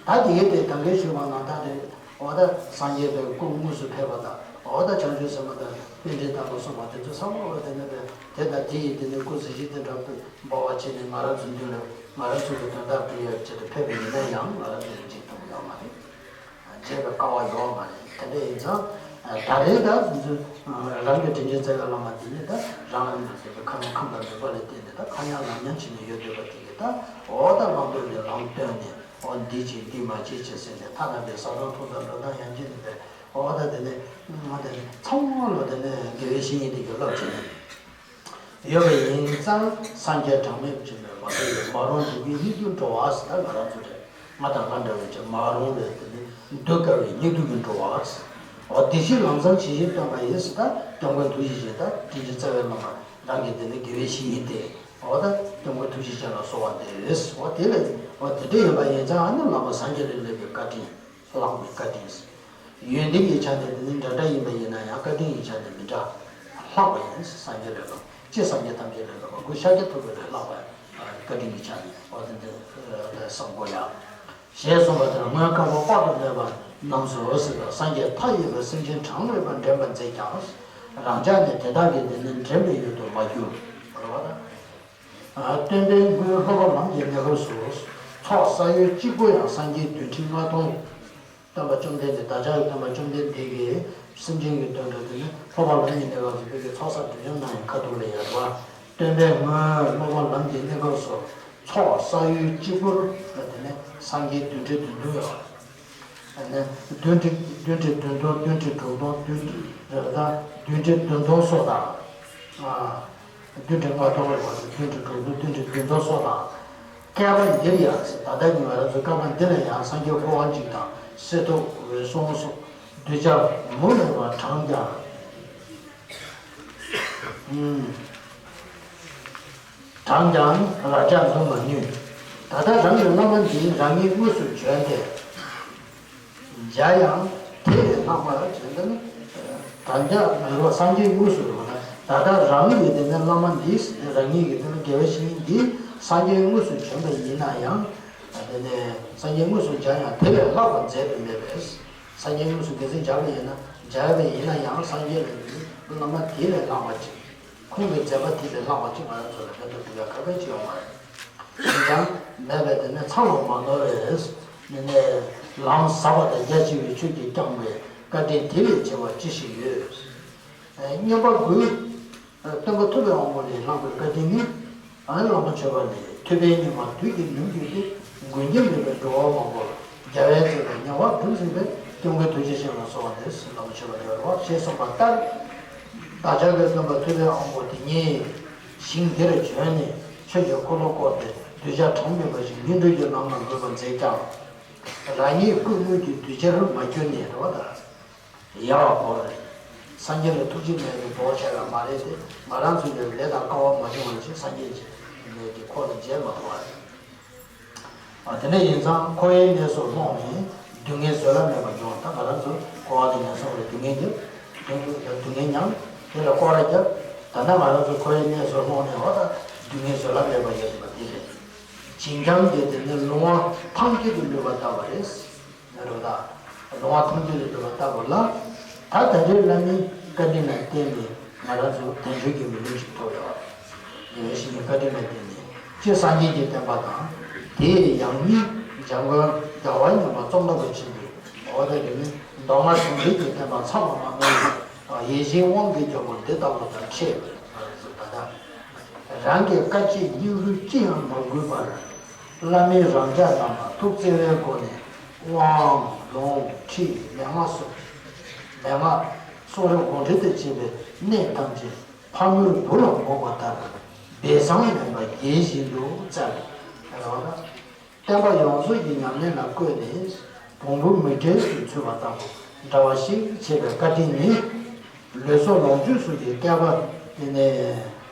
ད་དེ་གའི་དེ་ད་གའི་ཞུས་པ་ནང་ལྟར་རེད། འོ་ད་སངས་རྒྱས་པའི་སྐུ་དངོས་སུ་ཕེབས་པ་དང་། འོ་ད་བྱང་ཆུབ་སེམས་དཔའ་དང་པཎྜི་ཏ་ལ་སོགས་པ་དེ་ཚོ་ཚང་མ་འོ་དེ་ནས་པའི་དེ་དང་དེ་ཡི་དེ་ནས་སྐུ་གཟི་བརྗིད་དེ་འདྲ་འབར་བ་བྱས་ནས་ང་རང་ཚོའི་མདུན་ལ་ང་རང་ཚོ་གི་དོན་དག་དེ་ཡོད་ཆེད་དུ་ཕེབས་པ་ཡིན་ན་ཡང་། ང་རང་ཚོ་གི་འཇིགས་ཐུབ་ཡོད་མ་རེད། མཇལ་བའི་སྐལ་བ་ཡོད་མ་རེད། དེ་འདྲ་ཡིན་ཙང་ད་རེས་ད་ང་ཚོ་རང་གི་དྲིན་ཅན་རྩ་བའི་བླ་མ་འདི་ནི་ད་རང་ལ་མ་ཟད་པའི་ཁམས་ཁམས་དང་འདུན་པ་ལ་བརྟེན་ནས་ད་ཁ་ཉན་ལག་ཉན་བྱས་ནས་ཡོད་འདོད་པ་དེ་གིས་ད་འོ་ད་ལམ་སྟོན་ནས་ལམ་སྟོན་ནས། འོ་འདི་བྱེད་འདི་མ་བྱེད་ཅེས་ཟེར་ནས་ཐ་ན་པའི་ཟ་སྟངས་འཐུང་སྟངས་འགྲོ་སྟངས་ཡང་ཅི་ནས་པའི་འོ་ད་དེ་ནས་ང་དེ་ནས་ཚང་མ་ལ་དེ་ནས་དགེ་བའི་བཤེས་གཉེན་དེ་གིས་བསླབ་བྱས་ནས། ཡོད་པ་ཡིན་ཙང་སངས་རྒྱས་གྲངས་མེད་བྱོན་པས་མ་ཐུལ་བའི། མ་རུངས་སྡུག་བསྔལ་སྙིགས་དུས་འགྲོ་བ་ཟེར། ད་ང་རང་ཚོ་རེད། ང་དང་ང་འདྲ་བའི་ཅིག་མ་རུངས་པའི་དེ་ནི་སྡུག་དཀའ་བའི་སྙིགས་དུས་ཀྱི་འགྲོ་བ་ཟེར། འོ་དེ་བཞིན་ལམ་བཟང་ཇི་བཞིན་སྟོན་པ་ཡིས་ཟེར། ད་སྐྱབས་མགོན་ཐུགས་རྗེ་ཅན། ད་དྲིན་ཅན་རྩ་བའི་བླ་མ་རང་གི་དེ་ནི་དགེ་བའི་བཤེས་གཉེན་ཏེ། འོ་ད་སྐྱབས་མགོན་ཐུགས་རྗེ་ཅན་ལ་གསོལ་བ་འདེབས། འོ་དེ་ལས་འོ་དེ་འདྲ་ཡིན་པ་ཡིན་ཙང་། ཨ་ནི་བླ་མ་སངས་རྒྱས་ལ་སླེབས་པའི་བཀའ་དྲིན། ལྷག་པའི་བཀའ་དྲིན། ཡོན་ཏན་གྱི་ཆ་ནས་དེ་ནི་འདྲ་འདྲ་ཡིན་པ་ཡིན་ན་ཡང་། བཀའ་དྲིན་གྱི་ཆ་ནས་མི་འདྲ། ལྷག་པ་ཡིན། སངས་རྒྱས་ལས་ལྷག་པ། སྤྱིར་སངས་རྒྱས་ཐམས་ཅད་ལས་ལྷག་པ། སྐུ་ཤཱཀྱ་ཐུབ་པ་ལས་ལྷག་པ། བཀའ་དྲིན་གྱི་ཆ་ནས་འོ་དེ་འདྲ་བསམ་དགོས་ཡ། ཞེས་གསུངས་པ་ལྟར། སྔོན་བསྐལ་པ་དཔག་ཏུ་མེད་པ་རྣམས་སུ་ཟེར་བ། སངས་རྒྱས་མཐའ་ཡས་པའི་སེམས་ཅན་གྲངས་མེད་པ་འདྲེན་པར་མཛད་ཀྱང་། རང་ཅག་ནི་དེ་དག་གི་དེ་ནི་འདྲེན་པའི་ཡུལ་དུ་མ་གྱུར། རེད་བ་ད། སྟོན་པའི་མགོན་སློབ་པ་ལམ་གྱི་གནས་སྐབས་སུ། ཚོགས་བསགས་ཡུལ་གཅིག་པུ་ཡང་སངས་རྒྱས་བདུན་ཁྲི་ལྔ་སྟོང་། སྟོན་པ་བཅོམ་ལྡན་འདས། བདག་ཅག་གི་སྟོན་པ་བཅོམ་ལྡན་འདས་ཀྱིས་སེམས་ཅན་གྱི་དོན་དུ་དེ་ནི་སློབ་པ་ལམ་གྱི་གནས་སྐབས་སུ་བོད་ཀྱི་ཚོགས་བསགས་སྒྲིབ་སྦྱང་གནང་ཡང་ཁ་ཐུག་ལ་ཡོད་རེད་བ། སྟོན་པའི་མགོན་སློབ་པ་ལམ་གྱི་གནས་སྐབས་སུ། ཚོགས་བསགས་ཡུལ་གཅིག་པུར་དེ་ནི་སངས་རྒྱས་བདུན་ཁྲི་བདུན་སྟོང་ཡོད། བདུན་ཁྲི་བདུན་ཁྲི་བདུན་སྟོང་། བདུན་ཁྲི་དྲུག་སྟོང་། བདུན་ཁྲི་རེ་དང་བདུན་ཁྲི་བདུན་སྟོང་སོགས་དང་། ཨ། བདུན་ཁྲི་ལྔ་སྟོང་རེ་བ། བདུན་ཁྲི་དྲུག་སྟོང་། བདུན་ཁྲི་བདུན་སྟོང་སོགས་དང་། བསྐལ་པ་འདིར་ཡང་ཟེར། ད་ལྟ་ང་རང་ཚོ་བསྐལ་པ་འདི་ལ་ཡང་སངས་རྒྱས་འཁོར་བ་འཇིག་དང་། གསེར་ཐུབ་འོད་སྲུང་སོགས་གདུལ་བྱ་མུ་མེད་པ་གྲངས་ཀྱང་། ཨུམ། གྲངས་ཀྱང་རག་བྱ་འཛོམས་མ་ནུས། ད་ལྟ་རང་གི་བླ་མ་འདིས་རང་ཉིད་དངོས་སུ་བྱོན་ཏེ། མཇལ་ཡང་དེ་ལས་ལྷག་པར་བྱས་ན། ད་ལྟ་ང་ཚོ་སངས་རྒྱས་དངོས་སུ་རེད་བ། ད་ལྟ་རང་གི་དེ་ནས་བླ་མ་འདིས། རང་ཉིད་ཀྱི་དེ་ནས་དགེ་བའི་བཤེས་གཉེན་འདིས་སངས་རྒྱས་དངོས་སུ་བྱོན་པ་ཡིན་ན་ཡང་། དེ་ནས་སངས་རྒྱས་དངོས་སུ་མཇལ་ཡང་དེ་ལས་ལྷག་པར་མཛད་པ་མེད་པས། སངས་རྒྱས་དངོས་སུ་གལ་སྲིད་མཇལ་བ་ཡིན་ན། མཇལ་བ་ཡིན་ན་ཡང་སངས་རྒྱས་ལས་བླ་མ་དེ་ལས་ལྷག་པ་ཅིག་ཁོང་གི་མཛད་པ་དེ་ལས་ལྷག་པ་ཅིག་ང་རང་ཚོ་ལ་ཕན་ཐོགས་ཐུབ་ཡ་ག་གེ་ཅིག་ཡོད་མ་རེད། འོན་ཀྱང་མེད་པས་དེ་ནི་མཚམས་ལ་མ་ནོར་བས། ནི་ནས་ལམ་ཟབ་པ་དང་རྒྱ་ཆེ་བའི་ཆོས་ཀྱིས་བསྐྱངས་པའི་བཀའ་དྲིན་དེ་ལས་ཆེ་བ་ཅི་ཞིག་ཡོད། ཨེ། མཉན་པ་དགུའི་སྟོན་པ་ཐུབ་པའི་དབང་པོ་ལས་བླངས་པའི་བཀའ་དྲིན་ནི། ཨ། བླ་མ་མཆོད་པ་ལས། ཐུབ་པའི་སྙིགས་མ་དུས་ཀྱིས་ནུབ་གྱུར་ཏེ། མགོན་སྐྱབས་མེད་པའི་འགྲོ་བ་མང་པོར་རྒྱལ་བའི་བསྩལ་དང་ཉེ་བར་སྒྲུབ་ཟིན་པའི་སྐྱབས་མགོན་ཐུགས་རྗེ་ཅན་ལ་གསོལ་བ་འདེབས་ཟེར་བླ་མ་མཆོད་པ་ལས་རེད་བ། ཞེས་གསུངས་པ་ལྟར། བདག་ཅག་གི་སྟོན་པ་ཐུབ་པའི་དབང་པོ་དེ་ཉིད་ཞིང་འདིར་བྱོན་ནས་ཆོས་ཀྱི་འཁོར་ལོ་བསྐོར་ཏེ། གདུལ་བྱ་གྲངས་མེད་པ་ཞིག་སྨིན་གྲོལ་གྱི་ལམ་ལ་འགོད་པར་མཛད་ཀྱང་། རང་ཉིད་སྐུ་དངོས་ཀྱི་གདུལ་བྱར་མ་གྱུར་ནས་རེད་བ་ད། ཡལ་བར་བོར། སངས་རྒྱས་ལ་ཐུགས་རྗེ་མེད་པའི་བོགས་ཆགས་ཡ་མ་རེད་དེ། ང་རང་ཚོའི་ལས་དང་སྐལ་བ་མ་བྱུང་བ་ཞིག་སངས་རྒྱས་ཀྱི་ལས་ཀྱི་འཁོར་ལ་མཇལ་མ་ཐུབ་པ་རེད། ཨ། དེ་འདྲ་ཡིན་ཙང་འཁོར་བའི་གནས་སུ་ལྷུང་ནས་སྡུག་བསྔལ་བཟོད་གླགས་མེད་པ་མྱོང་། ད་ང་རང་ཚོ་འཁོར་བ་དེ་ངན་སོང་རེད། སྡུག་བསྔལ་རྒྱབ། སྡུག་བསྔལ་སྡུག་བསྔལ་མྱངས། དེ་ལ་སྐོར་ར་བརྒྱབ། ད་ལྟ་ང་རང་ཚོ་འཁོར་བའི་གནས་སུ་ལྷུང་ནས་འོ་ད་སྡུག་བསྔལ་བཟོད་གླགས་མེད་པ་ཡོད་པ་དེ་རེད། བྱིན་རྐྱང་གིས་དེ་ནི་ལོང་བ་ཐང་དཀྱིལ་དུ་ལུས་པ་ལྟ་བུ་རེད། རེད་ད། ལོང་བ་ཐང་དཀྱིལ་དུ་ལུས་པ་ལྟ་བུ་ལ། ད་ད་རེས་བླ་མའི་བཀའ་དྲིན་ལ་བརྟེན་ནས་ང་རང་ཚོ་དལ་འབྱོར་གྱི་མི་ལུས་ཤིག་ཐོབ་ཡོད། དགེ་བའི་བཤེས་གཉེན་བཀའ་དྲིན་ལ་བརྟེན་ནས་སྤྱིར་སངས་རྒྱས་ཀྱི་བསྟན་པ་དང་། དེའི་ཡང་སྙིང་འཇམ་མགོན་རྒྱལ་བ་ཡན་ལག་ཙོང་ཁ་པ་ཆེན་པོས་འོ་ད་དེ་ནི་མདོ་སྔགས་ཟུང་འབྲེལ་གྱི་བསྟན་པ་མཚམས་ལ་མ་ནོར་བར། ཡིད་བཞིན་དབང་གི་རྒྱལ་པོ་འདི་ལྟ་བུ་དང་འཕྲད་པར་ད་ལྟ། རང་གི་དཀའ་སྤྱད་སྙིང་རུས་ཅི་ཡང་མ་དགོས་པར། བླ་མའི་རང་ཅག་རྣམས་ལ་ཐུགས་བརྩེ་བའི་སྒོ་ནས་དབང་ལུང་ཁྲིད་མན་ངག་སོགས་མན་ངག་གསུང་རབ་དགོངས་འགྲེལ་དང་བཅས་པའི་གནད་ཐམས་ཅད་ཕག་མོའི་བུ་ལ་འབོགས་པ་ལྟར་སྦས་གསང་མེད་པར་དགྱེས་བཞིན་དུ་སྩལ། རེད་བ། བསྟན་པ་ཡོངས་རྫོགས་ཀྱི་ཉམས་ལེན་ལ་བཀོད་ནས་བོང་བུ་མིག་འབྲས་སུ་ཚུད་པ་ལྟ་བུ་འདྲ་བ་ཞིག་བྱེད་པའི་བཀའ་དྲིན་ནི། ལུས་སྲོག་ལོངས་སྤྱོད་གསུམ་གྱི་བསྐལ་པ་དེ་ནས་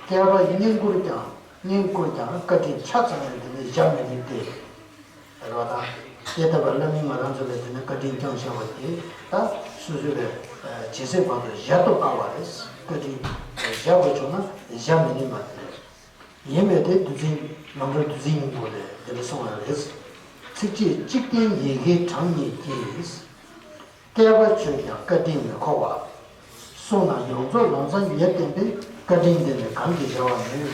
བསྐལ་པ་བསྙེན་བཀུར་ཀྱང་བསྙེན་བཀུར་ཀྱང་བཀའ་དྲིན་ཆ་ཚང་བས་དེ་ནས་བཞག་མི་ནུས་ཏེ། རེད་བ་དང་། དེ་ལྟ་བུ་བླ་མས་ང་རང་ཚོ་ལ་དེ་ནས་བཀའ་དྲིན་བསྐྱངས་བཞག་པ་དེ་ད་སོ་སོའི་ཇི་སྲིད་བར་དུ་བཞག་ཏུ་དཀའ་བ་རེད། བཀའ་དྲིན་བཞག་དགོས་བྱུང་ན་བཞག་མི་ནུས་པ་དེ་རེད། ཡིན་པས་དེ་འདུལ་འཛིན་ནམ་མཁའི་འདུལ་འཛིན་སྙིང་པོ་ལས་དེ་འདྲ་གསུངས་པ་རེད། ཚིགས་བཅད་གཅིག་བསྟན་ཡི་གེའི་གྲངས་སྙེད་ཀྱིས། བསྐལ་པ་ཆོད་ཀྱང་བཀའ་དྲིན་མི་འཁོར་བ། གསུངས་ན་ཡོངས་རྫོགས་ལམ་སང་ཉེར་བསྟན་པས་བཀའ་དྲིན་འདི་ནི་གང་གིས་བཞག་པ་མིན།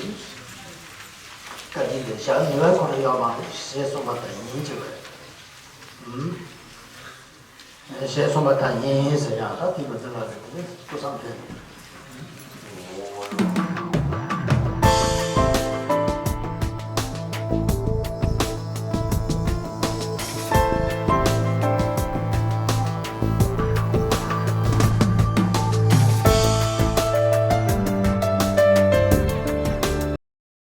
བཀའ་དྲིན་འདི་བཞག་ནུས་པ་ཁོ་རང་ཡོད་མ་རེད་ཞེས་གསུངས་པ་དང་ཡིན་གྱི་རེད། ཞེས་གསུངས་པ་དང་ཡིན་ཟེར་ཡང་ད་དེ་མི་འཛིན་པ་རེད་དེ་ཐུགས་བསམ་འཕེལ།